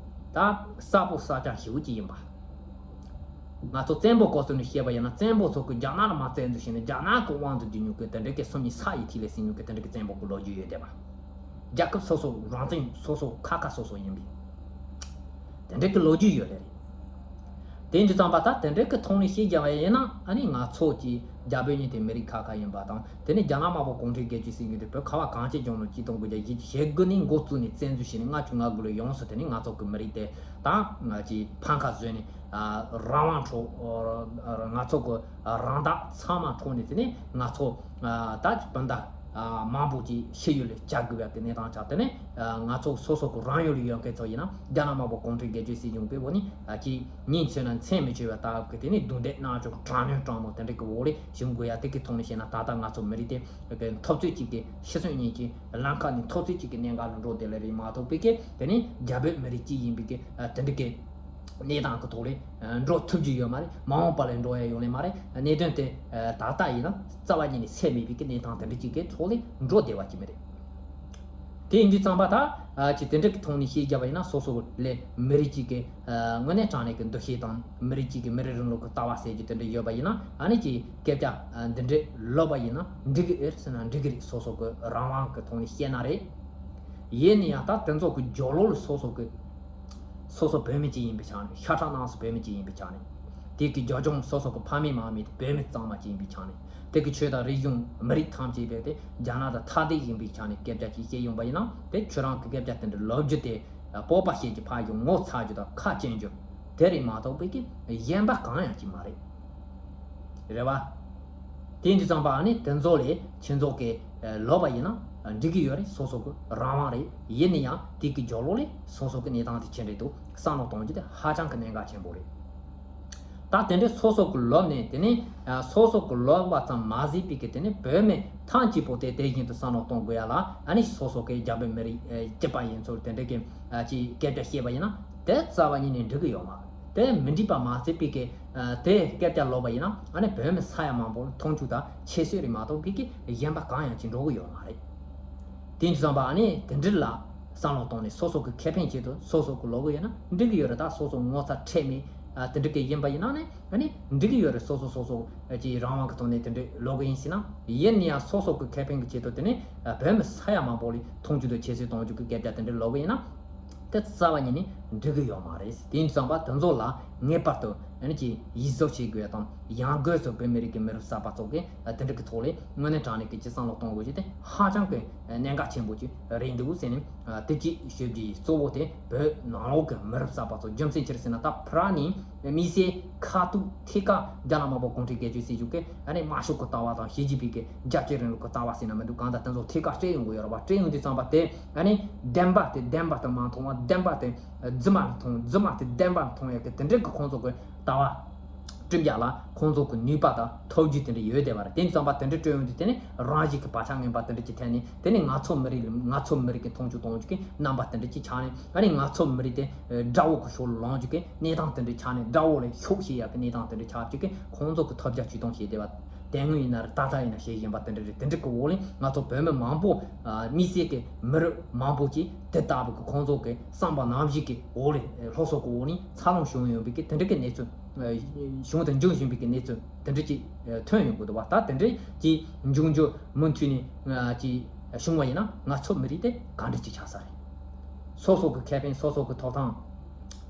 ད་གསལ་པོ་གསལ་རྐྱང་ཞེ་པོ་ཅིག་ཡིན་པ། ང་ཚོ་བཙན་པོ་སྐོར་ཚུལ་ནས་བཤད་པ་ཡིན་ན། བཙན་པོ་ཚོ་གིས་རྒྱ་ནག་ལ་མར་བཙན་འཛུལ་བྱས་ནས་རྒྱ་ནག་གི་དབང་དུ་བསྡུ་མྱོང་གི་དེ་འདྲ་གི་སུམ་གཉིས་ས་ཡི་ཐིག་ལེ་ཟེར་མྱོང་གི་དེ་འདྲ་གི་བཙན་པོ་གི་ལོ་རྒྱུས་ཡོད་བསྡད་པ། རྒྱལ་ཁབ་སོ་སོ་རང་བཙན་སོ་སོ་ཁ་ཁ་སོ་སོ་ཡིན་པས། དེ་འདྲ་གི་ལོ་རྒྱུས་ཡོད་ལེ་རེད། དེ་འདྲ་ཙམ་པ་ད་དེ་འདྲ་གི་ཐོག་ནས་བཤད་རྒྱུ་ཡིན་ན། ཨ་ནི་ང་ཚོ་གི་རྒྱ་བོད་གཉིས་དེ་མི་རིགས་ཁ་ཁ་ཡིན་པ་དང་། དེ་ནས་རྒྱ་ནག་དམར་པོ་གུང་ཁྲན་སྒེར་གཅོད་ཟེར་མཁན་དེ་བོད་ཁ་བ་གངས་ཅན་ལྗོངས་ལ་གཅིག་སྟོང་དགུ་བརྒྱ་བཞི་བཅུ་ཞེ་དགུ་ནས་འགོ་བཙུགས་ནས་བཙན་འཛུལ་བྱས་ནས་ལྔ་བཅུ་ང་དགུ་ལོ་ཡོངས་སུ། དེ་ནས་ང་ཚོ་གི་མི་རིགས་དེ་ད་ང་ཅིག་ཕམ་ཁ་བཟོས་ནས། ཨ། རང་དབང་འཕྲོག་ང་ཚོ་གི་རང་བདག་ཚང་མ་འཕྲོག་ནས། དེ་ནས་ང་ཚོ་ད་སྤུན་ཟླ་མང་པོ་ཅིག་ཤི་ཡུལ་ལ་བཅར་དགོས་པའི་གནས་སྟངས་ཆགས། དེ་ནས་ང་ཚོ་སོ་སོ་གི་རང་ཡུལ་ལ་ཡོད་མཁན་ཚོ་ཡིན་ན། རྒྱ་ནག་དམར་པོ་གུང་ཁྲན་སྒེར་གཅོད་སྲིད་གཞུང་གི་འོག་ནས་ཅིག་ཉིན་མཚན་ལ་མཚན་མི་ཆོད་པ་ལྟ་བུ་གི། དེ་ནས་རྡུང་རྡེག་གནང་ཕྱོགས་དྲག་གནོན་དྲག་མོ་དེ་འདྲ་གི་འོག་ལ་བྱུང་དགོས་ཡ། དེ་གི་ཐོག་ནས་བཤད་ན། ད་ལྟ་ང་ཚོ་མི་རིགས་དེ་འཐབ་རྩོད་ཅིག་གི་ཤི་གསོན་གཉིས་ཀྱི་ལམ་ཁ་ནས་འཐབ་རྩོད་ཅིག་གི་གནད་འགག་ལ་འགྲོ་བསྡད་ལེ་རེད་མ་གཏོགས། པའི་གི་དེ་ནས་རྒྱ་བོད་མི་རིགས་གཅིག་ཡིན་པའི་གི་དེ་འདྲ་གི་གནས་སྟངས་ཀྱི་ཐོག་ལ་འགྲོ་ཐུབ་རྒྱུ་ཡོད་མ་རེད། མ་འོངས་པ་ལ་འགྲོ་ཡ་ཡོང་ལེ་མ་རེད། གནད་དོན་དེ་ད་ལྟ་ཡིན་ན་རྩ་བ་ཉིད་ནས་སེལ་མེད་པའི་གི་གནས་སྟངས་དེ་འདྲ་ཅིག་གི་ཐོག་ལ་འགྲོ་བསྡད་པ་ཅིག་མ་རེད། དེ་ཡིན་དུས་ཙམ་པ་ད་ཅིག་དེ་འདྲ་གི་ཐོག་ནས་བཤད་རྒྱུ་ཡིན་ན། སོ་སོ་ལ་མི་རིགས་གཅིག་གི་དངོས་གནས་དྲང་གནས་ཀྱི་འདུ་ཤེས་དང་། མི་རིགས་གཅིག་གི་མི་རིགས་རིང་ལུགས་ཀྱི་ལྟ་བ་ཟེར་རྒྱུ་དེ་འདྲ་ཡོད་པ་ཡིན་ན། ཨ་ནི་ཅིག་སྐད་ཆ་འདི་འདྲ་ལབ་པ་ཡིན་ན་འགྲིག་གི་ཨེ་རེད་ཟེར་ན་འགྲིག་གི་རེད། སོ་སོ་གི་རང་དབང་གི་ཐོག་ནས་བཤད་ན་རེད། ཡིན་ན་ཡང་ད་དེ་ཚོ་གི་རྒྱབ་ལོགས་ལ་སོ་སོ་གི་སོ་སོ་བོད་མི་གཅིག་ཡིན་པའི་ཆ་ནས། ཤ་ཁྲག་རྣམ་གསུམ་བོད་མི་གཅིག་ཡིན་པའི་ཆ་ནས། དེ་གི་རྒྱབ་ལྗོངས་སོ་སོ་གི་ཕ་མེས་མ་མེས་དེ་བོད་མི་གཙང་མ་གཅིག་ཡིན་པའི་ཆ་ནས། དེ་གི་ཆོས་དང་རིག་གཞུང་མི་རིགས་ཐམས་ཅད་བོད་དེ་རྒྱ་ནག་དང་ཐ་དད་ཡིན་པའི་ཆ་ནས་སྐད་ཆ་ཅིག་བཤད་ཡོང་པ་ཡིན་ན། དེ་ཁྱོད་རང་གི་སྐད་ཆ་དེ་འདྲ་ལབ་རྒྱུ་དེ་སྤོབས་པ་བཤད་རྒྱུ་ཕར་ཞོག་ངོ་ཚ་རྒྱུ་དང་ཁ་སྐྱེངས་རྒྱུ་དེ་རེད་མ་གཏོགས། པའི་གི་གཞན་པ་གང་ཡང་ཅིག་མ་རེད། རེད་བ། དེ་འདྲ་ཙམ་པ་ཨ་ནི་དེ་ཚོ་ལ་ཁྱེད་ཚོ་གི་ལབ་པ་ཡིན་ན་འགྲིག་གི་ཡོད་རེད། སོ་སོ་གི་རང་དབང་རེད། ཡིན་ན་ཡང་དེ་གི་རྒྱབ་ལོགས་ལ་སོ་སོ་གི་གནས་སྟངས་དེ་ཅི་འདྲ་འདུག་བསམ་བློ་གཏོང་རྒྱུ་དེ་ཧ་ཅང་གི་གནད་འགག་ཆེན་པོ་རེད། ད་དེ་འདྲའི་སོ་སོ་གི་ལབ་ནས། དེ་ནས་སོ་སོ་གི་ལབ་པ་ཙམ་མ་ཟད་པའི་གི་དེ་ནས་བོད་མི་ཐམས་ཅད་པོ་དེ་དེ་བཞིན་དུ་བསམ་བློ་གཏོང་དགོས་ཡ་ལ། ཨ་ནི་སོ་སོ་གི་རྒྱ་བོད་མི་རིགས་སྐྱིད་པ་ཡིན་ཚུལ་དེ་འདྲ་གི་ཅིག་སྐད་ཆ་བཤད་པ་ཡིན་ན། དེ་རྩ་བ་ཉིད་ནས་འགྲིག་གི་ཡོད་མ་རེད། དེ་མི་འགྲིག་པ་མ་ཟད་པའི་གི་དེ་སྐད་ཆ་ལབ་པ་ཡིན་ན། ཨ་ནི་བོད་མི་ས་ཡ་མང་པོ་མཐོང་ཆུང་དང་ཁྱད་གསོད་རེད་མ་གཏོགས། པའི་གི་གཞན་པ་གང་ཡང་ཅིག་འགྲོ་གི་ཡོད་མ་རེད། དེ་འདྲ་ཙམ་པ་ཨ་ནི་དེ་འདྲ་ལ་བསམ་བློ་བཏང་ནས་སོ་སོ་གི་ཁེ་ཕན་ཆེད་དུ་སོ་སོ་གི་ལབ་གི་ཡོད་ན་འགྲིག་གི་ཡོད་རེད། ད་སོ་སོ་ངོ་ཚ་ཁྲེལ་མེད་དེ་འདྲ་གི་ཡིན་པ་ཡིན་ན་ནི། ཨ་ནི་འགྲིག་གི་ཡོད་རེད། སོ་སོ་སོ་སོ་གི་རང་དབང་གི་ཐོག་ནས་དེ་འདྲ་ལབ་གི་ཡིན་ཟེར་ན། ཡིན་ན་ཡང་སོ་སོ་གི་ཁེ་ཕན་གི་ཆེད་དུ་དེ་ནི་བོད་མི་ས་ཡ་མང་པོ་ལ་མཐོང་ཆུང་དང་ཁྱད་གསོད་གཏོང་རྒྱུ་གི་སྐད་ཆ་དེ་འདྲ་ལབ་གི་ཡིན་ན། དེ་རྩ་བ་ཉིད་ནས་འགྲིག་གི་ཡོད་མ་རེད། དེ་ཡིན་དུས་ཙམ་པ་དེ་ཚོ་ལ་ངེས་པར་དུ་ཨ་ནི་ཅིག་ཡིད་གཟབ་བྱེད་དགོས་དང་། ཡང་སྒོས་སུ་བོད་མི་རིགས་ཀྱི་མི་རབས་གསར་པ་ཚོ་གིས་དེ་འདྲ་གི་ཐོག་ལ་དངོས་གནས་དྲང་གནས་ཀྱི་ཅིག་བསམ་བློ་གཏོང་དགོས་རྒྱུ་དེ་ཧ་ཅང་གི་གནད་འགག་ཆེན་པོ་ཅིག་རེད་འདུག་ཟེར་ནས། དེ་གཅིག་ཞུ་རྒྱུ་ཡིན། གཙོ་བོ་དེ་བོད་ནང་ལོགས་ཀྱི་མི་རབས་གསར་པ་ཚོ། རྒྱུ་མཚན་ཅི་རེད་ཟེར་ན། ད་ཕར་ནས་དམིགས་བསལ་ཁ་ཐུག་ཐད་ཀར་རྒྱ་ནག་དམར་པོ་གུང་ཁྲན་སྒེར་གཅོད་སྲིད་གཞུང་གིས་ཨ་ནི་དམར་ཤོག་གི་ལྟ་བ་དང་། ཞི་ཅིན་ཕིང་གི་རྒྱལ་གཅེས་རིང་ལུགས་ཀྱི་ལྟ་བ་ཟེར་ན་མི་འདུག་གང་ལྟར་དེ་ཚོ་ཐད་ཀར་སྤྲད་ཡོང་གི་ཡོད་རེད་པ། སྤྲད་ཡོང་དུས་ཙམ་པ་དེ་ཨ་ནི་བདེན་པ་དེ་བདེན་པ་དེ་མ་མཐོང་བ། བདེན་པ་དེ་རྫུན་མ་མཐོང་། རྫུན་མ་དེ་བདེན་པ་མཐོང་ཡག་གི་དེ་འདྲ་གི་ཁོང་ཚོ་གི་ལྟ་བ་བསྐྲུན་ཡག་ལ་ཁོང་ཚོ་གི་ནུས་པ་དང་ཐབས་ཇུས་དེ་འདྲ་ཡོད་བསྡད་པ་རེད། དེ་ཙམ་པ་དེ་འདྲ་སྤྲོད་ཡོང་དུས། དེ་ནི་རང་བཞིན་གྱི་བག་ཆགས་ངན་པ་དེ་འདྲ་ཅིག་ཐེབས་ནས། དེ་ནི་ང་ཚོ་མི་རིགས་ལ། ང་ཚོ་མི་རིགས་ཀྱི་མཐོང་ཆུང་གཏོང་རྒྱུ་གི་རྣམ་པ་དེ་འདྲ་ཅིག་ཆགས་ནས། ཨ་ནི་ང་ཚོ་མི་རིགས་དེ་དགྲ་བོ་གི་ཕྱོགས་ལ་ལངས་རྒྱུ་གི་གནས་སྟངས་དེ་འདྲ་ཆགས་ནས། དགྲ་བོ་ལ་ཤུགས་བྱེད་ཡག་གི་གནས་སྟངས་དེ་འདྲ་ཆགས་རྒྱུ་གི་ཁོང་ཚོ་གི་ཐབས་བརྒྱ་ཇུས་སྟོང་བྱས་བསྡད་པ། དེ་སྔོན་ཡིན་ན་རེད། ད་ལྟ་ཡིན་ན་བྱེད་བཞིན་པ་དེ་འདྲ་རེད། དེ་འདྲ་གི་འོག་ལ་ང་ཚོ་བོད་མི་མང་པོ། ཨ། དམིགས་བསལ་གྱི་མི་རབས་མང་པོ་ཅིག་དེ་ལྟ་བུ་གི་ཁོང་ཚོ་གི་བསམ་པ་ནང་བཞིན་གྱི་འོག་ལ། སློབ་གསོ་གི་འོག་ནས་འཚར་ལོངས་བྱུང་ཡོང་བའི་གི་དེ་འདྲ་གི་གནས་ཚུལ། ཨ། བྱུང་དང་འབྱུང་བཞིན་པའི་གི་གནས་ཚུལ་དེ་འདྲ་ཅིག་ཨ། ཐོན་ཡོང་གི་འདུག་བ། ད་དེ་འདྲ་ཅིག་འབྱུང་རྒྱུ་མུ་མཐུད་ནས། ཨ། ཅིག་བྱུང་བ་ཡིན་ན། ང་ཚོ་མི་རིགས་དེ་ག་འདྲ་ཅིག་ཆགས་ས་རེད། སོ་སོ་གི་ཁེ་ཕན། སོ་སོ་གི་ཐོབ་ཐང་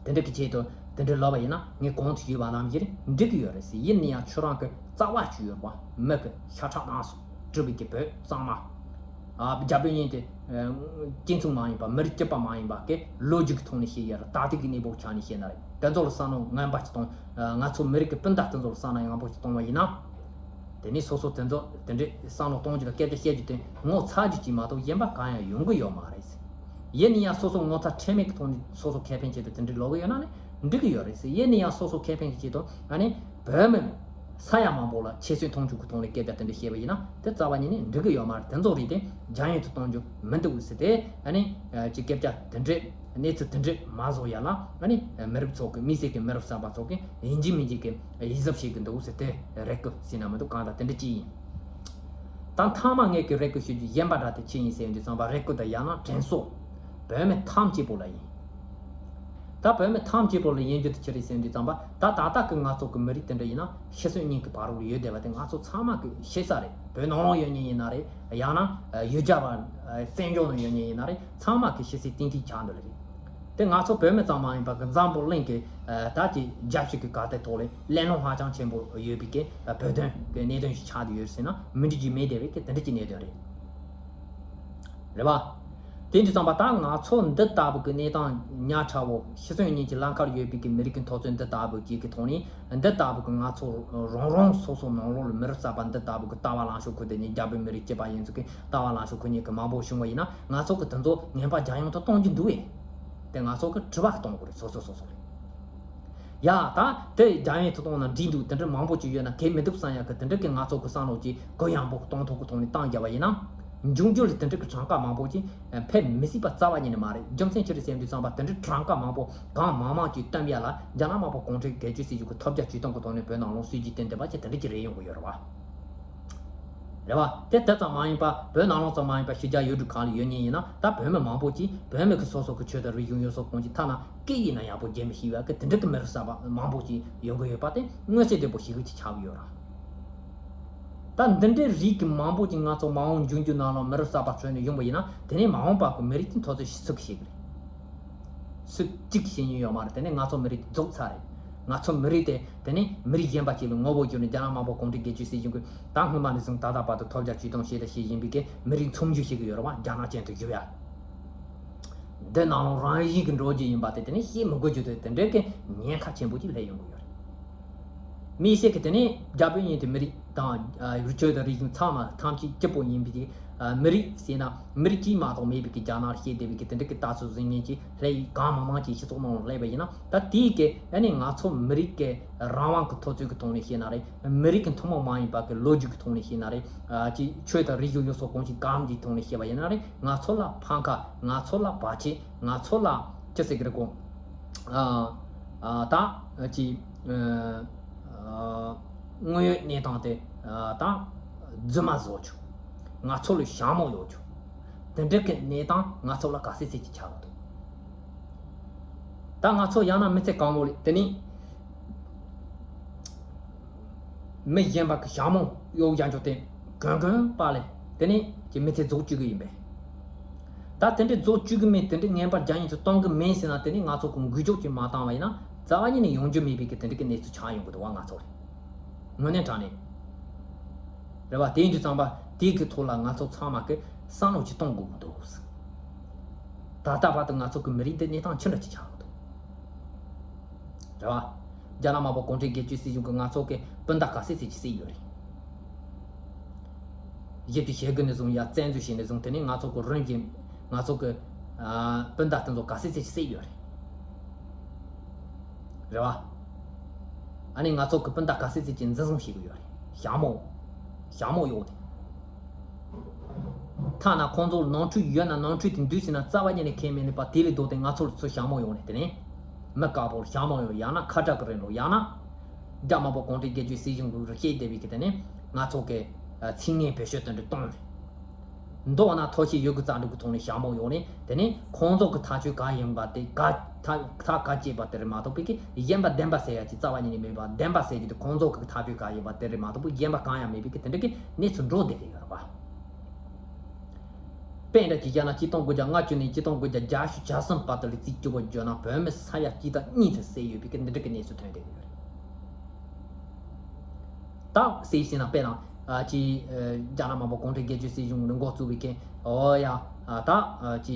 དེ་འདྲ་གི་ཆེད་དུ་དེ་འདྲ་ལབ་པ་ཡིན་ན། ངས་གོང་དུ་ཞུས་པ་ནང་བཞིན་འགྲིག་གི་ཡོད་རེད་ཟེར། ཡིན་ན་ཡང་ཁྱོད་རང་གི་རྩ་བ་ཅིག་ཡོད་པ། མི་གི་ཤ་ཁྲག་རྣམས་སུ་གྲུབ་པའི་གི་བོད་གཙང་མ། ཨ། རྒྱ་བོད་གཉིས་དེ་སྤྱི་མཚུངས་མ་ཡིན་པ། མི་རིགས་གཅིག་པ་མ་ཡིན་པ་གི་ལོ་རྒྱུས་ཀྱི་ཐོག་ནས་བཤད་ཡ་རེད། ད་ལྟའི་གི་གནས་བབ་ཆ་ནས་བཤད་ན་རེད། དེ་ཚོ་ལ་བསམ་བློ་ངན་པ་ཅིག་གཏོང་། ང་ཚོ་མི་རིགས་ཀྱི་སྤུན་ཟླ་དེ་ཚོ་ལ་བསམ་བློ་ངན་པ་ཅིག་གཏོང་བ་ཡིན་ན། དེ་ནས་སོ་སོ་དེ་ཚོ་དེ་འདྲའི་བསམ་བློ་གཏོང་རྒྱུ་དང་སྐད་ཆ་བཤད་རྒྱུ་དེ་ངོ་ཚ་རྒྱུ་གཅིག་མ་གཏོགས་གཞན་པ་གང་ཡང་ཡོང་གི་ཡོད་མ་རེད། ཡིན་ན་ཡང་སོ་སོ་ངོ་ཚ་ཁྲེལ་མེད་ཀྱི་ཐོག་ནས་སོ་སོ་ཁེ་ཕན་ཆེད་དུ་དེ་འདྲའི་ལབ་གི་ཡོད་ན་ནི་འགྲིག་གི་ཡོད་རེད་ཟེར། ཡིན་ན་ཡང་སོ་སོ་ཁེ་ཕན་གྱི་ཆེད་དུ་ཨ་ནི་བོད་མི་ས་ཡ་མང་པོ་ལ་ཁྱད་གསོད་མཐོང་ཆུང་གི་ཐོག་ནས་སྐད་ཆ་དེ་འདྲ་བཤད་པ་ཡིན་ན། དེ་རྩ་བ་ཉིད་ནས་འགྲིག་གི་ཡོད་མ་རེད། དེ་ཚོ་རིགས་དེ་རྒྱ་ཡན་དུ་གཏོང་རྒྱུ་མི་འདུག་ཟེར་ཏེ། ཨ་ནི་ཅིག་སྐད་ཆ་དེ་འདྲའི་གནས་ཚུལ་དེ་འདྲ་མ་བཟོ་ཡ་ལ། ཨ་ནི་མི་རབས་ཚོ་གི། དམིགས་བསལ་གྱི་མི་རབས་གསར་པ་ཚོ་གི་ཡིན་གཅིག་མིན་གཅིག་གི་ཡིད་གཟབ་བྱེད་ཀྱི་འདུག་ཟེར་ཏེ་རེ་སྐུལ་ཟེར་ན་མི་འདུག་གང་ལྟར་དེ་འདྲ་ཅིག་ཡིན། ད་མཐའ་མ་ངས་ཀྱི་རེ་སྐུལ་ཞུ་རྒྱུ་གཞན་པ་འདྲ་དེ་ཅི་ཡིན་ཟེར་དུས་ཙམ་པ། རེ་སྐུལ་དང་ཡང་ན་དྲན་གསོ་བོད་མི་ཐམས་ཅད་པོ་ལ་ཡིན། ད་བོད་མི་ཐམས་ཅད་པོ་ལ་ཡིན་རྒྱུ་དེ་ཅི་རེད་ཟེར་དུས་ཙམ་པ། ད་ད་ལྟ་གི་ང་ཚོ་གི་མི་རིགས་དེ་འདྲ་ཡིན་ན་ཤི་གསོན་གཉིས་ཀྱི་བར་རོ་ལ་ཡོད་བསྡད་པ་དེ་ང་ཚོ་ཚང་མ་གི་ཤེས་ས་རེད། བོད་ནང་ལོགས་ཡོད་མཁན་ཡིན་ན་རེད། ཡང་ན་ཡུལ་གྱར་བ་བཙན་བྱོལ་ནང་ཡོད་མཁན་ཡིན་ན་རེད། ཚང་མ་གི་ཤེས་གསལ་ཏན་ཏན་ཆགས་འདུག་ལེ་རེད། དེ་ང་ཚོ་བོད་མི་ཙམ་མ་ཡིན་པ་གི་འཛམ་བུ་གླིང་གི་ད་ཀྱི་རྒྱལ་སྤྱི་གི་ག་དེ་ཐོག་ལས་གླེང་སློང་ཧ་ཅང་ཆེན་པོ་ཡོད་པའི་གི་བོད་དོན་གི་གནད་དོན་ཞིག་ཆགས་ཏེ་ཡོད་ཟེར་ན་མི་འགྲིག་རྒྱུ་མེད་བསྡད་པའི་གི་དེ་འདྲ་གི་གནད་དོན་རེད། རེད་བ། དེ་འདྲ་ཙམ་པ་ད་ང་ཚོ་འདི་ལྟ་བུ་གི་གནས་སྟངས་ཉག་ཕྲ་བོ་ཤི་གསོན་གཉིས་ཀྱི་ལམ་ཁར་ཡོད་པའི་གི་མི་རིགས་ཀྱི་འཐབ་རྩོད་འདི་ལྟ་བུ་ཅིག་གི་ཐོག་ནས་འདི་ལྟ་བུ་གི་ང་ཚོ་རང་རང་སོ་སོ་ནང་ལོགས་ལ་མི་རབས་གསར་པ་འདི་ལྟ་བུ་གི་ལྟ་བ་ལངས་ཕྱོགས་ཁུར་དེ་ནས་རྒྱ་བོད་མི་རིགས་གཅིག་པ་ཡིན་ཚུལ་གི་ལྟ་བ་ལངས་ཕྱོགས་ཁུར་གཉིས་ཀྱི་མང་པོ་བྱུང་བ་ཡིན་ན་ང་ཚོ་གི་དེ་ཚོ་ངན་པ་རྒྱ་ཡན་དུ་གཏོང་རྒྱུ་འདུག་ཨེ། དེ་ང་ཚོ་གི་དྲི་བ་གཏོང་དགོས་རེད་སོ་སོ་སོ་སོ་རེད། ཡ་ད་དེ་རྒྱ་ཡན་དུ་གཏོང་ན་འགྲིག་འདུག་དེ་འདྲ་མང་པོ་ཅིག་ཡོད་ན་དེ་མི་འདུག་བསམ་ཡ་གི་དེ་འདྲ་གི་ང་ཚོ་གི་བསམ་བློ་ཅིག་གུ་ཡངས་པོ་གཏོང་ཐུབ་གི་ཐོག་ནས་བཏང་རྒྱབ་པ་ཡིན་ན། འབྱུང་འགྱུར་ལ་དེ་འདྲ་གི་གྲངས་ཀ་མང་པོ་ཅིག་ཕེབས་མི་སྲིད་པ་རྩ་བ་ཉིད་ནས་མ་རེད། རྒྱུ་མཚན་ཅི་རེད་ཟེར་དུས་ཙམ་པ་དེ་འདྲ་གྲངས་ཀ་མང་པོ་གང་མང་མང་ཅིག་བཏོན་ཡ་ལ་རྒྱ་ནག་དམར་པོ་གུང་ཁྲན་སྒེར་གཅོད་སྲིད་གཞུང་གི་ཐོབ་རྒྱ་ཇུས་སྟོན་གི་ཐོག་ནས་བོད་ནང་ལོགས་སྲིད་ཇུས་བཏོན་བསྡད་པ་ཅིག་དེ་འདྲ་ཅིག་རེད་ཡོང་གི་ཡོད་རེད་བ། རེད་བ། དེ་ལྟར་ཙམ་མ་ཡིན་པ་བོད་ནང་ལོགས་ཙམ་མ་ཡིན་པ་ཕྱི་རྒྱལ་ཡུལ་གྲུ་གང་ལ་ཡོད་མཁན་ཡིན་ན་ད་བོད་མི་མང་པོ་ཅིག་བོད་མི་གི་སོ་སོ་གི་ཆོས་དང་རིག་གཞུང་ཡོངས་སུ་གང་ཅིག་ཐ་ན་སྐད་ཡིག་ན་ཡག་པོ་རྒྱན་མི་ཤེས་པ་གི་དེ་འདྲ་གི་མི་རབས་གསར་པ་མང་པོ་ཅིག་ཡོང་གི་ཡོད་པ་དེ་མངོན་གསལ་དོད་པོ་ཞིག་གི་ཅིག་ཆགས་ཀྱི་ཡོད་ར། ད་འདི་འདྲའི་རིགས་ཀྱི་མང་པོ་ཅིག་ང་ཚོ་མ་འོངས་འབྱུང་འགྱུར་ནང་ལ་མི་རབས་གསར་པ་ཚོ་ནས་ཡོང་པ་ཡིན་ན་དེ་ནས་མ་འོངས་པ་གི་མི་རིགས་ཀྱི་འཐབ་རྩོད་ཞིག་སུ་གིས་ཤེས་ཀྱི་རེད། སུ་གཅིག་ཤེས་མྱོང་ཡོད་མ་རེད། དེ་ནས་ང་ཚོ་མི་རིགས་རྫོགས་ཚར་རེད། ང་ཚོ་མི་རིགས་དེ་དེ་ནས་མི་རིགས་གཞན་པ་ཞིག་ལ་ངོ་བོ་བསྒྱུར་ནས་རྒྱ་ནག་དམར་པོ་གུང་ཁྲན་སྒེར་གཅོད་སྲིད་གཞུང་གིས་ད་སྔོན་མ་ནས་བཟུང་ད་ལྟ་བར་དུ་ཐོབ་རྒྱ་ཇུས་སྟོན་བྱས་དང་བྱེད་བཞིན་པའི་གི་མི་རིགས་མཚོན་བརྗོད་བྱེད་ཀྱི་ཡོད་རེད་བ། རྒྱ་ནག་ཅན་དུ་བསྒྱུར་ཡ། འདི་ནང་ལོགས་རང་བཞིན་གྱི་འགྲོ་རྒྱུ་ཡིན་པ་དེ་དེ་ནས་བཤད་མི་དགོས་རྒྱུ་དེ་དེ་འདྲའི་གི་ཉེན་ཁ་ཆེན་པོ་ཅིག་སླེབས་ཡོང་གི་ཡོད་རེད། དམིགས་བསལ་གྱི་དེ་ནས་རྒྱ་བོད་གཉིས་དེ་མི་རིགས་དང་ཨ་རིག་གཞུང་དང་རིག་གཞུང་ཚང་མ་ཐམས་ཅད་གཅིག་པོ་ཡིན་པའི་ཨ་མི་རིགས་ཟེར་ན་མི་རིགས་གཅིག་མ་གཏོགས་མེད་པའི་གི་རྒྱ་ནག་བཤད་བསྡད་པའི་གི་དེ་འདྲ་གི་ལྟ་ཚུལ་འཛིན་མཁན་གྱི་ལྷད་གང་མང་མང་ཅིག་སྤྱི་ཚོགས་ནང་ལ་སླེབས་པ་ཡིན་ན་ད་དེའི་གི་ཨ་ནི་ང་ཚོ་མི་རིགས་གི་རང་དབང་གི་འཐབ་རྩོད་ཀྱི་ཐོག་ནས་བཤད་ན་རེད། མི་རིགས་ཀྱི་ཐུན་མོང་མ་ཡིན་པ་གི་ལོ་རྒྱུས་ཀྱི་ཐོག་ནས་བཤད་ན་རེད། ཨ་ཅིག་ཆོས་དང་རིག་གཞུང་ཡོངས་སུ་གང་ཅིག་གང་ཅིག་ཐོག་ནས་བཤད་པ་ཡིན་ན་རེད། ང་ཚོ་ལ་ཕམ་ཁ་ང་ཚོ་ལ་བར་ཆད་ང་ཚོ་ལ་ཅི་ཟེར་གི་རེད་གོ་ཨ་ཨ་ད་ཅིག་ཨ་དངོས་ཡོད་གནས་སྟངས་དེ་ཨ་ད་རྫུན་མ་བཟོ་ཆོག་ང་ཚོ་ལ་ཞྭ་མོ་ཡོད་ཆོག་དེ་འདྲ་གི་གནས་སྟངས་ང་ཚོ་ལ་ག་ཚད་ཚད་ཅིག་ཆགས་འདུག་ད་ང་ཚོ་ཡང་ན་མི་ཚེ་གང་བོ་ལས་དེ་ནི་མི་གཞན་པ་གི་ཞྭ་མོ་གཡོག་རྒྱག་འཇོག་དེ་གོན་གོན་པ་ལས་དེ་ནི་ཀྱི་མི་ཚེ་རྫོགས་བཅུག་གི་ཡིན་པས། ད་དེ་འདྲའི་རྫོགས་བཅུག་གི་མེད་དེ་འདྲའི་ངན་པ་རྒྱ་ཡིན་ཚོ་གཏོང་གི་མེད་ཟེར་ན་དེ་ནི་ང་ཚོ་གི་འགུལ་སྐྱོད་ཅིག་མ་བཏང་བ་ཡིན་ན་རྩ་བ་ཉིད་ནས་ཡོང་རྒྱུ་མེད་པའི་གི་དེ་འདྲའི་གི་གནས་ཚུལ་ཆགས་ཡོང་གི་འདུག་བ་ང་ཚོ་རེད། དངོས་གནས་དྲང་གནས་རེད་བ། དེ་ཡིན་དུས་ཙམ་པ་དེའི་གི་ཐོག་ལ་ང་ཚོ་ཚང་མ་གི་བསམ་བློ་ཅིག་གཏོང་དགོས་ཀྱི་འདུག་ད་ལྟ་བར་དུ་ང་ཚོ་གི་མི་རིགས་འདི་གནས་སྟངས་ཅི་འདྲ་ཅིག་ཆགས་ཀྱི་འདུག་རེད་བ། རྒྱ་ནག་དམར་པོ་གུང་ཁྲན་སྒེར་གཅོད་སྲིད་གཞུང་གིས་ང་ཚོ་གི་སྤུན་ཟླ་ག་ཚད་ཚད་ཅིག་བསད་ཡོད་རེད། ཞིབ་ཏུ་བྱེད་དགོས་ནས་བཟུང་ཡ་བཙན་འཛུལ་བྱས་ནས་བཟུང་དེ་ནས་ང་ཚོ་གི་རིམ་གྱིས་ང་ཚོ་གི་ཨ་སྤུན་ཟླ་དེ་ཚོ་ག་ཚད་ཚད་ཅིག་བསད་ཡོད་རེད། རེད་བ། ཨ་ནི་ང་ཚོ་གི་སྤུན་ཟླ་ག་ཚད་ཚད་ཅིག་འཛིན་བཟུང་བྱེད་དགོས་ཡོད་རེད། ཞྭ་མོ། ཞྭ་མོ་གཡོག་དེ། ཐ་ན་ཁོང་ཚོར་ནོར་འཁྲུལ་ཡོད་ན་ནོར་འཁྲུལ་དེ་འདུས་ཟིན་ན་རྩ་བ་ཉིད་ནས་ཁས་མི་ལེན་པ་དེ་ལས་ལྡོག་སྟེ་ང་ཚོར་ཚུར་ཞྭ་མོ་གཡོག་ནས་དེ་ནས་མི་དཀར་པོར་ཞྭ་མོ་གཡོག་ཡང་ན་ཁ་བྲལ་གི་རེད་ལོ་ཡང་ན་རྒྱ་དམར་པོ་གུང་ཁྲན་སྒེར་གཅོད་སྲིད་གཞུང་གི་རུ་སྐྱེས་བསྡད་པའི་གི་དེ་ནས་ང་ཚོ་གི་ཚིག་ངན་བེད་སྤྱོད་དེ་འདྲ་གཏོང་རེད། མདོར་ན་ཐོ་ཤེས་ཡོད་དགུ་རྩ་འགྲུབ་ཀྱི་ཐོག་ནས་ཞྭ་མོ་གཡོག་ནས་དེ་ནས་ཁོང་ཚོ་གི་ཐག་གཅོད་གང་ཡིན་པ་དེ་ག་ཐག་ཐག་ག་བཅད་པ་དེ་རེད་མ་གཏོགས་པའི་གི་གཞན་པ་བདེན་པ་གསལ་ཡ་ཅིག་རྩ་བ་ཉིད་ནས་མེད་པ། བདེན་པ་གསལ་རྒྱུ་དེ་ཁོང་ཚོ་གི་ཐག་གཅོད་གང་ཡིན་པ་དེ་རེད་མ་གཏོགས་པའི་གཞན་པ་གང་ཡང་མེད་པའི་གི་དེ་འདྲ་གི་གནས་ཚུལ་འགྲོ་བསྡད་ཀྱི་ཡོད་རེད་པ། དཔེ་འདྲ་ཅིག་བཞག་ན་ཆིག་སྟོང་དགུ་བརྒྱ་ལྔ་བཅུ་ནས་ཆིག་སྟོང་དགུ་བརྒྱ་བརྒྱད་ཅུ་གྱ་གསུམ་བར་དུ་ལ་རྩིས་བཅུ་པོ་བརྗོད་ན་བོད་མི་ས་ཡ་གཅིག་དང་གཉིས་ཚོ་བསད་ཡོད་པའི་གི་འདི་འདྲ་གི་གནས་ཚུལ་ཐོན་བསྡད་ཀྱི་ཡོད་རེད། ད་སེ་བྱས་ན་དཔེར་ན་ཨ་ཅི་ཨ་རྒྱ་ནག་དམར་པོ་གུང་ཁྲན་སྒེར་གཅོད་སྲིད་གཞུང་ནས་འགོ་བཙུགས་པའི་གི་ཨོ་ཡ་ཨ་ད་ཨ་ཅི་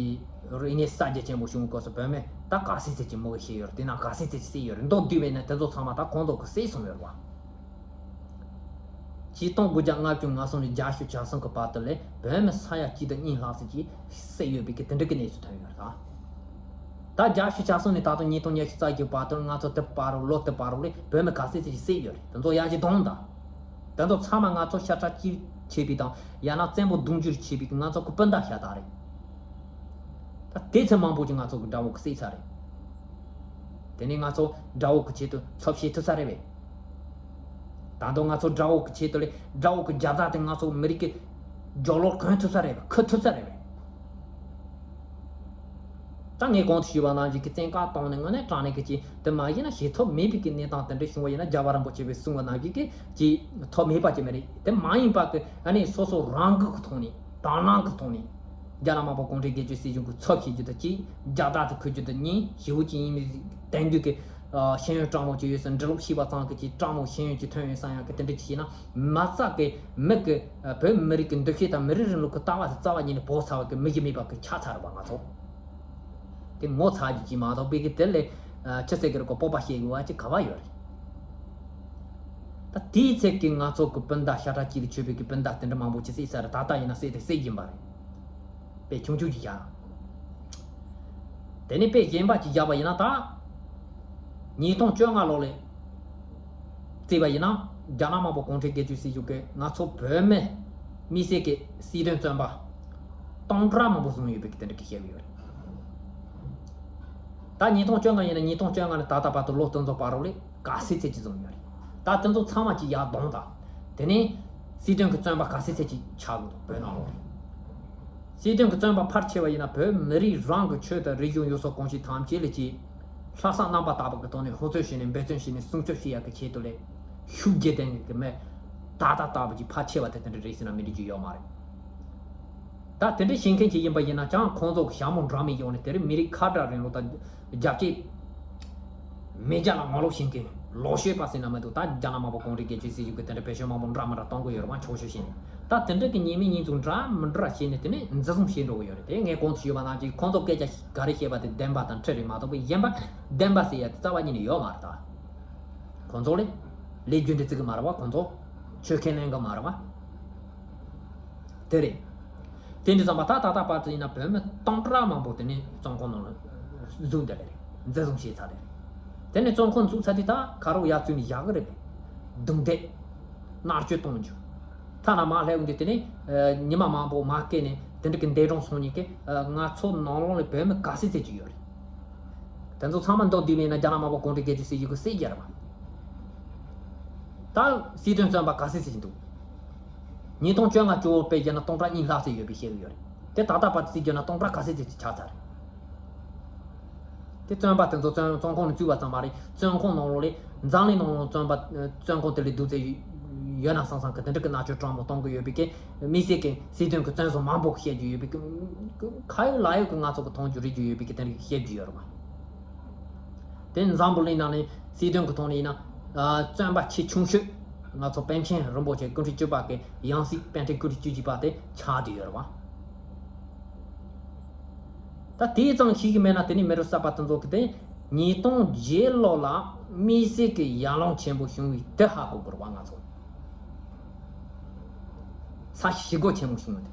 རིག་གནས་གསར་བརྗེ་ཆེན་པོ་བྱུང་སྐབས་སུ་བོད་མི་ད་ག་ཚད་ཚད་ཅིག་མུ་གེ་བྱས་ཡོད་རེད། དེ་ན་ག་ཚད་ཚད་ཅིག་བསད་ཡོད་རེད། མདོར་བསྡུས་པས་ན་དེ་ཚོ་ཚང་མ་ད་ཁོང་ཚོ་གི་བསད་སོང་ཡོད་རེད་བ། ཆིག་སྟོང་དགུ་བརྒྱ་ལྔ་བཅུ་ང་གསུམ་ནས་བརྒྱད་ཅུ་གྱ་གསུམ་གི་བར་དུ་ལས་བོད་མི་ས་ཡ་གཅིག་དང་གཉིས་ལྷག་ཙམ་ཅིག་བསད་ཡོད་པའི་གི་དེ་འདྲ་གི་གནས་ཚུལ་ཐོན་ཡོད་རེད་ད། ད་བརྒྱད་ཅུ་གྱ་གསུམ་ནས་ད་དུང་ཉིས་སྟོང་ཉི་ཤུ་རྩ་གཅིག་བར་དུ་ང་ཚོ་དེ་བར་དུ་ལོ་དེ་བར་དུ་ལས་བོད་མི་ག་ཚད་ཅིག་བསད་ཡོད་རེད། དེ་ཚོ་ཡར་གྱི་གདོང་དང་། དེ་ཚོ་ཚང་མ་ང་ཚོ་ཤ་ཁྲག་གཅིག་བྱས་པའི་དང་ཡང་ན་བཙན་པོ་གདུང་རྒྱུད་བྱས་པའི་གི་ང་ཚོ་གི་སྤུན་ཟླ་ཤ་སྟག་རེད། ད་དེ་ཚོ་མང་པོ་ཅིག་ང་ཚོ་གི་དགྲ་བོ་གི་བསད་ཚར་རེད། དེ་ནས་ང་ཚོ་དགྲ་བོ་གི་ཆེད་དུ་ཚབ་བྱེད་ཐུབ་ས་རེད་པས། ད་དུང་ང་ཚོ་དགྲ་བོ་གི་ཆེད་དུ་ལས་དགྲ་བོ་གི་རྒྱལ་དར་དེ་ང་ཚོ་མི་རིགས་ཀྱི་རྒྱབ་ལོགས་གོན་ཐུབ་ས་རེད་པས། འཁུར་ཐུབ་ས་རེད་པས། ད་ངས་གོང་དུ་ཞུས་པ་ནང་བཞིན་གྱི་བཙན་བཀག་བཏང་ནས་དངོས་གནས་དྲང་གནས་ཀྱི་ཅིག་དེ་མ་ཡིན་ན་བྱེད་ཐབས་མེད་པའི་གི་གནས་སྟངས་དེ་འདྲ་བྱུང་བ་ཡིན་ན་རྒྱལ་བ་རིན་པོ་ཆེ་བས་གསུངས་པ་ནང་བཞིན་གྱི་ཅིག་ཐབས་མེད་པ་ཅིག་མ་རེད། དེ་མ་ཡིན་པ་གི་ཨ་ནི་སོ་སོ་རང་འགུལ་གྱི་ཐོག་ནས་དང་བླངས་ཀྱི་ཐོག་ནས། རྒྱ་ནག་དམར་པོ་གུང་ཁྲན་རྒྱལ་གཅེས་སྲིད་གཞུང་གི་ཚབ་བྱེད་རྒྱུ་དང་གཅིག་རྒྱ་དར་དེ་འཁུར་རྒྱུ་དང་གཉིས་ཞི་བོ་ཅིག་ཡིན་མིན་དེང་དུས་ཀྱི་ཤེས་ཡོན་སྤྲང་མོ་ཅིག་ཡོད་ས་འབྲི་ཀློག་ཤེས་པ་ཙམ་གྱི་ཅིག་སྤྲང་མོ་ཤེས་ཡོན་ཅིག་ཐོན་ཡོད་ས་ཡང་གི་དེ་འདྲ་ཅིག་བྱས་ན་མ་རྩ་གི་མི་གི་བོད་མི་རིགས་ཀྱི་འདུ་ཤེས་དང་མི་རིགས་རིང་ལུགས་ཀྱི་ལྟ་བ་དེ་རྩ་བ་ཉིད་ནས་བོར་ཚར་བ་གི་མི་གཞི་མེད་པ་གི་ཆགས་ཚར་བ་ང་ཚོ་དེ་ངོ་ཚ་རྒྱུ་ཅིག་མ་གཏོགས་པའི་གི་དེ་ལས་ཅི་ཟེར་གི་རེད་གོ་སྤོབས་པ་བཤད་དགོས་པ་ཅིག་ག་བ་ཡོད་རེད། ད་དེའི་ཚད་ཀྱི་ང་ཚོ་གི་སྤུན་ཟླ་ཤ་ཁྲག་གཅིག་ལས་ཆོད་པའི་གི་སྤུན་ཟླ་དེ་འདྲ་མང་པོ་ཅིག་བསད་ཚར་རེད། ད་ལྟ་ཡིན་ན་བསད་དེ་བསད་ཀྱིན་པ་རེད། དཔེ་ཆུང་ཆུང་ཅིག་བཞག་དེ་ནས་དཔེ་གཞན་པ་ཅིག་བཞག་པ་ཡིན་ན་ད། ཉིས་སྟོང་བཅོ་ལྔ་ལོ་ལས་བརྩིས་པ་ཡིན་ན་རྒྱ་ནག་དམར་པོ་གུང་ཁྲན་རྒྱལ་གཅེས་སྲིད་གཞུང་གིས་ང་ཚོ་བོད་མི་མི་སེར་གྱི་སྲིད་དོན་བཙོན་པ་སྟོང་ཕྲག་མང་པོ་བཟུང་ཡོད་པའི་གི་དེ་འདྲ་གི་བཤད་གི་ཡོད་རེད། ད་ཉིས་སྟོང་བཅོ་ལྔ་ཡིན་ན་ཉིས་སྟོང་བཅོ་ལྔ་ནས་ད་ལྟ་བར་དུ་ལོ་དེ་ཚོ་བར་རོ་ལས་ག་ཚད་ཚད་ཅིག་བཟུང་ཡོད་རེད། ད་དེ་ཚོ་ཚང་མ་ཅིག་ཡར་བསྡོམས་དང་། དེ་ནས་སྲིད་དོན་གྱི་བཙོན་པ་ག་ཚད་ཚད་ཅིག་ཆགས་ཀྱི་འདུག་བོད་ནང་ལོགས་ལ། སྲིད་དོན་གྱི་བཙོན་པ་ཕལ་ཆེ་བ་ཡིན་ན་བོད་མི་རིགས་རང་གི་ཆོས་དང་རིག་གཞུང་ཡུལ་སྲོལ་གོམས་གཤིས་ཐམས་ཅད་ལ་ཅིག་ལྷག་བསམ་རྣམ་པ་དག་པ་གི་ཐོག་ནས་ཧུར་བརྩོན་བྱས་ནས་འབད་བརྩོན་བྱས་ནས་སྲུང་སྐྱོབ་བྱེད་ཡག་གི་ཆེད་དུ་ལས་ཤུགས་རྒྱག་མཁན་གྱི་མི་ད་ལྟ་ལྟ་བུ་ཅིག་ཕལ་ཆེ་བ་དེ་དེ་འདྲ་རེད་ཟེར་ན་མི་འགྲིག་རྒྱུ་ཡོད་མ་རེད། ད་དེ་འདྲ་བྱེད་མཁན་ཅིག་ཡིན་པ་ཡིན་ན་ཀྱང་ཁོང་ཚོ་གི་ཞྭ་མོ་འདྲ་མིན་ཡོང་ནས་དེ་རིང་མི་རིགས་ཁ་བྲལ་རིང་ལུགས་དང་རྒྱལ་གཅེས་མེས་རྒྱལ་ལ་ངོ་ལོག་བྱེད་མཁན་ལོག་སྤྱོད་པ་ཟེར་ན་མི་འདུག་ད་རྒྱ་ནག་དམར་པོ་གུང་ཁྲན་རྒྱལ་གཅེས་སྲིད་གཞུང་གི་དེ་འདྲ་བེད་སྤྱོད་མང་པོ་འདྲ་མི་འདྲ་གཏོང་གི་ཡོད་རེད་བ། འཁྱོག་བཤད་བྱས་ནས་ད་དེ་འདྲ་གི་ཉེས་མིང་ཉེས་འཛུགས་འདྲ་མི་འདྲ་བྱས་ནས་དེ་ནས་འཛིན་བཟུང་བྱས་འགྲོ་གི་ཡོད་རེད། དེ་ངས་གོང་དུ་ཞུས་པ་ནང་བཞིན་ཁོང་ཚོ་སྐད་ཆ་ག་རེ་བཤད་པ་དེ་བདེན་པ་དང་འཁྲིལ་རེད་མ་གཏོགས་པའི་གཞན་པ་བདེན་པ་ཟེར་ཡ་དེ་རྩ་བ་ཉིད་ནས་ཡོད་མ་རེད་ད། ཁོང་ཚོ་ལས་ལས་རྒྱུ་འབྲས་བརྩི་གི་མ་རེད་བ། ཁོང་ཚོ་ཆོས་ཁས་ལེན་གི་མ་རེད་བ། དེ་རེད། དེ་འདྲ་བསམ་པ་ད་ད་ལྟ་བར་དུ་ཡིན་ན་བོད་མི་སྟོང་ཕྲག་མང་པོ་དེ་ནས་བཙོན་ཁང་ནང་ལ་ཟུག་བསྡད་ལེ་རེད། འཛིན་བཟུང་བྱས་ཚར་ལེ་རེད། དེ་ནས་བཙོན་ཁང་བཙུགས་ཚར་དུས་ད་ཁ་རོག་ཡར་བཙུགས་ནས་བཞག་གི་རེད་པས། རྡུང་རྡེག་མནར་གཅོད་གཏོང་རྒྱུ། ཐ་ན་མར་སླེབས་འོང་དུས་དེ་ནས་ཉི་མ་མང་པོ་མ་སྐྱེལ་ནས་དེ་འདྲ་གི་འདས་གྲོངས་སོང་མཁན་གྱི་ང་ཚོ་ནང་ལོགས་ལ་བོད་མི་ག་ཚད་ཚད་ཅིག་ཡོད་རེད། དེ་ཚོ་ཚང་མ་མདོར་བསྡུས་པ་ཡིན་ན་རྒྱ་ནག་དམར་པོ་གུང་ཁྲན་རྒྱལ་གཅེས་སྲིད་གཞུང་གིས་བསད་རྒྱུ་རེད་བ། ད་སྲིད་དོན་བཙོན་པ་ག་ཚད་ཚད་ཅིག་འདུག་ཉིས་སྟོང་བཅོ་ལྔ་བཅུ་བོ་དཔེ་བརྒྱབ་ན་སྟོང་ཕྲག་གཉིས་ལྷག་ཙམ་ཡོད་པའི་བཤད་ཀྱི་ཡོད་རེད། དེ་ད་ལྟ་བར་དུ་བརྩིས་བརྒྱབ་ན་སྟོང་ཕྲག་ག་ཚད་ཚད་ཅིག་ཆགས་ཚར་རེད། དེ་བཙོན་པ་དེ་ཚོ་བཙོན་བཙོན་ཁང་ནས་བཙུགས་པ་ཙམ་མ་རེད། བཙོན་ཁང་ནང་ལོགས་ལ་འཛམ་གླིང་ནང་ལོགས་བཙོན་པ་བཙོན་ཁང་དེ་ལས་སྡུག་ཚད་ཡོད་ན་སང་སང་གི་དེ་འདྲ་གི་མནར་གཅོད་དྲང་མོ་གཏོང་གི་ཡོད་པའི་གི་དམིགས་བསལ་གྱི་སྲིད་དོན་གྱི་བཙོན་བཟུང་མང་པོ་བཤད་རྒྱུ་ཡོད་པའི་གི་ཁ་ཡོད་ལག་ཡོད་ཀྱི་ང་ཚོ་གི་མཐོང་རྒྱུ་རིག་རྒྱུ་ཡོད་པའི་གི་དེ་འདྲ་གི་བཤད་རྒྱུ་ཡོད་རེད་བ། དེ་འཛམ་བུ་གླིང་ནང་ནས་སྲིད་དོན་གྱི་ཐོག་ནས་ཡིན་ན་བཙོན་པ་ཆེས་ཆུང་ཤོས་ང་ཚོ་པཎ་ཆེན་རིན་པོ་ཆེ་སྐུ་ཕྲེང་བཅུ་པ་གི་ཡང་སྲིད་པཎ་ཆེན་སྐུ་ཕྲེང་བཅུ་གཅིག་པ་དེ་ཆགས་བསྡད་ཡོད་རེད་བ། ད་དེ་ཙམ་ཤེས་ཀྱི་མེད་ན་དེ་ནས་མི་རབས་གསར་པ་དེ་ཚོ་གི་དེ་ཉིས་སྟོང་བརྒྱད་ལོ་ལ་དམིགས་བསལ་གྱི་ཡར་ལངས་ཆེན་པོ་བྱུང་བའི་དེ་ཧ་གོ་དགོས་རེད་བ་ང་ཚོ། ས་ཞི་རྒོལ་ཆེན་མོ་བྱུང་བ་དེ།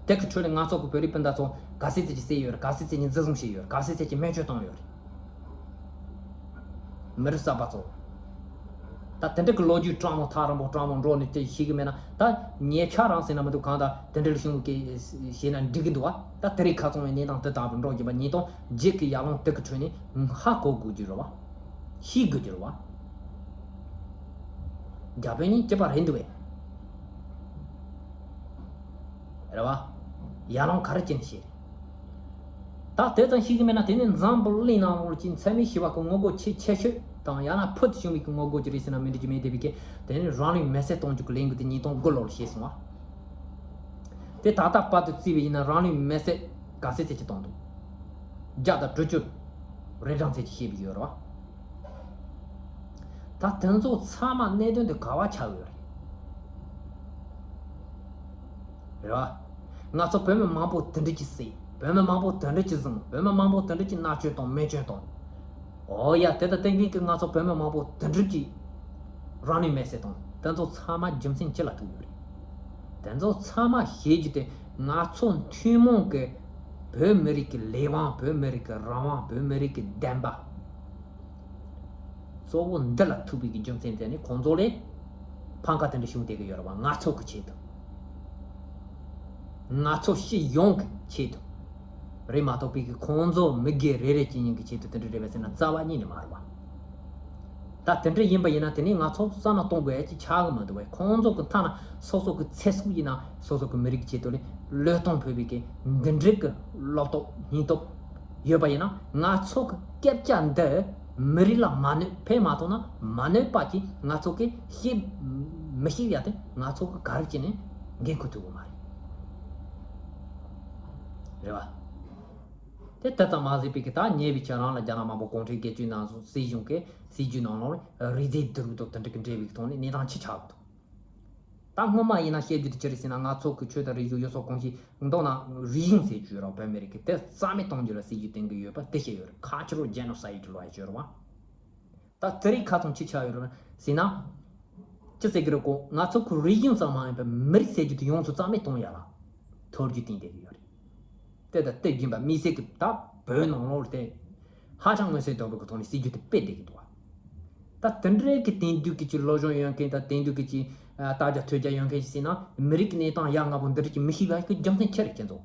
དེ་གི་ཁྲོད་ནས་ང་ཚོ་གི་བོད་རིགས་སྤུན་ཟླ་ཚོ་ག་ཚད་ཙམ་ཅིག་བསད་ཡོད་རེད། ག་ཚད་ཙམ་ཅིག་འཛིན་བཟུང་བྱས་ཡོད་རེད། ག་ཚད་ཙམ་ཅིག་སྨན་བཅོས་བཏང་ཡོད་རེད། མི་རབས་གསར་པ་ཚོ། ད་དེ་འདྲ་གི་ལོ་རྒྱུས་དྲང་མོ་ཐག་རིང་པོ་དྲང་མོ་འགྲོ་ནས་དེ་ཤེས་གི་མེད་ན་ད་ཉེ་ཆར་རང་ཟེར་ན་མི་འདུག་གང་ལྟར་དེ་འདྲ་ལ་བྱུང་གི་ཞེ་ན་འགྲིག་གི་འདུག་བ། ད་དེ་རིང་ཁ་ཚང་བའི་གནས་སྟངས་དེ་ལྟ་བུ་འགྲོ་གི་བ་ཉིས་སྟོང་བརྒྱད་ཀྱི་ཡར་ལངས་དེ་གི་ཁྲོད་ནས་ཧ་གོ་དགོས་རྒྱུ་རེད་བ། ཤེས་དགོས་རྒྱུ་རེད་བ། རྒྱ་བོད་གཉིས་གཅིག་པ་རེད་འདུག་བས། རེད་བ། ཡར་ལངས་ག་རེ་བྱས་ནས་བྱས་རེད། ད་དེ་ཙམ་ཤེས་ཀྱི་མེད་ན་དེ་ནི་འཛམ་བུ་གླིང་ནང་ལོགས་ཀྱི་འཚེ་མེད་ཞི་བ་གི་ངོ་རྒོལ་ཆེས་ཆེ་ཤོས་དང་ཡང་ན་ཕུལ་དུ་བྱུང་བའི་གི་ངོ་རྒོལ་ཅིག་རེད་ཟེར་ན་མི་འགྲིག་རྒྱུ་མེད་བསྡད་པའི་གི་དེ་ནི་རང་ལུས་མེར་སྲེག་གཏོང་རྒྱུ་གི་ལས་འགུལ་དེ་ཉིས་སྟོང་དགུ་ལོར་བྱས་སོང་བ། དེ་ད་ལྟ་བར་དུ་བརྩིས་པ་ཡིན་ན་རང་ལུས་མེར་སྲེག་ག་ཚད་ཚད་ཅིག་བཏང་འདུག་བརྒྱ་དང་དྲུག་ཅུ་རེ་གྲངས་ཚད་ཅིག་བྱས་པ་ཡོད་རེད་བ། ད་དེ་ཚོ་ཚང་མ་གནད་དོན་དེ་ག་བ་ཆགས་ཡོད་རེད། རེད་བ། ང་ཚོ་བོད་མི་མང་པོ་དེ་འདྲ་ཅིག་བསད། བོད་མི་མང་པོ་དེ་འདྲ་ཅིག་བཟུང་། བོད་མི་མང་པོ་དེ་འདྲ་ཅིག་མནར་གཅོད་དང་སྨན་བཅོས་དང་། འོ་ཡ། དེ་ལྟར་བསྟན་མཁན་གྱི་ང་ཚོ་བོད་མི་མང་པོ་དེ་འདྲ་ཅིག་རང་ལུས་མེར་སྲེག་དང་དེ་ཚོ་ཚང་མ་རྒྱུ་མཚན་ཅི་ལ་ཐུག་ཡོད་རེད། དེ་ཚོ་ཚང་མ་བཤད་རྒྱུ་དེ་ང་ཚོ་ཐུན་མོང་གི་བོད་མི་རིགས་ཀྱི་ལས་དབང་། བོད་མི་རིགས་ཀྱི་རང་དབང་། བོད་མི་རིགས་ཀྱི་བདེན་པ། གཙོ་བོ་འདི་ལ་ཐུག་པའི་གི་རྒྱུ་མཚན་དེ་ནི་ཁོང་ཚོ་ལས་ཕམ་ཁ་དེ་འདྲ་བྱུང་བསྡད་ཀྱི་ཡོད་རེད་བ། ང་ཚོ་གི་ཆེད་དུ། ང་ཚོ་སྤྱི་ཡོངས་ཀྱི་ཆེད་དུ་རེད་མ་གཏོགས་པའི་གི་ཁོང་ཚོ་མི་སྒེར་རེ་རེ་གཅིག་གཉིས་ཀྱི་ཆེད་དུ་དེ་འདྲ་རེད་པས་ཟེར་ན་རྩ་བ་ཉིད་ནས་མ་རེད་བ། ད་དེ་འདྲ་ཡིན་པ་ཡིན་ན་དེ་ནི་ང་ཚོ་བསམ་བློ་གཏོང་དགོས་ཡ་ཅིག་ཆགས་གི་མི་འདུག་བས། ཁོང་ཚོ་གི་ཐ་ན་སོ་སོ་གི་ཚེ་སྲོག་ཡིན་ན་སོ་སོ་གི་མི་རིགས་ཆེད་དུ་ལས་བློས་གཏོང་ཕོད་པའི་གི་འདི་འདྲའི་གི་བློ་སྟོབས་སྙིང་སྟོབས་ཡོད་པ་ཡིན་ན་ང་ཚོ་གི་སྐད་ཆ་འདི་མི་རིགས་ལ་མ་གནོད། ཕན་མ་ཐོགས་ན་མ་གནོད་པ་ཅིག་ང་ཚོ་གི་ཤེས་མི་ཤེས་ཡ་དེ་ང་ཚོ་གི་ག་རེ་བྱས་ནས་འགན་འཁུར་ཐུབ་གི་མ་རེད། རེད་བ། དེ་ལྟ་ཙམ་མ་ཟད་པའི་གི་ད་ཉེ་བའི་ཆར་རང་ལ་རྒྱ་ནག་དམར་པོ་གུང་ཁྲན་སྒེར་གཅོད་ནང་སྲིད་གཞུང་གི་སྲིད་ཇུས་ནང་ལོགས་རི་རྩེ་བསྡུ་རུབ་དང་དེ་འདྲ་གི་འབྲེལ་བའི་ཐོག་ནས་གནས་སྟངས་ཅི་ཆགས་འདུག་ད་སྔོན་མ་ཡིན་ན་བཤད་རྒྱུ་དེ་ཅི་རེད་ཟེར་ན། ང་ཚོ་གི་ཆོས་དང་རིག་གཞུང་ཡུལ་སྲོལ་གོམས་གཤིས་མདོར་ན་རིག་གཞུང་ཟེར་རྒྱུ་རང་བོད་མི་རིགས་ཀྱི་དེ་རྩ་མེད་གཏོང་རྒྱུ་ལ་སྲིད་ཇུས་བཏིང་གི་ཡོད་པ་དེ་བཤད་ཡོད་རེད། ཁ་ཆེ་རོ་ཇེ་ནོ་སའིཌ་ལོ་ཡ་བྱོས་རོ་བ། ད་དེ་རིགས་ཁ་ཚང་ཅི་ཆགས་ཡོད་རེད་ཟེར་ན། ཅི་ཟེར་གི་རེད་གོ། ང་ཚོ་གི་རིག་གཞུང་ཙམ་མ་ཡིན་པར་མི་རིགས་ཟེར་རྒྱུ་དེ་ཡོངས་སུ་རྩ་མེད་གཏོང་ཡ་ལ་ཐོར་རྒྱུ་བཏིང་བསྡད་གི་ཡོད་རེད། དེ་དང་དེ་རྒྱུན་པ་དམིགས་བསལ་གྱི་ད་བོད་ནང་ལོགས་དེ་ཧ་ཅང་མངོན་གསལ་དོད་པོ་གི་ཐོག་ནས་སྲིད་ཇུས་དེ་སྤེལ་བསྡད་ཀྱི་འདུག་བ། ད་དེ་འདྲའི་གི་དེང་དུས་ཀྱི་ཅིག་སློབ་སྦྱོང་ཡོད་མཁན་དང་དེང་དུས་ཀྱི་ཅིག་ལྟ་རྒྱ་ཐོས་རྒྱ་ཡོད་མཁན་ཞིག་ཟེར་ན། མི་རིགས་ཀྱི་གནས་སྟངས་ཡ་ང་པོ་འདི་འདྲ་ཅིག་མི་ཤེས་པ་གི་རྒྱུ་མཚན་ཅི་རེད་ཁྱེད་ཚོ།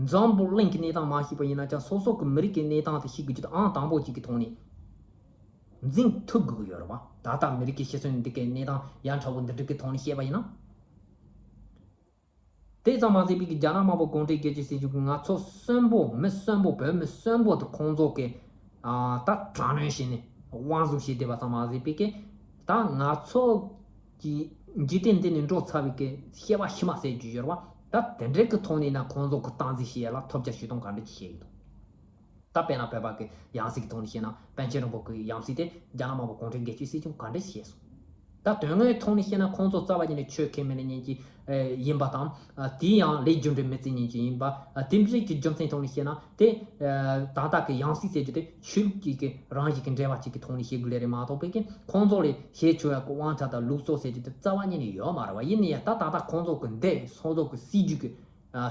འཛམ་བུ་གླིང་གི་གནས་སྟངས་མ་ཤེས་པ་ཡིན་ན་ཀྱང་སོ་སོ་གི་མི་རིགས་ཀྱི་གནས་སྟངས་དེ་ཤེས་དགོས་རྒྱུ་དེ་ཨང་དང་པོ་གཅིག་གི་ཐོག་ནས་འཛིན་ཐུབ་དགོས་ཀྱི་ཡོད་རེད་བ། ད་ལྟ་མི་རིགས་ཀྱི་ཤི་གསོན་འདི་གའི་གནས་སྟངས་ཡ་འདྲ་བོ་འདི་འདྲ་གི་ཐོག་ནས་བཤད་པ་ཡིན་ན། དེ་ཙམ་མ་ཟད་པའི་གི་རྒྱ་ནག་དམར་པོ་གུང་ཁྲན་སྒེར་གཅོད་སྲིད་གཞུང་གིས་ང་ཚོ་གསོན་པོ་མི་གསོན་པོ་བོད་མི་གསོན་པོ་དེ་ཁོང་ཚོ་གི་ད་དྲག་གནོན་བྱས་ནས་དབང་བཟུང་བྱས་བསྡད་པ་ཙམ་མ་ཟད་པའི་གི་ད་ང་ཚོ་གི་འཇིག་རྟེན་འདི་ནས་འགྲོ་ཚར་བའི་གི་སྐྱེ་བ་ཕྱི་མ་ཟེར་རྒྱུ་ཡོད་རེད་བ། ད་དེ་འདྲའི་གི་ཐོག་ནས་ན་ཁོང་ཚོ་གི་སྟངས་འཛིན་བྱེད་ཡ་ལ་ཐོབ་རྒྱ་ཇུས་གཏོང་ག་འདྲ་ཅིག་བྱེད་ཀྱི་འདུག་ད་དཔེར་ན་བོད་པ་གི་ཡང་སྲིད་ཀྱི་ཐོག་ནས་བཤད་ན་པཎ་ཆེན་རིན་པོ་ཆེའི་ཡང་སྲིད་དེ་རྒྱ་ནག་དམར་པོ་གུང་ཁྲན་སྒེར་གཅོད་སྲིད་གཞུང་ག་འདྲ་ཞིག་བྱས་སོང་། ད་དོན་དངོས་ཐོག་ནས་བཤད་ན་ཁོང་ཚོ་རྩ་བ་ཉིད་ནས་ཆོས་ཁས་མི་ལེན་མཁན་གྱི་ཡིན་པ་དང་། དེ་ཡང་ལས་རྒྱུ་འབྲས་མི་བརྩི་མཁན་གྱི་ཡིན་པ། དེ་འདྲའི་གི་རྒྱུ་མཚན་ཐོག་ནས་བཤད་ན་དེ་ད་ལྟ་གི་ཡང་སྲིད་ཟེར་རྒྱུ་དེ་ཆོས་ལུགས་ཀྱི་གི་རང་བཞིན་གྱི་འབྲེལ་བ་གཅིག་གི་ཐོག་ནས་བཤད་དགོས་ལེ་རེད་མ་གཏོགས་པའི་གི་ཁོང་ཚོ་ལས་བྱེད་ཆོག་ཡ་གི་དབང་ཆ་དང་ལུགས་སྲོལ་ཟེར་རྒྱུ་དེ་རྩ་བ་ཉིད་ནས་ཡོད་མ་རེད་བ། ཡིན་ནའི་ད་ད་ལྟ་ཁོང་ཚོ་གི་འདི་སོ་སོ་གི་སྲིད་ཇུས་གི་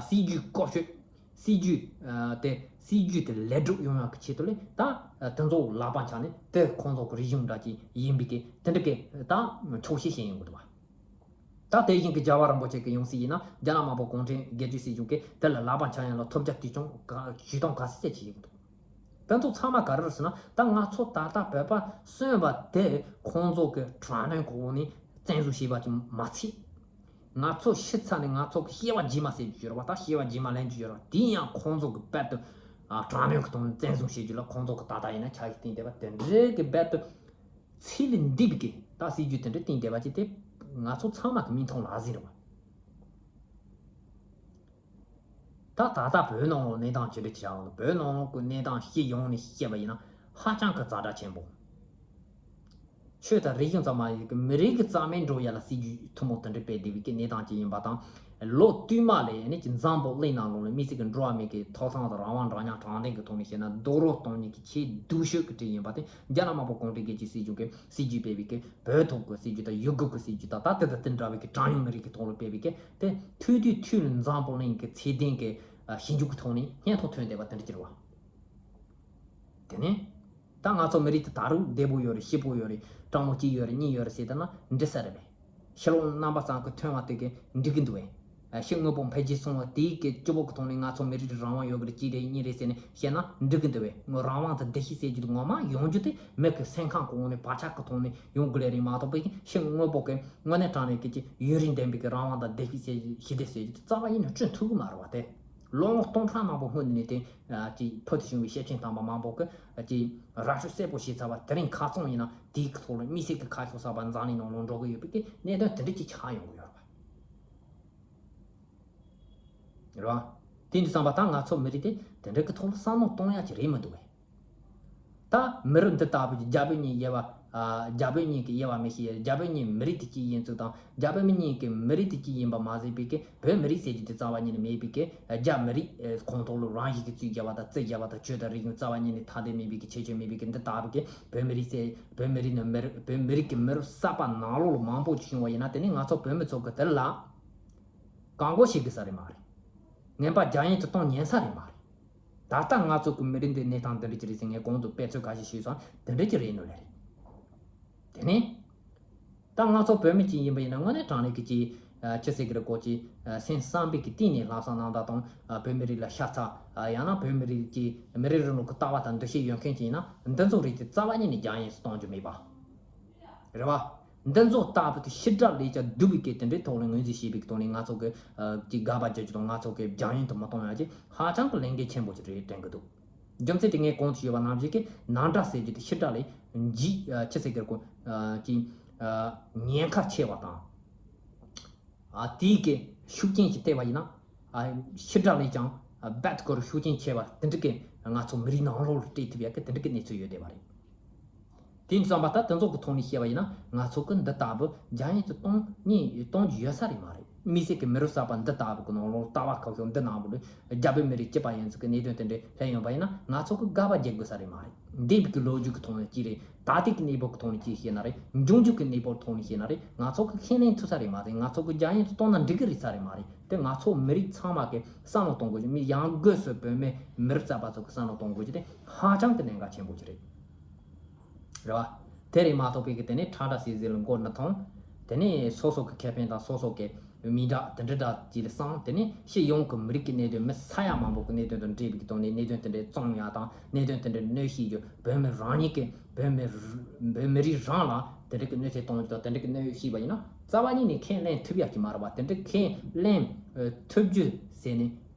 སྲིད་ཇུས་བཀོལ་སྤྱོད། སྲིད་ཇུས་ཨ་དེ་སྲིད་ཇུས་དེ་ལེགས་གྲུབ་ཡོང་ཡག་གི་ཆེད་དུ་ལས་ད་དེ་ཚོ་ལག་པ་འཆང་ནས་དེ་ཁོང་ཚོ་གི་རིག་གཞུང་འདྲ་ཅིག་ཡིན་པའི་གི་དེ་འདྲ་གི་ད་འཁྱོག་བཤད་བྱེད་ཡོང་གི་འདུག་བ། ད་དེ་བཞིན་གི་རྒྱལ་བ་རིན་པོ་ཆེ་གི་ཡང་སྲིད་ཡིན་ན་རྒྱ་ནག་དམར་པོ་གུང་ཁྲན་སྒེར་གཅོད་སྲིད་གཞུང་གིས་དེ་ལ་ལག་པ་འཆང་ཡག་ལ་ཐོབ་རྒྱ་དུས་ཀྱང་ག་ཇུས་གཏོང་ག་ཚོད་ཅིག་བྱེད་ཀྱི་འདུག་དེ་ཚོ་ཚང་མ་ག་རེ་རེད་ཟེར་ན། ད་ང་ཚོ་ད་ལྟ་བོད་པ་གསོན་པ་དེ་ཁོང་ཚོ་གི་དྲག་གནོན་གི་འོག་ནས་བཙན་བཟུང་བྱས་པ་ཅིག་མ་ཚད། ང་ཚོ་ཤི་ཚར་ནས་ང་ཚོ་གི་སྐྱེ་བ་རྗེས་མ་ཟེར་རྒྱུ་ཡོད་རེད་བ། ད་སྐྱེ་བ་རྗེས་མ་ལེན་རྒྱུ་ཡོད་རེད་བ། དེ་ཡང་ཁོང་ཚོ་གི་དཔལ་དུ་ཨ་དྲག་གནོན་གི་ཐོག་ནས་བཙན་བཟུང་བྱེད་རྒྱུ་ལ་ཁོང་ཚོ་གི་ད་ལྟ་ཡིན་ན་ཆ་ཞིག་བཏིང་བསྡད་པ་དེ་འདྲའི་གི་རྦད་དེ་ཚད་ལས་འདས་པའི་གི་ད་སྲིད་ཇུས་དེ་འདྲ་བཏིང་བསྡད་པ་ཅིག་དེ་ང་ཚོ་ཚང་མ་གི་མིག་མཐོང་ལག་ཟིན་རེད་བ། ད་ད་ལྟ་བོད་ནང་ལོགས་གནས་སྟངས་ཅི་འདྲ་ཆགས་ཡོད་ན། བོད་ནང་ལོགས་ཀྱི་གནས་སྟངས་སྤྱི་ཡོངས་ནས་བཤད་པ་ཡིན་ན་ཧ་ཅང་གི་ཛ་དྲག་ཆེན་པོ། ཆོས་དང་རིག་གཞུང་ཙམ་མ་ཡིན་གི་མི་རིགས་ཀྱི་རྩ་མེད་འགྲོ་ཡ་ལ་སྲིད་ཇུས་ཐུན་མོང་དེ་འདྲ་སྤེལ་བསྡད་པའི་གི་གནས་སྟངས་ཅིག་ཡིན་པ་དང་། ལོ་བསྟུད་མ་ལ་ཡ་ནི་ཅིག་འཛམ་བུ་གླིང་ནང་ལོགས་ལ་དམིགས་བསལ་གྱི་འགྲོ་བ་མི་གི་ཐོབ་ཐང་དང་རང་དབང་འདྲ་མཉམ་དྲང་བདེན་གྱི་ཐོག་ནས་བཤད་ན། རྡོག་རོལ་གཏོང་ནི་གི་ཆེས་སྡུག་ཤོས་ཀྱི་གྲས་ཡིན་པ་དེ་རྒྱ་ནག་དམར་པོ་གུང་ཁྲན་སྒེར་གཅོད་སྲིད་གཞུང་གིས་སྲིད་ཇུས་སྤེལ་བའི་གི་བོད་ཐོག་གི་སྲིད་ཇུས་དང་ཡུ་གུར་གྱི་སྲིད་ཇུས་དང་ད་དེ་དང་དེ་འདྲ་བའི་གི་གྲངས་ཉུང་མི་རིགས་ཀྱི་ཐོག་ལ་སྤེལ་བའི་གི་དེ་ཐུག་དུས་ཐུག་ལ་འཛམ་བུ་གླིང་གི་ཚད་ལྡན་གྱི་ཞིབ་འཇུག་གི་ཐོག་ནས་སྙན་ཐོ་ཐོན་བསྡད་པ་དེ་འདྲ་ཅིག་རེད་བ། དེ་ནས་ད་ང་ཚོ་མི་རིགས་དེ་ད་རུང་བདེ་པོ་ཡོད་རེད། སྐྱིད་པོ་ཡོད་རེད། སྤྲང་པོ་གཅིག་ཡོད་རེད། གཉིས་ཡོད་རེད་ཟེར་བསྡད་ན་འགྲིག་ས་རེད་པས། ཕྱི་ལོགས་རྣམ་པ་ཚང་གི་ཐོན་པ་དེ་གས་འགྲིག་གི་འདུག་པས། ཕྱི་དངོས་པོ་འཕེལ་རྒྱས་སོང་བ་དེའི་གི་སྤྱི་བོ་གི་ཐོག་ནས་ང་ཚོ་མི་རིགས་རང་དབང་ཡོད་གི་རེད། གཅིག་རེད། གཉིས་རེད་ཟེར་ནས་བཤད་ན་འགྲིག་གི་འདུག་པས། ངོ་རང་དབང་དང་བདེ་སྐྱིད་ཟེར་རྒྱུ་དེ་ངོ་མ་ཡོང་རྒྱུ་དེ་མི་གི་སེམས་ཁམས་གི་ངོས་ནས་བག་ཆགས་གི་ཐོག་ནས་ཡོང་དགོས་ལེ་རེད་མ་གཏོགས་པའི་ཕྱི་དངོས་པོ་གི་དངོས་གནས་དྲང་གནས་ཀྱི་ཅིག་ཡུན་རིང་ལྡན་པའི་གི་རང་དབང་དང་བདེ་སྐྱིད་ཟེར་ཞི་བདེ་ཟེར་རྒྱུ་དེ་རྩ་བ་ཉིད་ནས་བསྐྲུན་ཐུབ་གི་མ་རེད་བ། དེ་ལོ་ངོ་སྟོང་ཕྲག་མང་པོ་སྔོན་ནས་དེ་ཅིག་བོད་དུ་བྱུང་བའི་ཤེར་ཕྱིན་དམ་པ་མང་པོ་གི་ཅིག་ར་སྤྲོད་གསལ་པོ་བྱས་ཚར་བ་དེ་རིང་ཁ་རྩང་ཡིན་ན་དེའི་ཐོག་ལ་དམིགས་བསལ་གྱི་ཁ་ཕྱོགས་གསར་པ་འཛམ་གླིང་ནང་ལ་འགྲོ་གི་ཡོད་པའི་གི་གནད་དོན་དེ་འདྲ་ཅིག་ཆགས་ཡོང་གི་ཡོད་རེད་བ། རེད་བ། དེ་འདྲ་བསམ་པ་ད་ང་ཚོ་མི་རིགས་དེ་དེ་འདྲ་གི་ཐོག་ལ་བསམ་བློ་གཏོང་ཡ་ཅིག་རེད་མི་འདུག་བས། ད་མི་རབས་འདི་ལྟ་བུ་གི་རྒྱ་བོད་གཉིས་དབྱེ་བ། ཨ། རྒྱ་བོད་གཉིས་ཀྱི་དབྱེ་བ་མི་ཤེས། རྒྱ་བོད་གཉིས་མི་རིགས་དེ་གཅིག་ཡིན་ཚུལ་དང་། རྒྱ་བོད་མི་གཉིས་ཀྱི་མི་རིགས་དེ་གཅིག་ཡིན་པ་མ་ཟད་པའི་གི་བོད་མི་རིགས་ཟེར་རྒྱུ་དེ་རྩ་བ་ཉིད་ནས་མེད་པའི་གི། རྒྱ་མི་རིགས་ཁོངས་གཏོགས་ལ་རང་བཞིན་གྱི་རྩིས་བརྒྱབ་པ་དང་། རྩིས་བརྒྱབ་པ་དང་། ཆོས་དང་རིག་གཞུང་རྩ་བ་ཉིད་ནས་ཐ་དད་མེད་པའི་གི། ཁྱད་ཆོས་མེད་པའི་གི་འདི་ལྟ་བུ་གི་བོད་མི་རིགས་ཟེར། བོད་མི་རིགས་ནི་མི་རིགས། བོད་མི་རིགས་ཀྱི་མི་རབས་གསར་པ་ནང་ལོགས་ལ་མང་པོ་ཅིག་བྱུང་བ་ཡིན་ན། དེ་ནི་ང་ཚོ་བོད་མི་ཚོ་གི་དེ་ལ་བཀག་འགོག་བྱེད་དགོས་ས་རེད་མ་རེད། ངན་པ་རྒྱ་ཡན་དུ་གཏོང་ཉན་ས་རེད་མ་རེད། ད་ལྟ་ང་ཚོ་གི་མི་རིགས་འདི་གནས་སྟངས་འདི་འདྲ་ཅིག་རེད་ཟེར། ངས་གོང་དུ་དཔེ་མཚོན་ཁ་ཤས་ཞུས་སོང་། འདི་འདྲ་ཅིག་རེད་ནོ་ལེ་རེད། དེ་ནས་ད་ང་ཚོ་བོད་མི་ཅིག་ཡིན་པ་ཡིན་ན་དངོས་གནས་དྲང་གནས་ཀྱི་ཅིག་ཅི་ཟེར་གི་རེད་གོ། ཅིག་སེམས་བསམ་པའི་གི་གཏིང་ནས་ལྷག་བསམ་རྣམ་དག་དང་། བོད་མི་རིགས་ལ་ཤ་ཚ། ཡང་ན་བོད་མི་རིགས་ཀྱི་མི་རིགས་རིང་ལུགས་ཀྱི་ལྟ་བ་དང་འདུ་ཤེས་ཡོད་མཁན་ཅིག་ཡིན་ན། འདི་ཚོ་རིགས་དེ་རྩ་བ་ཉིད་ནས་རྒྱ་ཡན་སུ་གཏོང་རྒྱུ་མེད་པ་རེད་བ། འདི་ཚོ་ལྟ་བུ་དེ་ཕྱི་དགྲ་ལས་ཀྱང་སྡུག་པའི་སྐད་དེ་འདྲའི་ཐོག་ལ་ངོས་འཛིན་བྱས་པའི་གི་ཐོག་ནས་ང་ཚོ་གི་ཅིག་དགག་པ་རྒྱག་རྒྱུ་དང་། ང་ཚོ་གི་རྒྱ་ཡན་དུ་མི་གཏོང་ཡ་ཅིག་ཧ་ཅང་གི་ལས་འགན་ཆེན་པོ་ཅིག་རེད་དྲན་གི་འདུག་རྒྱུ་མཚན་དེ་ངས་གོང་དུ་ཞུས་པ་ནང་བཞིན་གྱི་ནང་དགྲ་ཟེར་རྒྱུ་དེ་ཕྱི་དགྲ་ལས་འཇིགས། ཅི་ཟེར་གི་རེད་གོ། ཅིག་ཉེན་ཁ་ཆེ་བ་དང་། ཨ། དེའི་གི་ ཤུགས་རྐྱེན་ཞིག་སྟེར་བ་ཡིན་ན། ཕྱི་དགྲ་ལས་ཀྱང་རྦད་དེ་ཁོ་རང་ཤུགས་རྐྱེན་ཆེ་བ་དེ་འདྲ་གི་ང་ཚོ་མི་རིགས་ནང་ལོགས་ལ་སྤྲད་ཐུབ་ཡག་གི་དེ་འདྲ་གི་གནས་ཚུལ་ཡོད་བསྡད་པ་རེད། དེ་ཡིན་དུས་ཙམ་པ་ད་དེ་ཚོ་གི་ཐོག་ནས་བཤད་པ་ཡིན་ན། ང་ཚོ་གི་འདི་ལྟ་བུ་རྒྱ་ཡན་དུ་གཏོང་ཉིན་གཏོང་རྒྱུ་ཡོད་ས་རེད་མ་རེད། དམིགས་བསལ་གི་མི་རབས་གསར་པ་འདི་ལྟ་བུ་གི་ནང་ལོགས་ལྟ་བ་ཁག་ཤོས་འདི་ནང་བུ་ལ་རྒྱ་བོད་མི་རིགས་གཅིག་པ་ཡིན་ཚུལ་གི་གནད་དོན་དེ་འདྲ་སླེབས་ཡོང་པ་ཡིན་ན། ང་ཚོ་གི་དགག་པ་རྒྱག་དགོས་ས་རེད་མ་རེད། འདས་པའི་གི་ལོ་རྒྱུས་ཀྱི་ཐོག་ནས་ཅི་རེད། ད་ལྟའི་གི་གནས་བབ་ཀྱི་ཐོག་ནས་ཅི་བཤད་ན་རེད། འབྱུང་འགྱུར་གྱི་གནས་བབ་ཐོག་ནས་བཤད་ན་རེད། ང་ཚོ་གི་ཁས་ལེན་ཐུབ་ས་རེད་མ་རེད། ང་ཚོ་གི་རྒྱ་ཡན་དུ་གཏོང་ན་འགྲིག་གི་རེད་ས་རེད་མ་རེད། དེ་ང་ཚོ་མི་རིགས་ཚང་མ་གི་བསམ་བློ་གཏོང་དགོས་ཀྱི། མི་ཡང་སྒོས་སུ་བོད་མི་མི་རབས་གསར་པ་ཚོ་གི་བསམ་བློ་གཏོང་དགོས་ཀྱི་དེ་ཧ་ཅང་གི་གནད་འགག་ཆེན་པོ་ཅིག་རེད། རེད་བ། དེ་རེད་མ་གཏོགས་པའི་གི་དེ་ནས་ཁྲ་ཁྲ་ཟིག་ཟིག་ལ་མགོ་མི་ཐོན། དེ་ནས་སོ་སོ་གི་ཁེ་ཕན་དང་སོ་སོ་གི་མི་འདྲ་དེ་འདྲ་འདྲ་ཅིག་ལ་བསམ། དེ་ནས་སྤྱི་ཡོངས་ཀྱི་མི་རིགས་ཀྱི་གནད་དོན། མི་ས་ཡ་མང་པོ་གི་གནད་དོན་དང་འབྲེལ་བའི་གི་ཐོག་ནས་གནད་དོན་དེ་འདྲ་བཙོང་ཡག་དང་། གནད་དོན་དེ་འདྲ་གནོད་བྱེད་རྒྱུ། བོད་མི་རང་ཉིད་ཀྱི་བོད་མི་ར- བོད་མི་རིགས་རང་ལ་དེ་འདྲ་གི་གནོད་འཚེ་གཏོང་རྒྱུ་དང་། དེ་འདྲ་གི་གནོད་བྱེད་པ་ཡིན་ན་རྩ་བ་ཉིད་ནས་ཁས་ལེན་ཐུབ་ཡག་གི་མ་རེད་བ། དེ་འདྲ་ཁས་ལེན་ཨ་ཐུབ་རྒྱུ་ཟེར་ནས་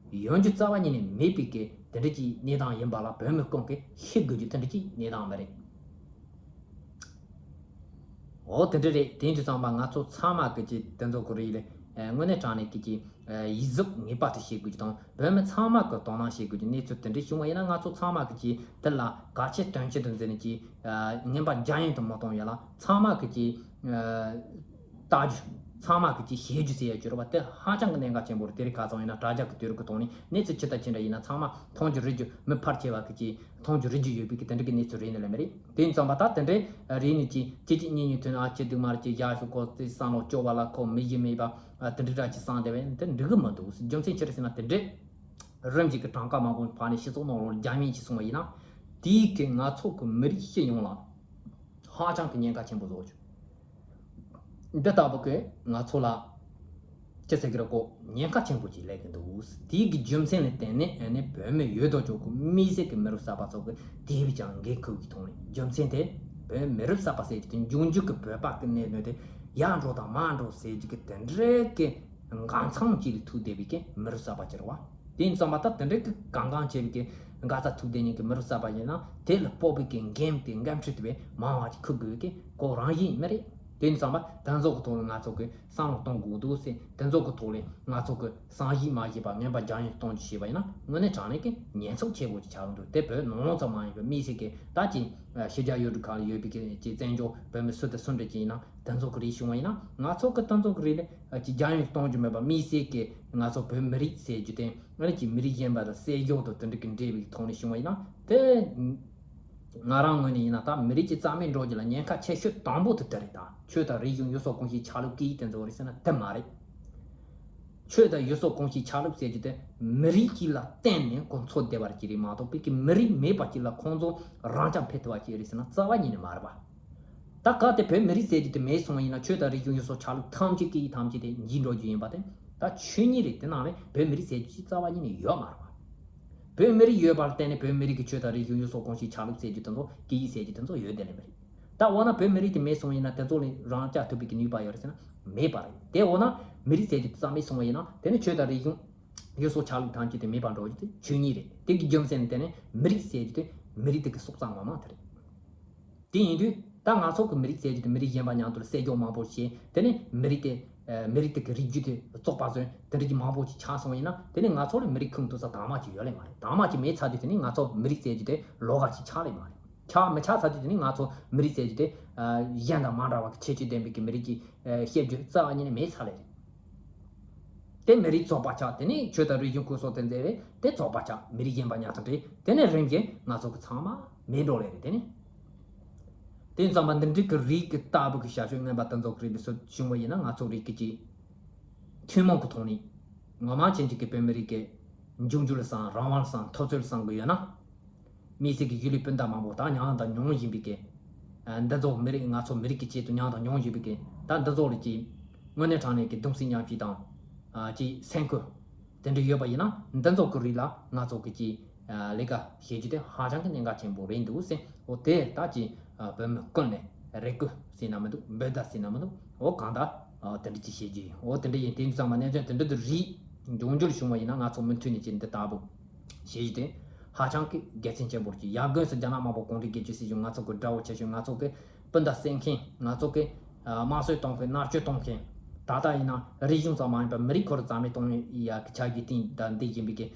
ཡོང་རྒྱུ་རྩ་བ་ཉིད་ནས་མེད་པའི་གི་དེ་འདྲ་གི་གནས་སྟངས་ཡིན་པ་ལ་བོད་མི་ཀུན་གྱིས་ཤེས་དགོས་རྒྱུ་དེ་འདྲ་གི་གནས་སྟངས་མ་རེད། འོ་དེ་འདྲ་རེད། དེ་ཡིན་དུས་ཙམ་པ་ང་ཚོ་ཚང་མ་གི་ཅིག་དེ་ཚོ་གི་རིགས་ལ་ཨ་དངོས་གནས་དྲང་གནས་ཀྱི་ཅིག་ཨ་ཡིད་གཟབ་ངེས་པར་དུ་བྱེད་དགོས་ཀྱི་དང་། བོད་མི་ཚང་མ་གི་དོ་སྣང་བྱེད་དགོས་ཀྱི་གནས་ཚུལ་དེ་འདྲ་བྱུང་བ་ཡིན་ན། ང་ཚོ་ཚང་མ་གི་ཅིག་དེ་ལ་གལ་ཆེ་དོན་ཆེ་དུ་འཛིན་ནས་ཅིག་ཨ་ངན་པ་རྒྱ་ཡན་དུ་མི་གཏོང་ཡ་ལ་ཚང་མ་གི་ཅིག་ཨ་ལྟ་རྒྱུ། ཚང་མ་གི་ཅིག་བྱེད་རྒྱུ་ཟེར་ཡ་ཅིག་ཡོད་རེད་བ། དེ་ཧ་ཅང་གི་གནད་འགག་ཆེན་པོ་རེད། དེ་རིང་ཁ་སང་ཡིན་ན་དྲ་རྒྱ་གི་དུས་རབས་ཀྱི་ཐོག་ནས་གནས་ཚུལ་ཇི་ལྟར་ཇི་འདྲ་ཡིན་ན་ཚང་མ་མཐོང་རྒྱུ་རིག་རྒྱུ། མི་ཕལ་ཆེ་བ་གི་ཅིག་མཐོང་རྒྱུ་རིག་རྒྱུ་ཡོད་པའི་གི་དེ་འདྲ་གི་གནས་ཚུལ་རེད་ནི་ལས་མི་རེད། དེ་ཡིན་ཙམ་པ་ད་དེ་འདྲའི་རེད་ནི་ཅིག་གཅིག་གཅིག་གཉིས་གཉིས་ཐོན་ན་ཨ་ཅེ་སྡུག་མ་རེད། ཅིག་ཡག་ཤོས་ཁོ་ཚོའི་བསམ་བློ་སྐྱོ་བ་ལ་ཁོ་མི་ཡི་མེད་པ་ཨ་དེ་འདྲ་འདྲ་ཅིག་བསམ་བསྡད་པ་ཡིན་ན་དེ་འགྲིག་གི་མི་འདུག་རྒྱུ་མཚན་ཅི་རེད་ཟེར་ན། དེ་འདྲའི་རིམ་གྱིས་གི་གྲངས་ཀ་མང་པོ་ཕར་ནས་སྤྱི་ཚོགས་ནང་ལོགས་རྒྱ་མིན་ཅིག་སོང་བ་ཡིན་ན། དེའི་གི་ང་ཚོ་གི་མི་རིགས་སྤྱི་ཡོངས་ལ་ཧ་ཅང་གི་ཉེན་ཁ་ཆེན་པོ་བཟོ་བཅུག་འདི་ལྟ་བུ་གི་ང་ཚོ་ལ་ཅི་ཟེར་གི་རེད་གོ། ཉེན་ཁ་ཆེན་པོ་ཅིག་སླེབས་གི་འདུག་དེའི་གི་རྒྱུ་མཚན་ལ་བརྟེན་ནས་ཨ་ནི་བོད་མི་ཡོད་དོ་ཅོག་གི་མི་སེར་གི་མི་རབས་གསར་པ་ཚོ་གི་དེ་བས་ཀྱང་འགན་འཁུར་གི་ཐོག་ནས། རྒྱུ་མཚན་དེ་བོད་མི་རབས་གསར་པ་ཟེར་གི་དེ་འབྱུང་འགྱུར་གི་བོད་པ་གི་གནས་ལུགས་དེ་ཡར་འགྲོ་དང་མར་འགྲོ་ཟེར་གི་དེ་འདྲའི་གི་འགག་མཚམས་ཅིག་ལ་ཐུག་བསྡད་པའི་གི་མི་རབས་གསར་པ་ཅིག་རེད་བ། དེ་ཡིན་ཙང་མ་ད་དེ་འདྲའི་གི་གང་གང་བྱས་པའི་གི་འགག་རྩ་ཐུག་བསྡད་མཁན་གི་མི་རབས་གསར་པ་ཡིན་ན་དེ་ལ་སྤོབས་པའི་གི་འགན་དེ་འགན་འཁྲི་དེ་བས་མང་བ་ཅིག་འཁུར་དགོས་གི་གོ་རང་བཞིན་མི་རེད། དེ་ཡིན་ཙང་མ་དེ་ཚོ་གི་ཐོག་ལ་ང་ཚོ་གི་བསམ་བློ་གཏོང་དགོས་འདུག་ཟེར། དེ་ཚོ་གི་ཐོག་ལ་ང་ཚོ་གི་བསམ་གཞིག་མ་བྱས་པ་ངན་པ་རྒྱང་ཡོད་གཏོང་རྒྱུ་བྱས་པ་ཡིན་ན་དངོས་གནས་དྲང་གནས་ཀྱི་ཉེན་ཚབས་ཆེ་པོ་ཅིག་ཆགས་འདུག་དེ་བོད་ནང་ལོགས་ཙམ་མ་ཡིན་པར་དམིགས་བསལ་གྱི་ད་ཅིག་ཕྱི་རྒྱལ་ཡུལ་གྲུ་ཁག་ལ་ཡོད་པའི་གི་ཅིག་བཙན་བྱོལ་བོད་མི་སུ་དང་སུ་འདྲ་ཅིག་ཡིན་ན་དེ་ཚོ་གི་རིགས་བྱུང་བ་ཡིན་ན། ང་ཚོ་གི་དེ་ཚོ་གི་རིགས་ལ་ཅིག་རྒྱང་ཡོད་གཏོང་རྒྱུ་མེད་པ། དམིགས་བསལ་གྱི་ང་ཚོ་བོད་མི་རིགས་ཟེར་རྒྱུ་དེ་ཨ་ནི་ཅིག་མི་རིགས་གཞན་པ་དང་བསྲེས་སྦྱོར་དང་དེ་འདྲ་གི་འབྲེལ་བའི་ཐོག་ནས་བྱུང་བ་ཡིན་ན་དེ། ང་རང་ངོས་ནས་ཡིན་ན་ད་མི་རིགས་ཀྱི་རྩ་མེད་འགྲོ་རྒྱུ་ལ་ཉེན་ཁ་ཆེ་ཤོས་དང་པོ་དེ་དེ་རེད། ད་ཆོས་དང་རིག་གཞུང་ཡུལ་སྲོལ་གོམས་གཤིས་ཆ་ལུགས་སྐད་ཡིག་དེ་ཚོ་རེད་ཟེར་ན་དེ་མ་རེད། ཆོས་དང་ཡུལ་སྲོལ་གོམས་གཤིས་ཆ་ལུགས་ཟེར་རྒྱུ་དེ་མི་རིགས་གཅིག་ལ་བརྟེན་ནས་ཁོ་འཚོ་བསྡད་པ་ཅིག་རེད་མ་གཏོགས་པའི་གི་མི་རིགས་མེད་པ་ཅིག་ལ་ཁོང་ཚོ་རང་རྐྱ་འཕེར་ཐུབ་པ་ཅིག་རེད་ཟེར་ན་རྩ་བ་ཉིད་ནས་མ་རེད་པ། ད་གལ་ཏེ་བོད་མི་རིགས་ཟེར་རྒྱུ་དེ་མེད་སོང་བ་ཡིན་ན་ཆོས་དང་རིག་གཞུང་ཡུལ་སྲོལ་ཆ་ལུགས་ཐམས་ཅད་སྐད་ཡིག་ཐམས་ཅད་དེ་འཇིག་འགྲོ་རྒྱུ་ཡིན་པ་དེ་ད་ཆོས་ཉིད་རེད། དེ་ནང་ནས་བོད་མི་རིགས་ཟེར་རྒྱུ་ཅིག་རྩ་བ་ཉིད་ནས་ཡོད་མ་རེད་པ། བོད་མི་རིགས་ཡོད་པར་བརྟེན་ནས་བོད་མི་རིགས་ཀྱི་ཆོས་དང་རིག་གཞུང་ཡུལ་སྲོལ་གོམས་གཤིས་ཆ་ལུགས་ཟེར་རྒྱུ་དེ་ཚོ་སྐད་ཡིག་ཟེར་རྒྱུ་དེ་ཚོ་ཡོད་བསྡད་ནི་མ་རེད། ད་འོ་ན་བོད་མི་རིགས་དེ་མེད་སོང་བ་ཡིན་ན་དེ་ཚོ་ལ་རང་རྐྱ་ཐུབ་པའི་གི་ནུས་པ་ཡོད་རེད་ཟེར་ན་མེད་པ་རེད། དེ་འོ་ན་མི་རིགས་ཟེར་རྒྱུ་དེ་རྩ་མེད་སོང་བ་ཡིན་ན་དེ་ནི་ཆོས་དང་རིག་གཞུང་ཡུལ་སྲོལ་ཆ་ལུགས་ཐམས་ཅད་དེ་མེད་པར་འགྲོ་རྒྱུ་དེ་ཆོས་ཉིད་རེད། དེ་གི་རྒྱུ་མཚན་ནི་དེ་ནི་མི་རིགས་ཟེར་རྒྱུ་དེ་མི་རིགས་དེ་གི་སྲོག་རྩ་ངོ་མ་དེ་རེད། དེ་ཡིན་དུས་ད་ང་ཚོ་གི་མི་རིགས་ཟེར་རྒྱུ་དེ་མི་རིགས་གཞན་པ་མཉམ་དུ་བསྲེས་སྦྱོར་མང་པོ་བྱས། དེ་ནས་མི་རིགས་དེ་ཨ་མི་རིགས་དེ་གི་རིགས་རྒྱུད་དེ་བཙོག་པ་བཟོས། དེ་འདྲ་གི་མང་པོ་ཅིག་ཆགས་སོང་བ་ཡིན་ན་དེ་ནས་ང་ཚོ་ལ་མི་རིགས་ཁུངས་ཐུབ་ས་དྭངས་མ་ཅིག་ཡོད་ལེ་མ་རེད། དྭངས་མ་ཅིག་མེད་ཚར་དུས་དེ་ནས་ང་ཚོ་མི་རིགས་ཟེར་རྒྱུ་དེ་ལོགས་ཀ་ཅིག་ཆགས་ལེ་མ་རེད། ཆགས་མི་ཆགས་ཚར་དུས་དེ་ནས་ང་ཚོ་མི་རིགས་ཟེར་རྒྱུ་དེ་ཨ་གཞན་དང་མ་འདྲ་བ་གི་ཁྱད་ཆོས་ལྡན་པའི་གི་མི་རིགས་ཀྱི་ཨ་བཤད་རྒྱུ་རྩ་བ་ཉིད་ནས་མེད་ཚར་ལེ་རེད། དེ་མི་རིགས་བཙོག་པ་ཆགས། དེ་ནས་ཆོས་དང་རིག་གཞུང་ཁུངས་སོགས་དེ་མཛད་རེད། དེ་བཙོག་པ་ཆགས། མི་རིགས་གཞན་པ་མཉམ་དུ་འདྲེས། དེ་ནས་རིམ་བཞིན་ང་ཚོ་གི་ཚང་མ་མེད་འགྲོ་ལེ་རེད། དེ་ནས་དེ་ཙམ་པ་འདི་འདྲའི་གི་རིགས་ཀྱི་ལྟ་བུ་གི་བྱ་སྤྱོད་ངན་པ་དེ་ཚོ་གི་རིགས་ལ་སོགས་བྱུང་བ་ཡིན་ན་ང་ཚོ་རིགས་ཀྱི་ཅིག་ཐུན་མོང་གི་ཐོག་ནས་ངོ་མ་ཅན་ཅིག་གི་བོད་མི་རིགས་ཀྱི་འབྱུང་འགྱུར་ལ་བསམ། རང་དབང་ལ་བསམ། འཐབ་རྩོད་ལ་བསམ་གི་ཡོད་ན། མི་སེར་གྱི་གཞིས་ལུས་སྤུན་ཟླ་མང་པོ་ད་མྱངས་དང་མྱོང་བཞིན་པའི་གི་ཨ་འདི་ཚོ་མི་རིགས་ང་ཚོ་མི་རིགས་ཀྱི་ཆེད་དུ་མྱངས་དང་མྱོང་བཞིན་པའི་གི་ད་འདི་ཚོ་ལ་ཅིག་དངོས་གནས་དྲང་གནས་ཀྱི་གདུང་སེམས་མཉམ་སྐྱེད་དང་ཨ་ཅིག་སེམས་ཁུར་དེ་འདྲ་ཡོད་པ་ཡིན་ན་འདི་ཚོ་གི་རིགས་ལ་ང་ཚོ་གི་ཅིག་ཨ་ལས་ཀ་བྱེད་རྒྱུ་དེ་ཧ་ཅང་གི་གནད་འགག་ཆེན་པོ་རེད་འདུག་ཟེར། འོ་དེ་ད་ཅིག་ཨ་བོད་མི་ཀུན་ནས་རེ་སྐུལ་ཟེར་ན་མི་འདུག་འབོད་བརྡ་ཟེར་ན་མི་འདུག་འོ་གང་ལྟར་ཨ་དེ་འདྲ་ཅིག་བྱེད་རྒྱུ་ཡིན། འོ་དེ་འདྲ་ཡིན། དེ་ཚང་མ་གནས་ཚུལ་དེ་འདྲ་དུ་རིགས་འབྱུང་འགྱུར་བྱུང་བ་ཡིན་ན་ང་ཚོ་མུ་མཐུད་ནས་ཅིག་འདི་ལྟ་བུ་བྱེད་རྒྱུ་དེ་ཧ་ཅང་གི་དགེ་མཚན་ཆེན་པོ་རེད། ཡར་རྒྱས་སུ་རྒྱ་ནག་དམར་པོ་གུང་ཁྲན་སྒེར་གཅོད་སྲིད་གཞུང་ང་ཚོ་གི་དགྲ་བོ་ཆེ་ཤོས། ང་ཚོ་གི་སྤུན་ཟླ་བསད་མཁན། ང་ཚོ་གི་ཨ་དམར་གསོད་གཏོང་མཁན། མནར་གཅོད་གཏོང་མཁན། ད་ལྟ་ཡིན་ན་རིག་གཞུང་ཙམ་མ་ཡིན་པར་མི་རིགས་ཁོ་རང་རྩ་མེད་གཏོང་ཡ་གི་ཆ་རྒྱུས་སྟེང་དང་འདི་ཡིན་པའི་གི་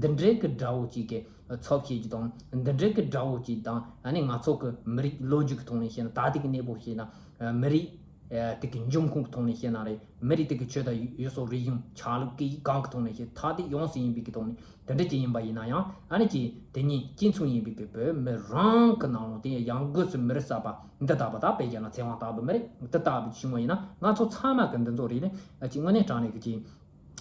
འདི་འདྲའི་གི་དགྲ་བོ་གཅིག་གི་ཚབ་བྱེད་རྒྱུ་དང་འདི་འདྲའི་གི་དགྲ་བོ་གཅིག་དང་ཨ་ནི་ང་ཚོ་གི་མི་རིགས་ལོ་རྒྱུས་ཀྱི་ཐོག་ནས་བཤད་ན་ད་ལྟའི་གི་གནས་བབ་བཤད་ན་མི་རིགས་དེ་གི་འབྱུང་ཁུངས་ཀྱི་ཐོག་ནས་བཤད་ན་རེད། མི་རིགས་དེ་གི་ཆོས་དང་ཡུལ་སྲོལ་རིག་གཞུང་ཆ་ལུགས་སྐད་ཡིག་གང་གི་ཐོག་ནས་བཤད་ད་དེ་ཡོངས་སུ་ཡིན་པའི་གི་ཐོག་ནས་དེ་འདྲ་ཅིག་ཡིན་པ་ཡིན་ན་ཡང་ཨ་ནི་ཅིག་དེ་ཉིད་གཅིག་མཚུངས་ཡིན་པའི་གི་བོད་མི་རང་གི་ནང་ལོགས་དེ་ཡང་སྒོས་སུ་མི་རིགས་གསར་པ་འདི་ལྟ་བུ་དག་དཔེ་བཞག་ན་ཚེ་དབང་ལྟ་བུ་མི་རིགས་འདི་ལྟ་བུ་བྱུང་བ་ཡིན་ན་ང་ཚོ་ཚང་མ་གི་འདི་ཚོ་རིགས་ནི་ཅིག་དངོས་གནས་དྲང་གནས་གི་ཅིག་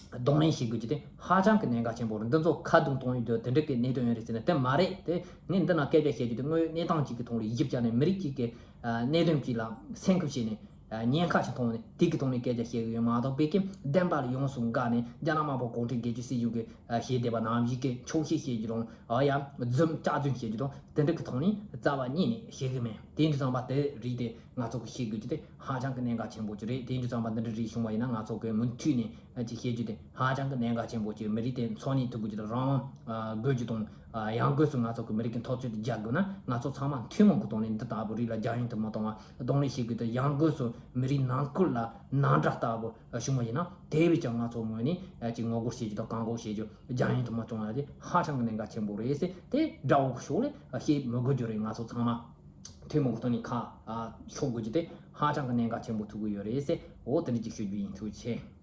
གདོང་ལེན་བྱེད་དགོས་ཀྱི་དེ་ཧ་ཅང་གི་གནད་འགག་ཆེན་པོ་རེད། འདི་ཚོ་ཁ་རྡུང་གཏོང་ཡོད་དུས་དེ་འདྲ་གི་གནད་དོན་ཡོད་རེད་ཟེར་ན་དེ་མ་རེད། དེ་ངས་འདི་ན་སྐད་ཆ་བཤད་རྒྱུ་དེ་དངོས་ཡོད་གནས་སྟངས་གཅིག་གི་ཐོག་ལ་ཡིབ་བྱས་ནས་མི་རིགས་གཅིག་གི་གནད་དོན་གཅིག་ལ་སེམས་ཁུར་བྱས་ནས་ཉེན་ཁ་ཞིག་མཐོང་ནས་དེ་གི་ཐོག་ནས་སྐད་ཆ་བཤད་གི་ཡོད་མ་གཏོགས་བོད་ཀྱི་བདེན་པ་ལ་ཡོངས་སུ་འགལ་ནས་རྒྱ་ནག་དམར་པོ་གུང་ཁྲན་སྒེར་གཅོད་སྲིད་གཞུང་གི་ཞལ་འདེབས་པ་ནང་བཞིན་གྱི་ཆོག་ཤེས་བཤད་རྒྱུ་དང་ཨ་ཡ་རྫུན་སྐྱག་རྫུན་བཤད་རྒྱུ་དང་དེ་འདྲ་གི་ཐོག་ནས་རྩ་བ་ཉིད་ནས་བཤད་གི་མེད། དེ་འདྲ་ཙམ་པ་དེ་རིགས་དེ་ང་ཚོ་གི་ཤེས་དགོས་ཀྱི་དེ་ཧ་ཅང་གི་གནད་འགག་ཆེན་པོ་ཅིག་རེད། དེ་འདྲ་ཙམ་པ་འདི་འདྲ་རིགས་བྱུང་བ་ཡིན་ན་ང་ཚོ་གི་མུ་མཐུད་ནས་ཅིག་བཤད་རྒྱུ་དེ་ཧ་ཅང་གི་གནད་འགག་ཆེན་པོ་ཅིག་མི་རིགས་དེ་འཚོ་གནས་ཐུབ་དགོས་ཀྱི་དང་རང་དབང་དགོས་ཀྱི་དང་ཡང་སྒོས་སུ་ང་ཚོ་གི་མི་རིགས་ཀྱི་འཐབ་རྩོད་དེ་རྒྱག་དགོས་ན་ང་ཚོ་ཚང་མ་ཐུན་མོང་གི་ཐོག་ནས་འདི་ལྟ་བུ་རིགས་ལ་རྒྱང་ཡན་དུ་མ་གཏོང་བ་གདོང་ལེན་བྱེད་དགོས་དང་ཡང་སྒོས་སུ་མི་རིགས་ནང་ཁུལ་ལ་ནང་འདྲ་ལྟ་བུ་བྱུང་བ་ཡིན་ན་དེ་བས་ཀྱང་ང་ཚོ་ངོས་ནས་ཅིག་ངོ་རྒོལ་བྱེད་རྒྱུ་དང་བཀག་འགོག་བྱེད་རྒྱུ་རྒྱང་ཡན་དུ་མ་གཏོང་བ་དེ་ཧ་ཅང་གི་གནད་འགག་ཆེན་པོ་རེད་ཟེར། དེ་དགྲ་བོ་གི་ཕྱོགས་ལས་བཤད་མི་དགོས་རྒྱུ་རེད། ང་ཚོ་ཚང་མ་ཐུན་མོང་གི་ཐོག་ནས་ཁ་ཕྱོགས་དགོས་རྒྱུ་དེ་ཧ་ཅང་གི་གནད་འགག་ཆེན་པོ་ཐུག་གི་ཡོད་རེད་ཟེར། འོ་དེ་འདྲ་ཅིག་ཞུ་རྒྱུ་ཡིན། ཐུགས་རྗེ་ཆེ།